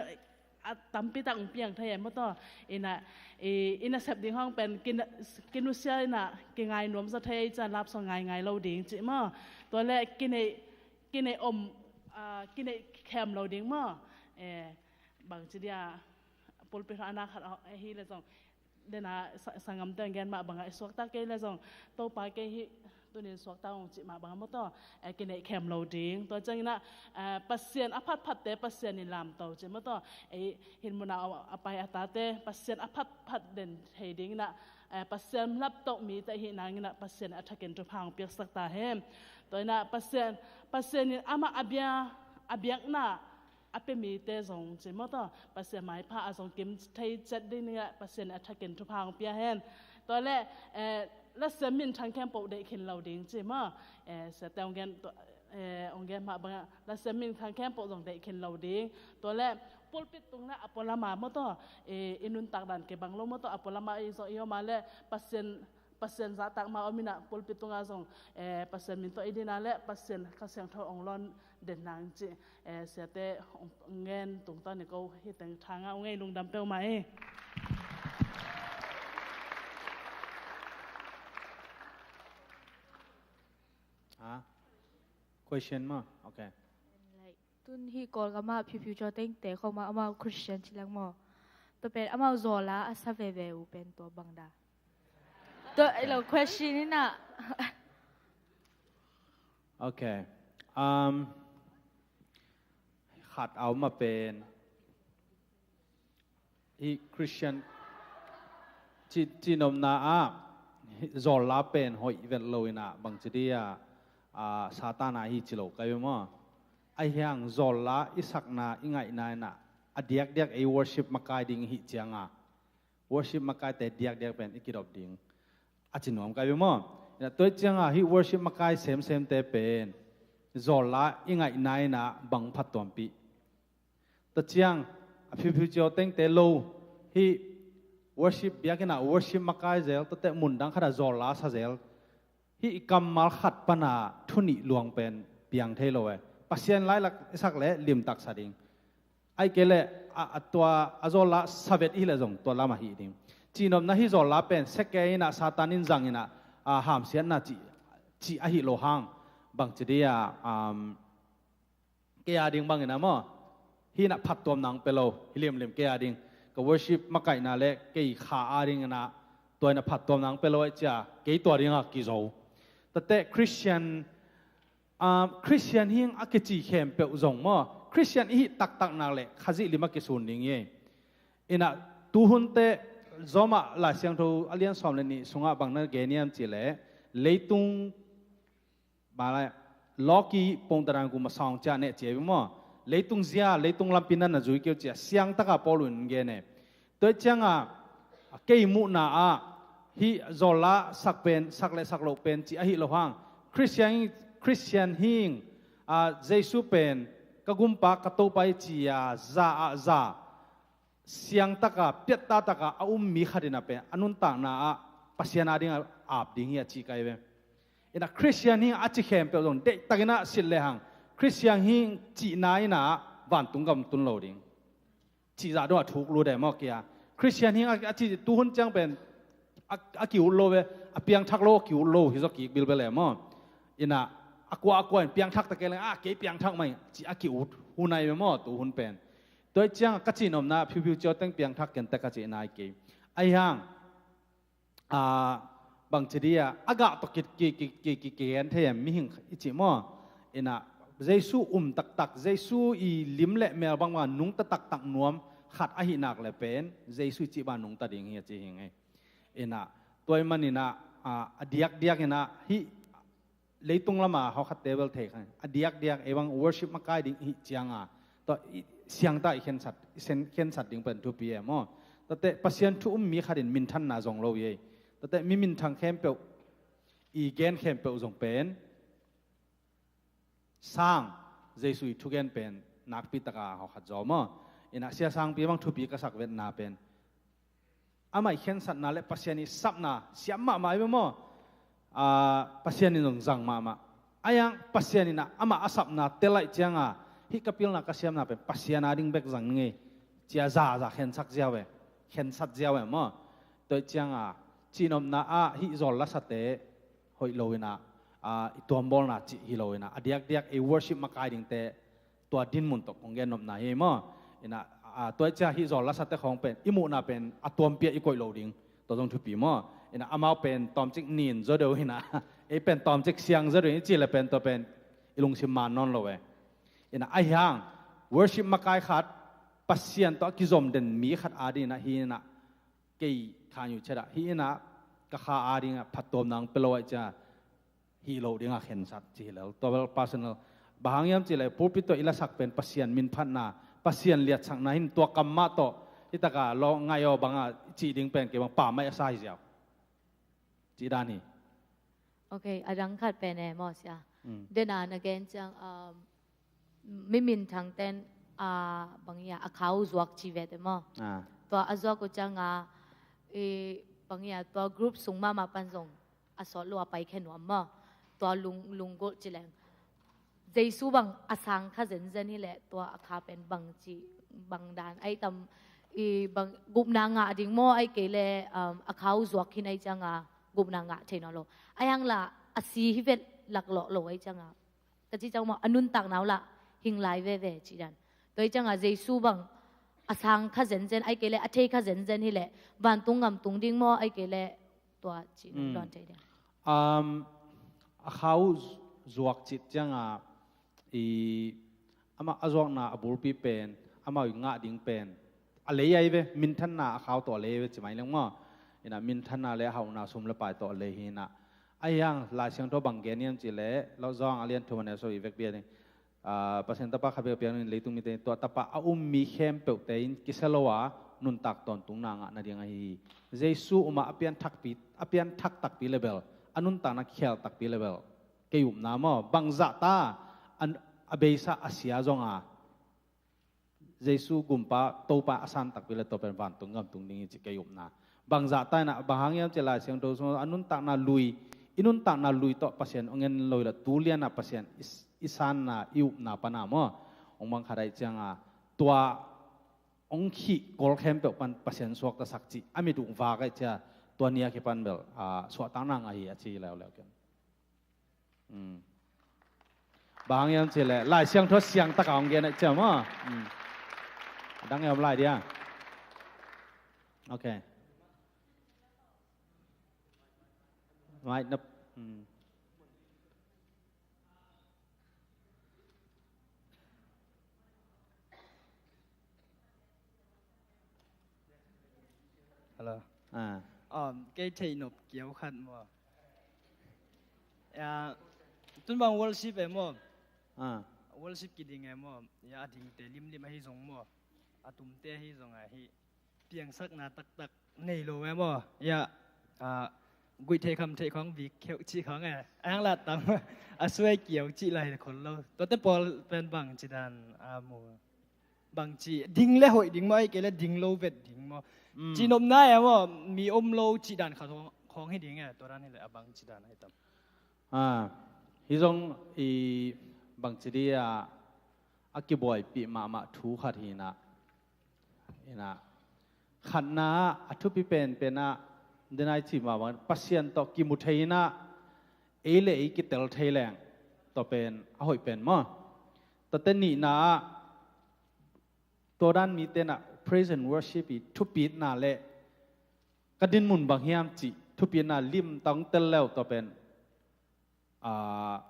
a tampi tak hong piang thei e maw taw. In ah, i, i nasep ding hong pen kin, kinusia in ah kingai nuam zaw thei e ciang love song ngaingai lo ding cih maw. Tua leh kineih, kineih om, ah, kineih khem lo ding maw. Eh, bangci dia pulpit ah na khat, eh, hi le zong, dena sa-, sanggamte hong gen mah bangah i suakta kei le zong, Topa kei hih tunin suakta hong cih mah bangah maw taw, eh, kineih khem lo ding. Tua ciangin ah, eh, Pasian a phatphatte Pasian in lamto cih maw taw, eh, hih munah a, a pai a tate Pasian a phatphat den thei dingin ah, eh, Pasian laptoh mite ahih nangin ah Pasian a thakin thupha hong piaksak ta hen. Tua in ah Pasian, Pasian in amah a bia, a biakna a pia mite zong cih maw taw, Pasian maipha a zong kim thei ciat dingin ah Pasian a thakin thupha hong pia hen. Tua leh, eh, lasiam minthang khempeuh deih khin lo ding cih maw. Eh, siate hong gen, tua, eh, hong gen mah bangah lasiam minthang khempeuh zong deih khin lo ding. Tua leh pulpit tung leh a pualam ah maw taw, eh, i nuntak dan kibang lo maw taw, a pualam ah i zong i om a leh Pasian Pasian zahtak mah om in ah pulpit tungah zong, eh, Pasian min tawh i din a leh Pasian Kha Siangtho hong lawn den nang cih, eh, siate hong ngen tungtawn in ko hih teng thangah hong ngei, lungdam peuhmah hi. Ha? Question maw? Okay. Like, tun hih Kawlgam ah Phiu Phiu Ciaw Tengte khawng mah amau Christian ci leng maw. Tua pen amau zawl a a sa veve uh pen tua bang dah. Tua, eh, lo question in ah. Okay. Um, khat a om a pen hih Christian ci, cihnopna ah, hih zawlla pen hoih vet lo in ah bangci dia, ah, Satan a hi ci lo ka hi maw. Ahi hang zawlla i sakna i ngaihna in ah a diakdiak ei worship makai ding i hih ciang a, worship makaite diakdiak pen i kidop ding a ci nuam ka hi maw. In ah tua ciang a hih worship makai semsemte pen zawlla i ngaihna in ah bang phattuampih. Tua ciang a Phiu Phiu Ciaw Tengte lo, hih worship biakinn ah worship makai zel, tuate mundang khat ah zawlla sa zel. Hih i kammal khat pan a thu nih luang pen piang thei lo e. Pasian lailak i sak leh limtak sa ding. Ahih kei leh a, a tua a zawlla savet i hih leh zong tua lam ahi ding. Cihnopna hih zawlla pen sekke in ah Satan in zang in ah, a, hamsiatna cih, cih ahi lo hang. Bangci dia, um, kei a ding bangin ah maw, hih in ah phattuamna hong pia lo hi limlim kei a ding. Ka worship makaihna le kei kha a ding in ah tua in ah phattuamna hong pia lo ahih cia kei tua ding a kizo. Tate Christian, um, Christian hing a kici khempeuh zong maw, Christian i hih taktak nak leh Khazih lim a kisun ding hi. In ah tuhunte Rom ah Lai Siangtho a lian sawm le nih sungah bang na gen hiam cih leh leitung Malai, lawki pongtadan kum a sawng cia neh cia i maw. Leitung zia, leitung lampi nan na zui keu cia siangtaka Paul in gen e. Tua cianga kei muhna ah hih zawlla sak pen, sak le sak loh pen cih ahi lo hang. Christian, Christian hing, a, Jesu pen ka gumpa ka Topa i cia za ah za siangtaka, piattahtaka a um mi khat in ah pen a nuntakna ah Pasian a ding a ap ding hi a ci kai ve. In ah Christian hi a ci khempeuh zong deihtakin ah silh lehang Christian hi cihna in ah vantung gam tun lo ding. Cihzah dong a thuk lut e maw kia. Christian hi a ci tuhun ciang pen a, a ki-ut lo ve, a piangthak lo a ki-ut lo hi zaw kik bilbel e maw. In ah a kua a kua in piangthak ta kei leng a kei piangthak mai ci a ki-ut hun ai ve maw tuhun pen. Tua ciang ka cihnopna phiuphiu ciau teng piangthak kente ka cihna i kei. Ahi hang, a, bangci dia a gah tawh ki, ki, ki, ki, ki, kigen thei em mihing i cih maw. In ah Jesu um taktak, Jesu i lim le mel bangbang nungta taktak nuam khat ahi nak le pen Jesu i cih bang nungta ding hi a ci hi ngei. In ah tua i man in ah, a, a diakdiak in ah hih leitung lama hawkhatte bel thei khan a diakdiak ei bang worship makai ding i hih cianga tua i siangtah i khensat, i sen, khensat ding pen thupi e maw. Tuate Pasian thu um mi khatin minthanna zong lo i ei. Tuate mi minthang khempeuh i gen khempeuh zong pen sang Jesu i thugen pen nakpi taka hawkhat zaw maw. In ah sia sangpi bang thupi ka sak vetna pen amah i khensatna le Pasian i sapna siam mahmah i ve maw. A, Pasian in zong zang mahmah. Ahi hang Pasian in ah amah a sapna tel ahih cianga hih ka pilna ka siamna pen Pasian a ding bek zang ngei cia zaza khensak ziau e, khensat ziau e maw. Tua cianga cihnopna ah hih zawl lasate hoih lo in ah, a, i tuambawlna cih hi lo in ah a diakdiak ei worship makai dingte tua dinmun tawh kong gennopna hi maw. In ah, a, tua i cia hih zawl lasate khawng pen i muhna pen a tuampiah i koih lo ding. Tua zong thupi maw. In ah amau pen tawmcik nin zaw deuh in ah ei pen tawmcik siang zaw deuh in i cih le pen tua pen i lungsim man nawn lo e. In ah ahi hang worship makai khat Pasian tawh a kizom den mi khat a ding in ah hi in ah kei kha nyu chet ah hi in ah ka kha a ding ah phattuamna hong pia lo ahih cia hi lo ding a khensat ci hi lo. Tua bel personal. Bang hang hiam cih leh pulpit tawh i lasak pen Pasian minphatna, Pasian liatsakna hin tua kam mah tawh hi taka law ngaih aw banga cih ding pen kei bang pammaih a sa hi ziau. Cih dan hi. Ok, a dang khat pen e maw sia. Mm. Dena na gen ciang, um, mi minthang ten, a, bang ia a khau zuak ci ve te maw. Ah. Tua a zuak uh cianga, i, bang ia tua group sung mahmah pan zong a sawt lo a pai khe nuam maw. Tua lung, lunggulh ci leng Jesu bang a sang kha zenzen hi leh tua a kha pen bang ci, bang dan ai tam, i bang gupna ngah ding maw ai kei le, um, a khau zuak hi nai cianga gupna ngah thei nawn lo. Ai hang la a si hi vet lak lawh lo ai cianga ka ci ciang maw a nuntakna uh lah hing lai veve ci dan. Tua ai cianga Jesu bang a sang kha zenzen ai kei le a thei kha zenzen hi leh vantung ngam tung ding maw ai kei le tua ci nang dawn thei ding. Um, a khau zuak cit cianga i amah a zuakna a bulpi pen amah i ngah ding pen a lei ai ve, minthanna a khau tawh a lei ai ve ci mai leng maw. In ah minthanna le a hauhna sum le pai tawh a lei hi in ah. Ahi hang Lai Siangtho bang gen hiam cih leh Lawh Zawng a lian thum a neu sawm i vekpi a ding. Ah, Pasian Tapa khat bek a piang in leitung mite in tua Tapa a um mi khempeuhte in kisia lo a nuntak tawntungna ngah nading ahi hi. Jesu um a a pianthakpi, a pianthak takpi le bel, a nuntakna kikhel takpi le bel kei upna maw, bangzah ta a, a beisa a sia zonga Jesu gumpa Topa a san takpi le tua pen vantung gam tung ding hi ci kei upna. Bangzah ta in ah bang hang hiam cih Lai Siangtho sung a nuntakna lui, i nuntakna lui tawh Pasian hong en lo hi lo, tu lian ah Pasian i, i sanna i upna pana maw. Hong bang khat ahih cianga tua hong khih kol khempeuh pan Pasian suaktasak cih a mit uh vak ahih ciang tua ni a kipan bel, ah, suahtakna ngah hi a ci leuleu ken. Hmm. Bang hang hiam cih leh Lai Siangtho siangtak a hong gen ahih ciang maw. Hmm. A dang hiam lai dia. Ok. Mic na, hmm. Hello. Ah. Um, kei theih nop kiau khat maw. Ya, tun bang worship e maw. Ah. Worship kiding e maw. Ya, a dingte limlim ahi zong maw. A tumte ahi zong ahi. Piangsakna taktak nei lo e maw. Ya, ah, guih theih kham theih khong bik kheuh cih khong e. A hang lat tam. A suai kiau cih lai khol lo. Tuate pawl pen bang ci dan a mu. Bangci ding le hoih ding maw, ahih kei le ding lo vet ding maw. Mm. Ci nopna e maw, mi om lo cih dan khat khong, khong hi ding e, tua dan hi le a bangci dan ahi tam. Ah, hi zong i bangci di a, a kibuaipih mahmah thu khat hi na. Hi na. Khatna a thupi penpen a, den ai ci mahmah, Pasian tawh kimu thei na, ei le ei kitel thei leng, tua pen a hoih pen maw. Tuate nihna ah, tua dan mite na praise and worship i thupitna le ka dinmun bang hiam cih thupitna limtak tel leu tua pen, ah,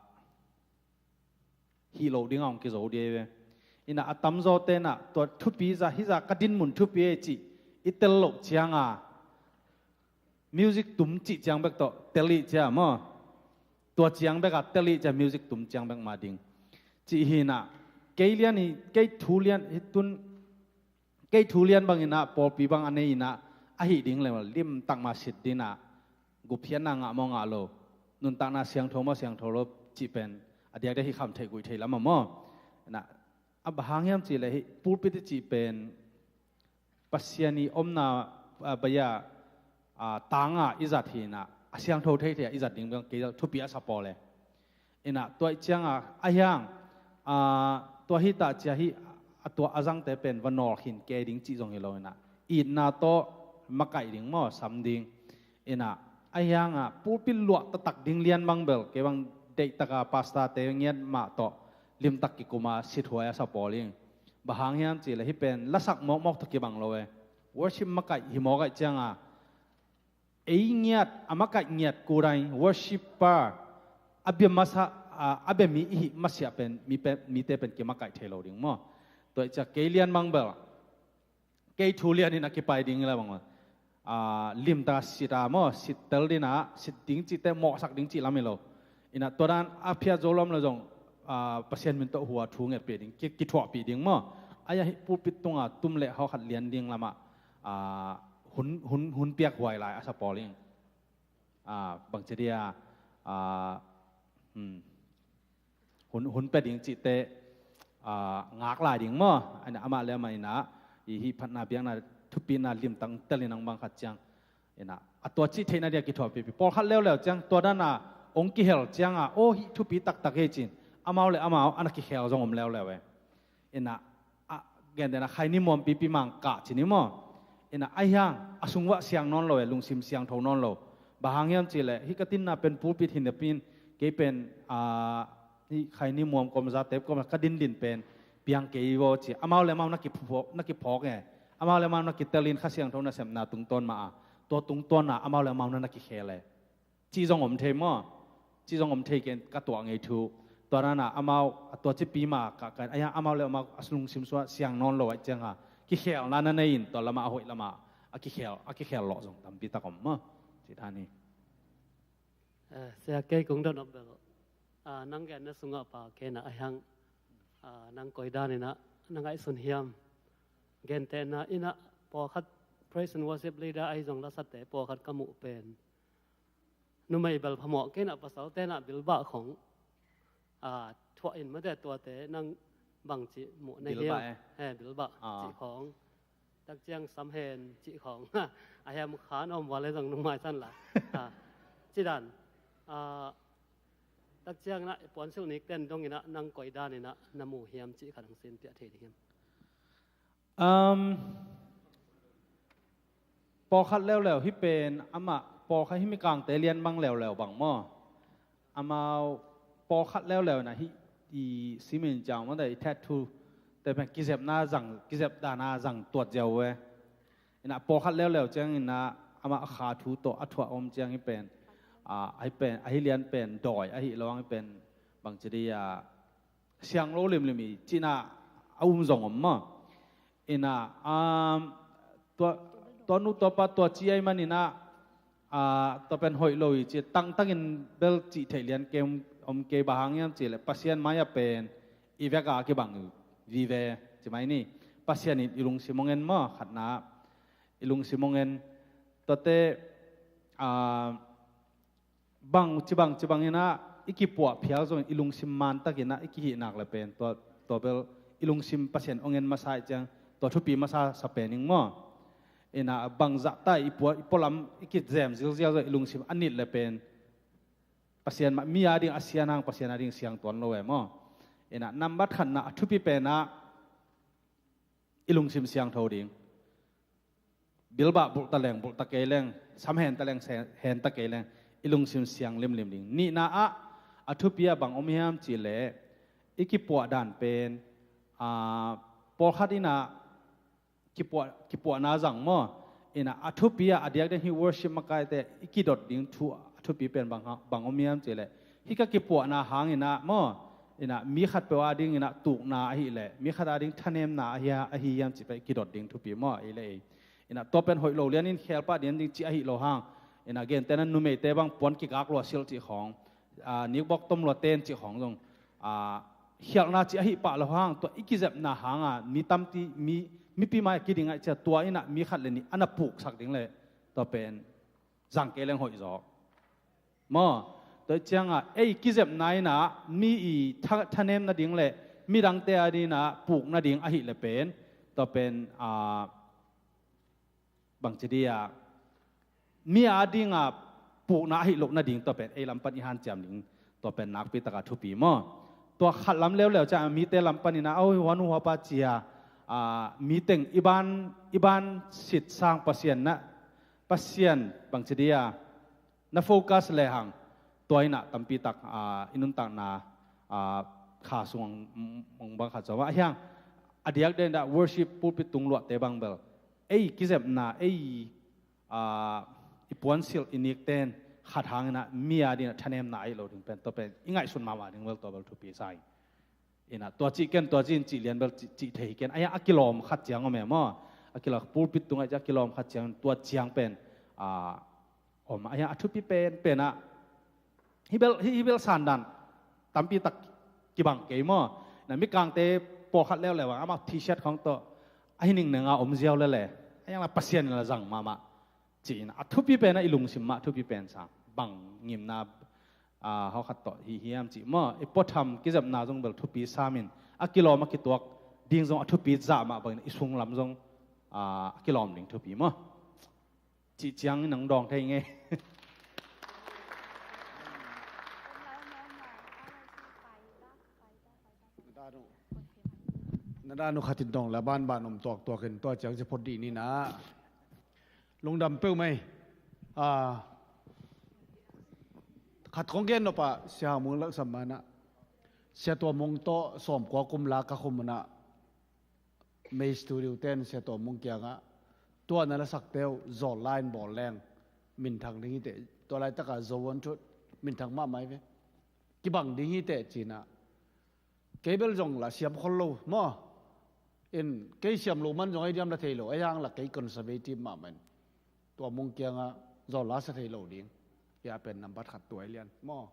hih loh ding a hong kizo ding ve. Ina a tamzawte na tua thupi za, hih za ka dinmun thupi e cih i tel loh cianga, music tum cih ciang bek tawh tel ih cia maw. Tua ciang bek a tel ih cia music tum ciang bek mah ding. Cih hi na, kei lian hi, kei thu lian hi tun, kei thu lian bang ina, pawlpi bang a nei ina, ahi ding le limtak mah sit ding a, gupkhiatna ngah maw ngah lo, nuntakna siangtho maw siangtho lo, cih pen, a diakdiak hi kham thei guih thei lam a maw. Na, a bang hang hiam cih le hi, pulpit i cih pen, Pasian i omna, ah, baya, ah, tanga i zat hi na, a siangtho thei thei a i zat ding bang kei thupi a sa pawl e. Ina, tua i cianga, a hiang, ah, tua hi ta cia hi, a tua a zangte pen va nawl khin ke ding cih zong hi lo ina. Itna tawh makaih ding maw, sam ding. Ina, a hianga, pulpit luah taktak ding lian bang bel, kei bang deih taka pastor te ngiat mah tawh, limtak kikuma sit huai a sa pawl ing. Bang hang hiam cih le hi pen, lasak mawkmawk tawh kibang lo e. Worship makaih hi mawk ahih cianga, ei ngiat, a makaih ngiat kudai, worshipper, a bia masa, a, a bia mi ihi masiah pen, mi pen, mite pen kimakaih thei lo ding maw. Tua i cia kei lian bang bel, kei thu lian in a kipai ding la bang. Ah, limta sita maw, sit tel ding a, sit ding cihte mawhsak ding cih lam hi lo. Ina tua dan a phiat zo lom lo zong, ah, Pasian min tawh hua thu ngetpih ding, ki, kithuahpih ding maw. Aia hi pulpit tunga tum le hawkhat lian ding lama, ah, hun, hun, hun piak huai lai a sa pawl ing. Ah, bangci dia, ah, hmm. Hun, hun pia ding cihte, ah, ngak lai ding maw. Ina amah le amah ina, i hih phatna biakna thupina limtak tel in ang bang khat ciang. Ina, a tua cih theihna dia kithuahpihpih. Pawlkhat leuleu ciang, tua dana ong kihel cianga, aw hih thupi taktak hi cin. Amau le amau, ana kikhel zong om leuleu e. Ina, a, gentehna khaini muampipi mangkah ci ni maw. Ina, a hiang, a sung uah siang nawn lo e, lungsim siangtho nawn lo. Bang hang hiam cih le, hih ka dinna pen pulpit hi napi in, kei pen, ah, hih khaini muam kom za tep kom ka dindin pen, piang kei vaw ci. Amau le amau na kiphawk, na kiphawk e. Amau le amau na kitelin Kha Siangtho nasepna tungtawn mah a. Tua tungtawn a, amau le amau na na kikhel e. Cih zong om thei maw? Cih zong om thei ken ka tuah ngei thu. Tua dana amau, a tua cipi ma ka, ka, a hiang amau le amau a lungsim sungah siang nawn lo ahih cianga. Kikhelna na nei in tua lama a hoih lama. A kikhel, a kikhel lawh zong tampi tak om maw? Cih dan hi. Eh, sia kei kong dot nop bel. Ah, nang genna sungah pa kei na a hiang. Ah, nang koi dan ina, na ngaihsun hiam. Gentehna ina, pawlkhat praise and worship leader ahi zong lasate, pawlkhat ka muh pen. Numei bel phamawh kei na pasal te na bilbah khong. Ah, thuah in mate tuate nang bangci muh na hiam. Bilbah e. He, bilbah. Ah. Cih khong. Tak ciang samhen cih khong. A hiam khan om vale zong nung mai san la. Ah, ci dan. Ah, tak ciang na puan silh nik ten dong ina nang koi dan ina na mu hiam cih khan hong sin piah thei ding hiam. Um, pawlkhat leuleu hih pen amah pawlkhat hih mikangte lianmang leuleu bang maw? Amau pawlkhat leuleu inah hih i simin ciang mawte i thathu te pen kizepna zang, kizep dana zang tuat ziau ve. Inah pawlkhat leuleu ciang inah amah a kha thu tawh a thuah om ciang hih pen, ah, ahi pen, ahi lian pen dawi ahi lo ang hih pen bangci di a siang lo limlim i cihna a um zong om maw? Inah, um, tua, tua nu tua pa tua ci ahi man inah, ah, tua pen hoih lo i ci tangtangin bel cih theih lian kei om, om kei bang hang hiam cih leh Pasian mai-ah pen i vek a kibang vive ci mai ni. Pasian in i lungsim hong en maw? Khatna i lungsim hong en. Tuate, ah, bang cibang cibang inah i kipuah phial zong i lungsim mantak inah i kihih nak le pen tua, tua bel i lungsim Pasian hong en masa ih ciang tua thupi masa sa pen ing maw? Inah bang zahta i puah, i pualam i kizem zilzial zong i lungsim a nit le pen Pasian mah mi a ding a sian hang Pasian a ding siang tuan lo e maw? Inah nambat khatna a thupi penah i lungsim siangtho ding. Bilbah bulh ta leng, bulh ta kei leng, sam hen ta leng, se-, hen ta kei leng, i lungsim siang limlim ding. Nihna ah a thupi ah bang om hiam cih leh i kipuah dan pen, ah, pawlkhat inah kipuah, kipuahna zang maw? Inah a thupi ah a diakdiak hih worship makaite i kidot ding thu a thupi pen bang ha-, bang om hiam cih leh hih ka kipuahna hang inah maw? Inah mi khat peuh a ding inah tukna ahi leh mi khat a ding thanemna ahi, ahi hiam cih pen i kidot ding thupi maw? Ahi leh ei. Inah tua pen hoih lo lian in khel pah dian ding cih ahi lo hang. Inah gentehna numeite bang puan kikak lua silh cih khawng, ah, nikbawk tom lua ten cih khawng zong, ah, khialhna cih ahi pah lo hang tua i kizepna hanga mi tampi, mi, mipi mai a kiding aih cia tua inah mi khat le nih a na puksak ding le tua pen zang kei leng hoih zaw. Maw, tua ih cianga ei kizepna inah mi i tha-, thanem nading le midangte a dinah puk nading ahi le pen tua pen, ah, bangci dia mi a dinga pukna ahi loh nading tua pen ei lam pan i hanciam ding tua pen nakpi taka thupi maw? Tua khat lam leuleu ciang mite lam paninah oi huanu huapa cia, ah, mi teng i ban, i ban sit sang Pasian na, Pasian bangci dia na focus lehang tua inah tampi tak, ah, i nuntakna, ah, kha sung hong bang khat zaw mah a hiang a diak dendah worship pulpit tung luahte bang bel ei kizepna ei, ah, i puansilh i nikten khat hanginah mi a dinah thanemna ahi lo ding pen tua pen i ngaihsun mahmah ding bel tua bel thupi sa ing. Inah tua cih ken tua cih in cih lian bel cih, cih thei hi ken a hiang a kilawm khat ciang om e maw? A kilawm pulpit tungah ciah a kilawm khat ciang tua ciang pen, ah, om a hiang a thupi pen penah hih bel, hih, hih bel sandan tampi tak kibang kei maw? Na mikangte pawlkhat leuleu ang amah t-shirt khawng tawh a hi ningnenga om ziau lele a hiang la Pasian in la zang mahmah. Ci-in a thupi penah i lungsim mah thupi pen sa bang ngimna, ah, hawkhat tawh hi hiam cih maw? I puatham kizepna zong bel thupi samin a kilawm a kituak ding zong a thupi zah mah bangin i sunglam zong, ah, a kilawm ding thupi maw? Cih ciangin nang dawng thei ngei. Na dan uh khatin dawng le banban om tuaktuakin tua ciang ci phot dih ninah. Lungdam peuh mai. Ah, khat kong gen nopah Sia Hang Mung laksam manah Sia Tua Mung tawh sawmkua kum la ka khum manah Mei Studio ten Sia Tua Mung kiangah tua na lasakte uh zawl la in bawl leng minthang ding hiteh. Tua laitakah zo on thut minthang mahmah hi ve. Kibang ding hiteh cinah kei bel zong la siam khol lo maw? In kei siam lo man zong ei diam la thei lo ei hang la kei conservative mahmah in Tua Mung kiangah zawl la sa thei lo ding. Hia pen nambat khat tua ei lian maw?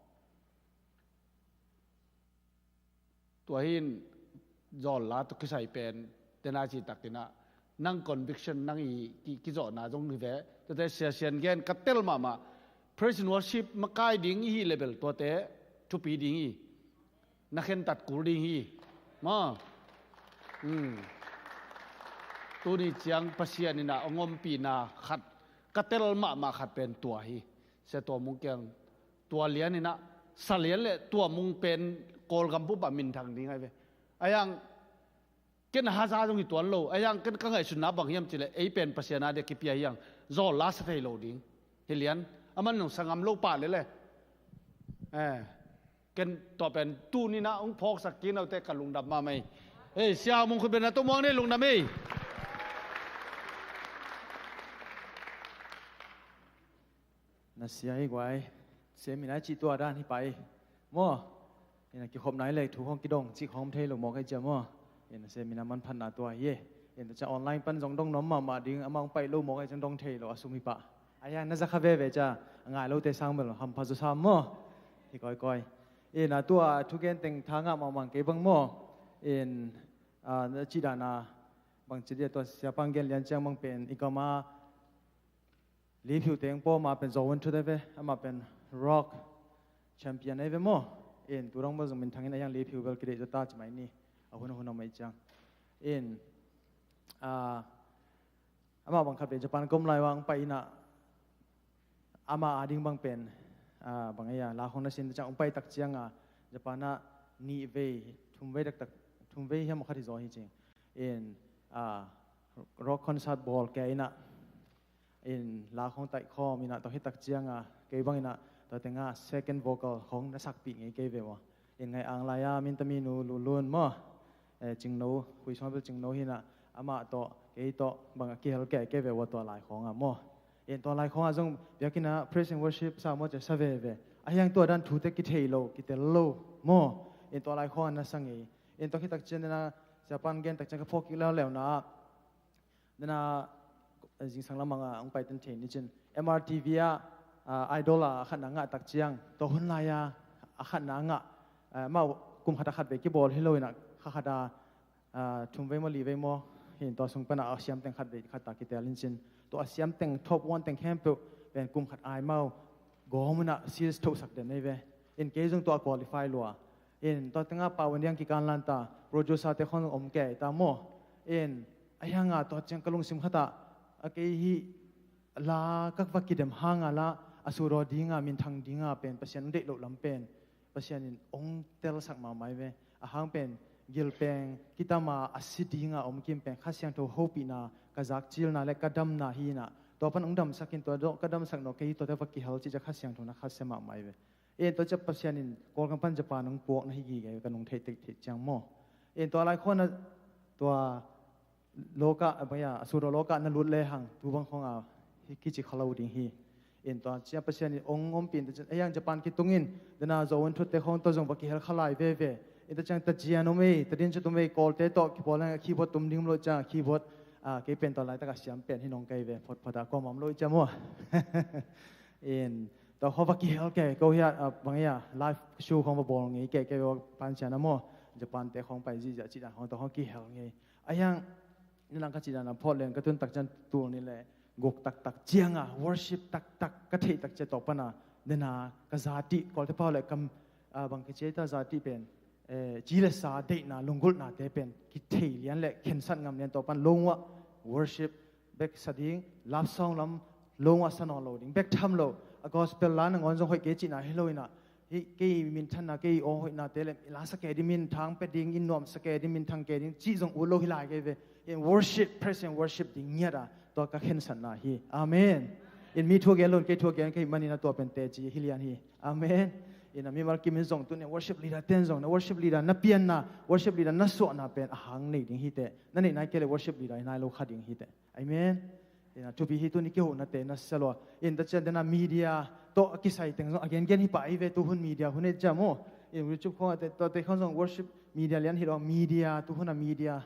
Tua hin zawl la tawh kisai pen tena ci takinah nang conviction nang i ki, kizawhna zong hi ve. Tuate Sia Sian gen ka tel mahmah praise and worship makai ding i hi le bel tuate thupi ding i na khentat kul ding hi. Ma. Hmm. Tuni ciang Pasian inah a ngompihna khat ka tel mahmah khat pen tua hi. Sia Tua Mung kiang tua lian inah sa lian le Tua Mung pen Kawlgam pupah minthang ding ai ve. A hiang Ken a haza zong hi tuan lo. Ahi hang ken ka ngaihsutna bang hiam cih leh ei pen Pasian a dia kipia hi hang, zawl la sa thei lo ding hi lian. Aman zong sa ngam lo pah leh le, eh, ken tua pen tuni-in ah hong phawksak kik na uh teh ka lungdam mahmah hi. Ei, Sia Mung khut beng na tung muang ni, lungdam hi. Na sia hi guai. Sem in a cih tua dan hi pah hi maw. Ina kikhop nai leh thu hong kidong cih khawng thei lo mawk ahi ciang maw. Ina sem in a manphatna tua hi. Ina tua ciang online pan zong dong nuam mahmah ding, amah hong pai lo mawk ahi ciang dong thei lo a sum hi pah. Ahi hang na za kha veve ciang a ngai lote sang bel hampha zaw sam maw. Hi kawikawi. Ina tua thugen teng tha ngah mahmah kei bang maw. In, ah, na cih dan a bangci dia tua siapa hong gen lian ciang bang pen i gam a Liphiu teng pawh amah pen Zo Win Thut ahi ve, amah pen rock champion ahi ve maw. In tu dong bel zong minthang in, ahi hang Liphiu bel kideih zaw ta ci mai ni. A hun a hun a om ahi ciang. In, ah, amah bang khat pen Japan ka om lai ua hong pai in ah, amah a ding bang pen, ah, bang ei a, la khawng na sin ciang hong pai tak ciang a, Japan ah nih vei, thum vei taktak, thum vei hiam khat hi zaw hi cing. In, ah, rock concert bawl kei in ah, in la khawng taih khawm in ah, tua hi tak ciang a, kei bang in ah tua teng ah second vocal khawng na sakpih ngei kei ve ua. In Ngaih Ang lai a Minta minu Lulun maw, eh, Cingno, Khui Suang bel Cingno hi in ah, amah tawh kei tawh bang a kihel kei kei ve ua tua lai khawng ah maw. In tua lai khawng ah zong biakinn ah praise and worship sa maw, ci sa veve. Ahi hang tua dan thute kithei lo, kitel lo maw. In tua lai khawng ah na sa ngei. In tua hi tak ciang in ah siapa hong gen tak ciang ka phawk kik leuleu na ah, na, eh, zingsang lam ah hong pai ten thei ni cin. M R T V ah, ah, Idol ah a khatna ngah tak ciang, tua hun lai a a khatna ngah, eh, amau kum khat a khat vei kibawl hi lo in ah, kha khat a, ah, thum vei maw, li vei maw, hi in tua sung pan a a siam teng khat vei khat ta kitel in cin. Tua a siam teng top one teng khempeuh pen kum khat a amau gawm in ah series thosak den ahi ve. In kei zong tua qualify lua. In tua teng ah Pau Van Diang kikan lan ta, producer te khawng zong om kei ta maw. In ahi hang a tua ciang ka lungsim khat ah, a kei hih la ka va kidem hang a la, a suraw ding a, minthang ding a pen Pasian hong deih loh lam pen Pasian in hong telsak mahmah hi ve. A hang pen gilpeng kitam a, a si ding a om kim pen Kha Siangtho hopihna, ka zakcilna leh ka damna hi in ah, tua pan hong damsak in, tua dong ka damsak nawh, kei hi tuate va kihel cih ciang Kha Siangtho na khasia mahmah hi ve. In tua ciang Pasian in Kawlgam pan Japan hong puak na hi gige ka nung theih theih ciang maw. In tua lai khawng ah tua lawkah, a, bang a, a suraw lawkah na lut lehang tu bang khawng a hi kici kha lo ding hi. In tua ciang Pasian in hong ompih in, tua ciang ahi hang Japan kitung in, dena Zo Win Thut te khawng tawh zong va kihel kha lai veve. In tua ciang Tajian om ei, Tadin Cut om ei, Kawlte tawh kipawl leng a keyboard tum ding om lo ciang a keyboard, a, kei pen tua laitak a siam pen hi nong kei ve, photphot a kawm om lo i ciang maw. In tua khawng va kihel kei ko hi a, a, bang a, live show khawng va bawl ngei kei kei va pan ciang a maw. Japan te khawng pai zihziah cih dan khawng tua khawng kihel ngei. Ahi hang, nidang ka cih dan a Portland ka tun tak ciang tul nih leh guk taktak ciang a, worship taktak ka theih tak ciang tua pan a, nena ka zatih, Kawlte pau leh kam, a, bang kici ta zatih pen, eh, ci le sa deihna, lunggulhnate pen kithei lian leh khensat ngam lian, tua pan lungua worship bek sa ding, love song lam lungua sa nawn lo ding bek tham lo, a gospel la nangawn zong hoih kei cihna hi lo in ah, hih kei minthanna, kei aw hoihnate leh la sa kei ding, minthang pia ding, inn nuam sa kei ding, minthang kei ding cih zong ut lo hi lai kei ve. In worship, praise and worship ding ngiat a, tua ka khensatna hi. Amen. In mi thu a gen lo in kei thu a gen ka hih manin a tua pen teci hi lian hi. Amen. In a mimal kim in zong tuni worship leader ten zong na worship leader na pianna, worship leader na suahna pen a hang nei ding hi teh. Na neih nai kei leh worship leader hi nai lo kha ding hi teh. Amen. Ina thupi hi tuni kihonate na sia lua. In tua ciang dena media tawh a kisai teng zong a gengen hi pah hi ve, tuhun media hun hi ciang maw. In YouTube khawng a te, tuate khawng zong worship media lian hi lo, media, tuhun a media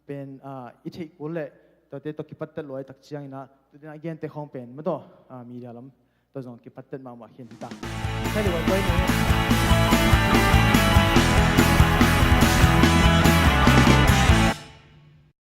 pen, ah, i theih kul leh tuate tawh kipattet lua i tak ciang ina, tu dena a gente khawng pen maw tawh, ah, media lam tawh zong kipattet mahmah khin hi ta. Kei leh wan koi ni.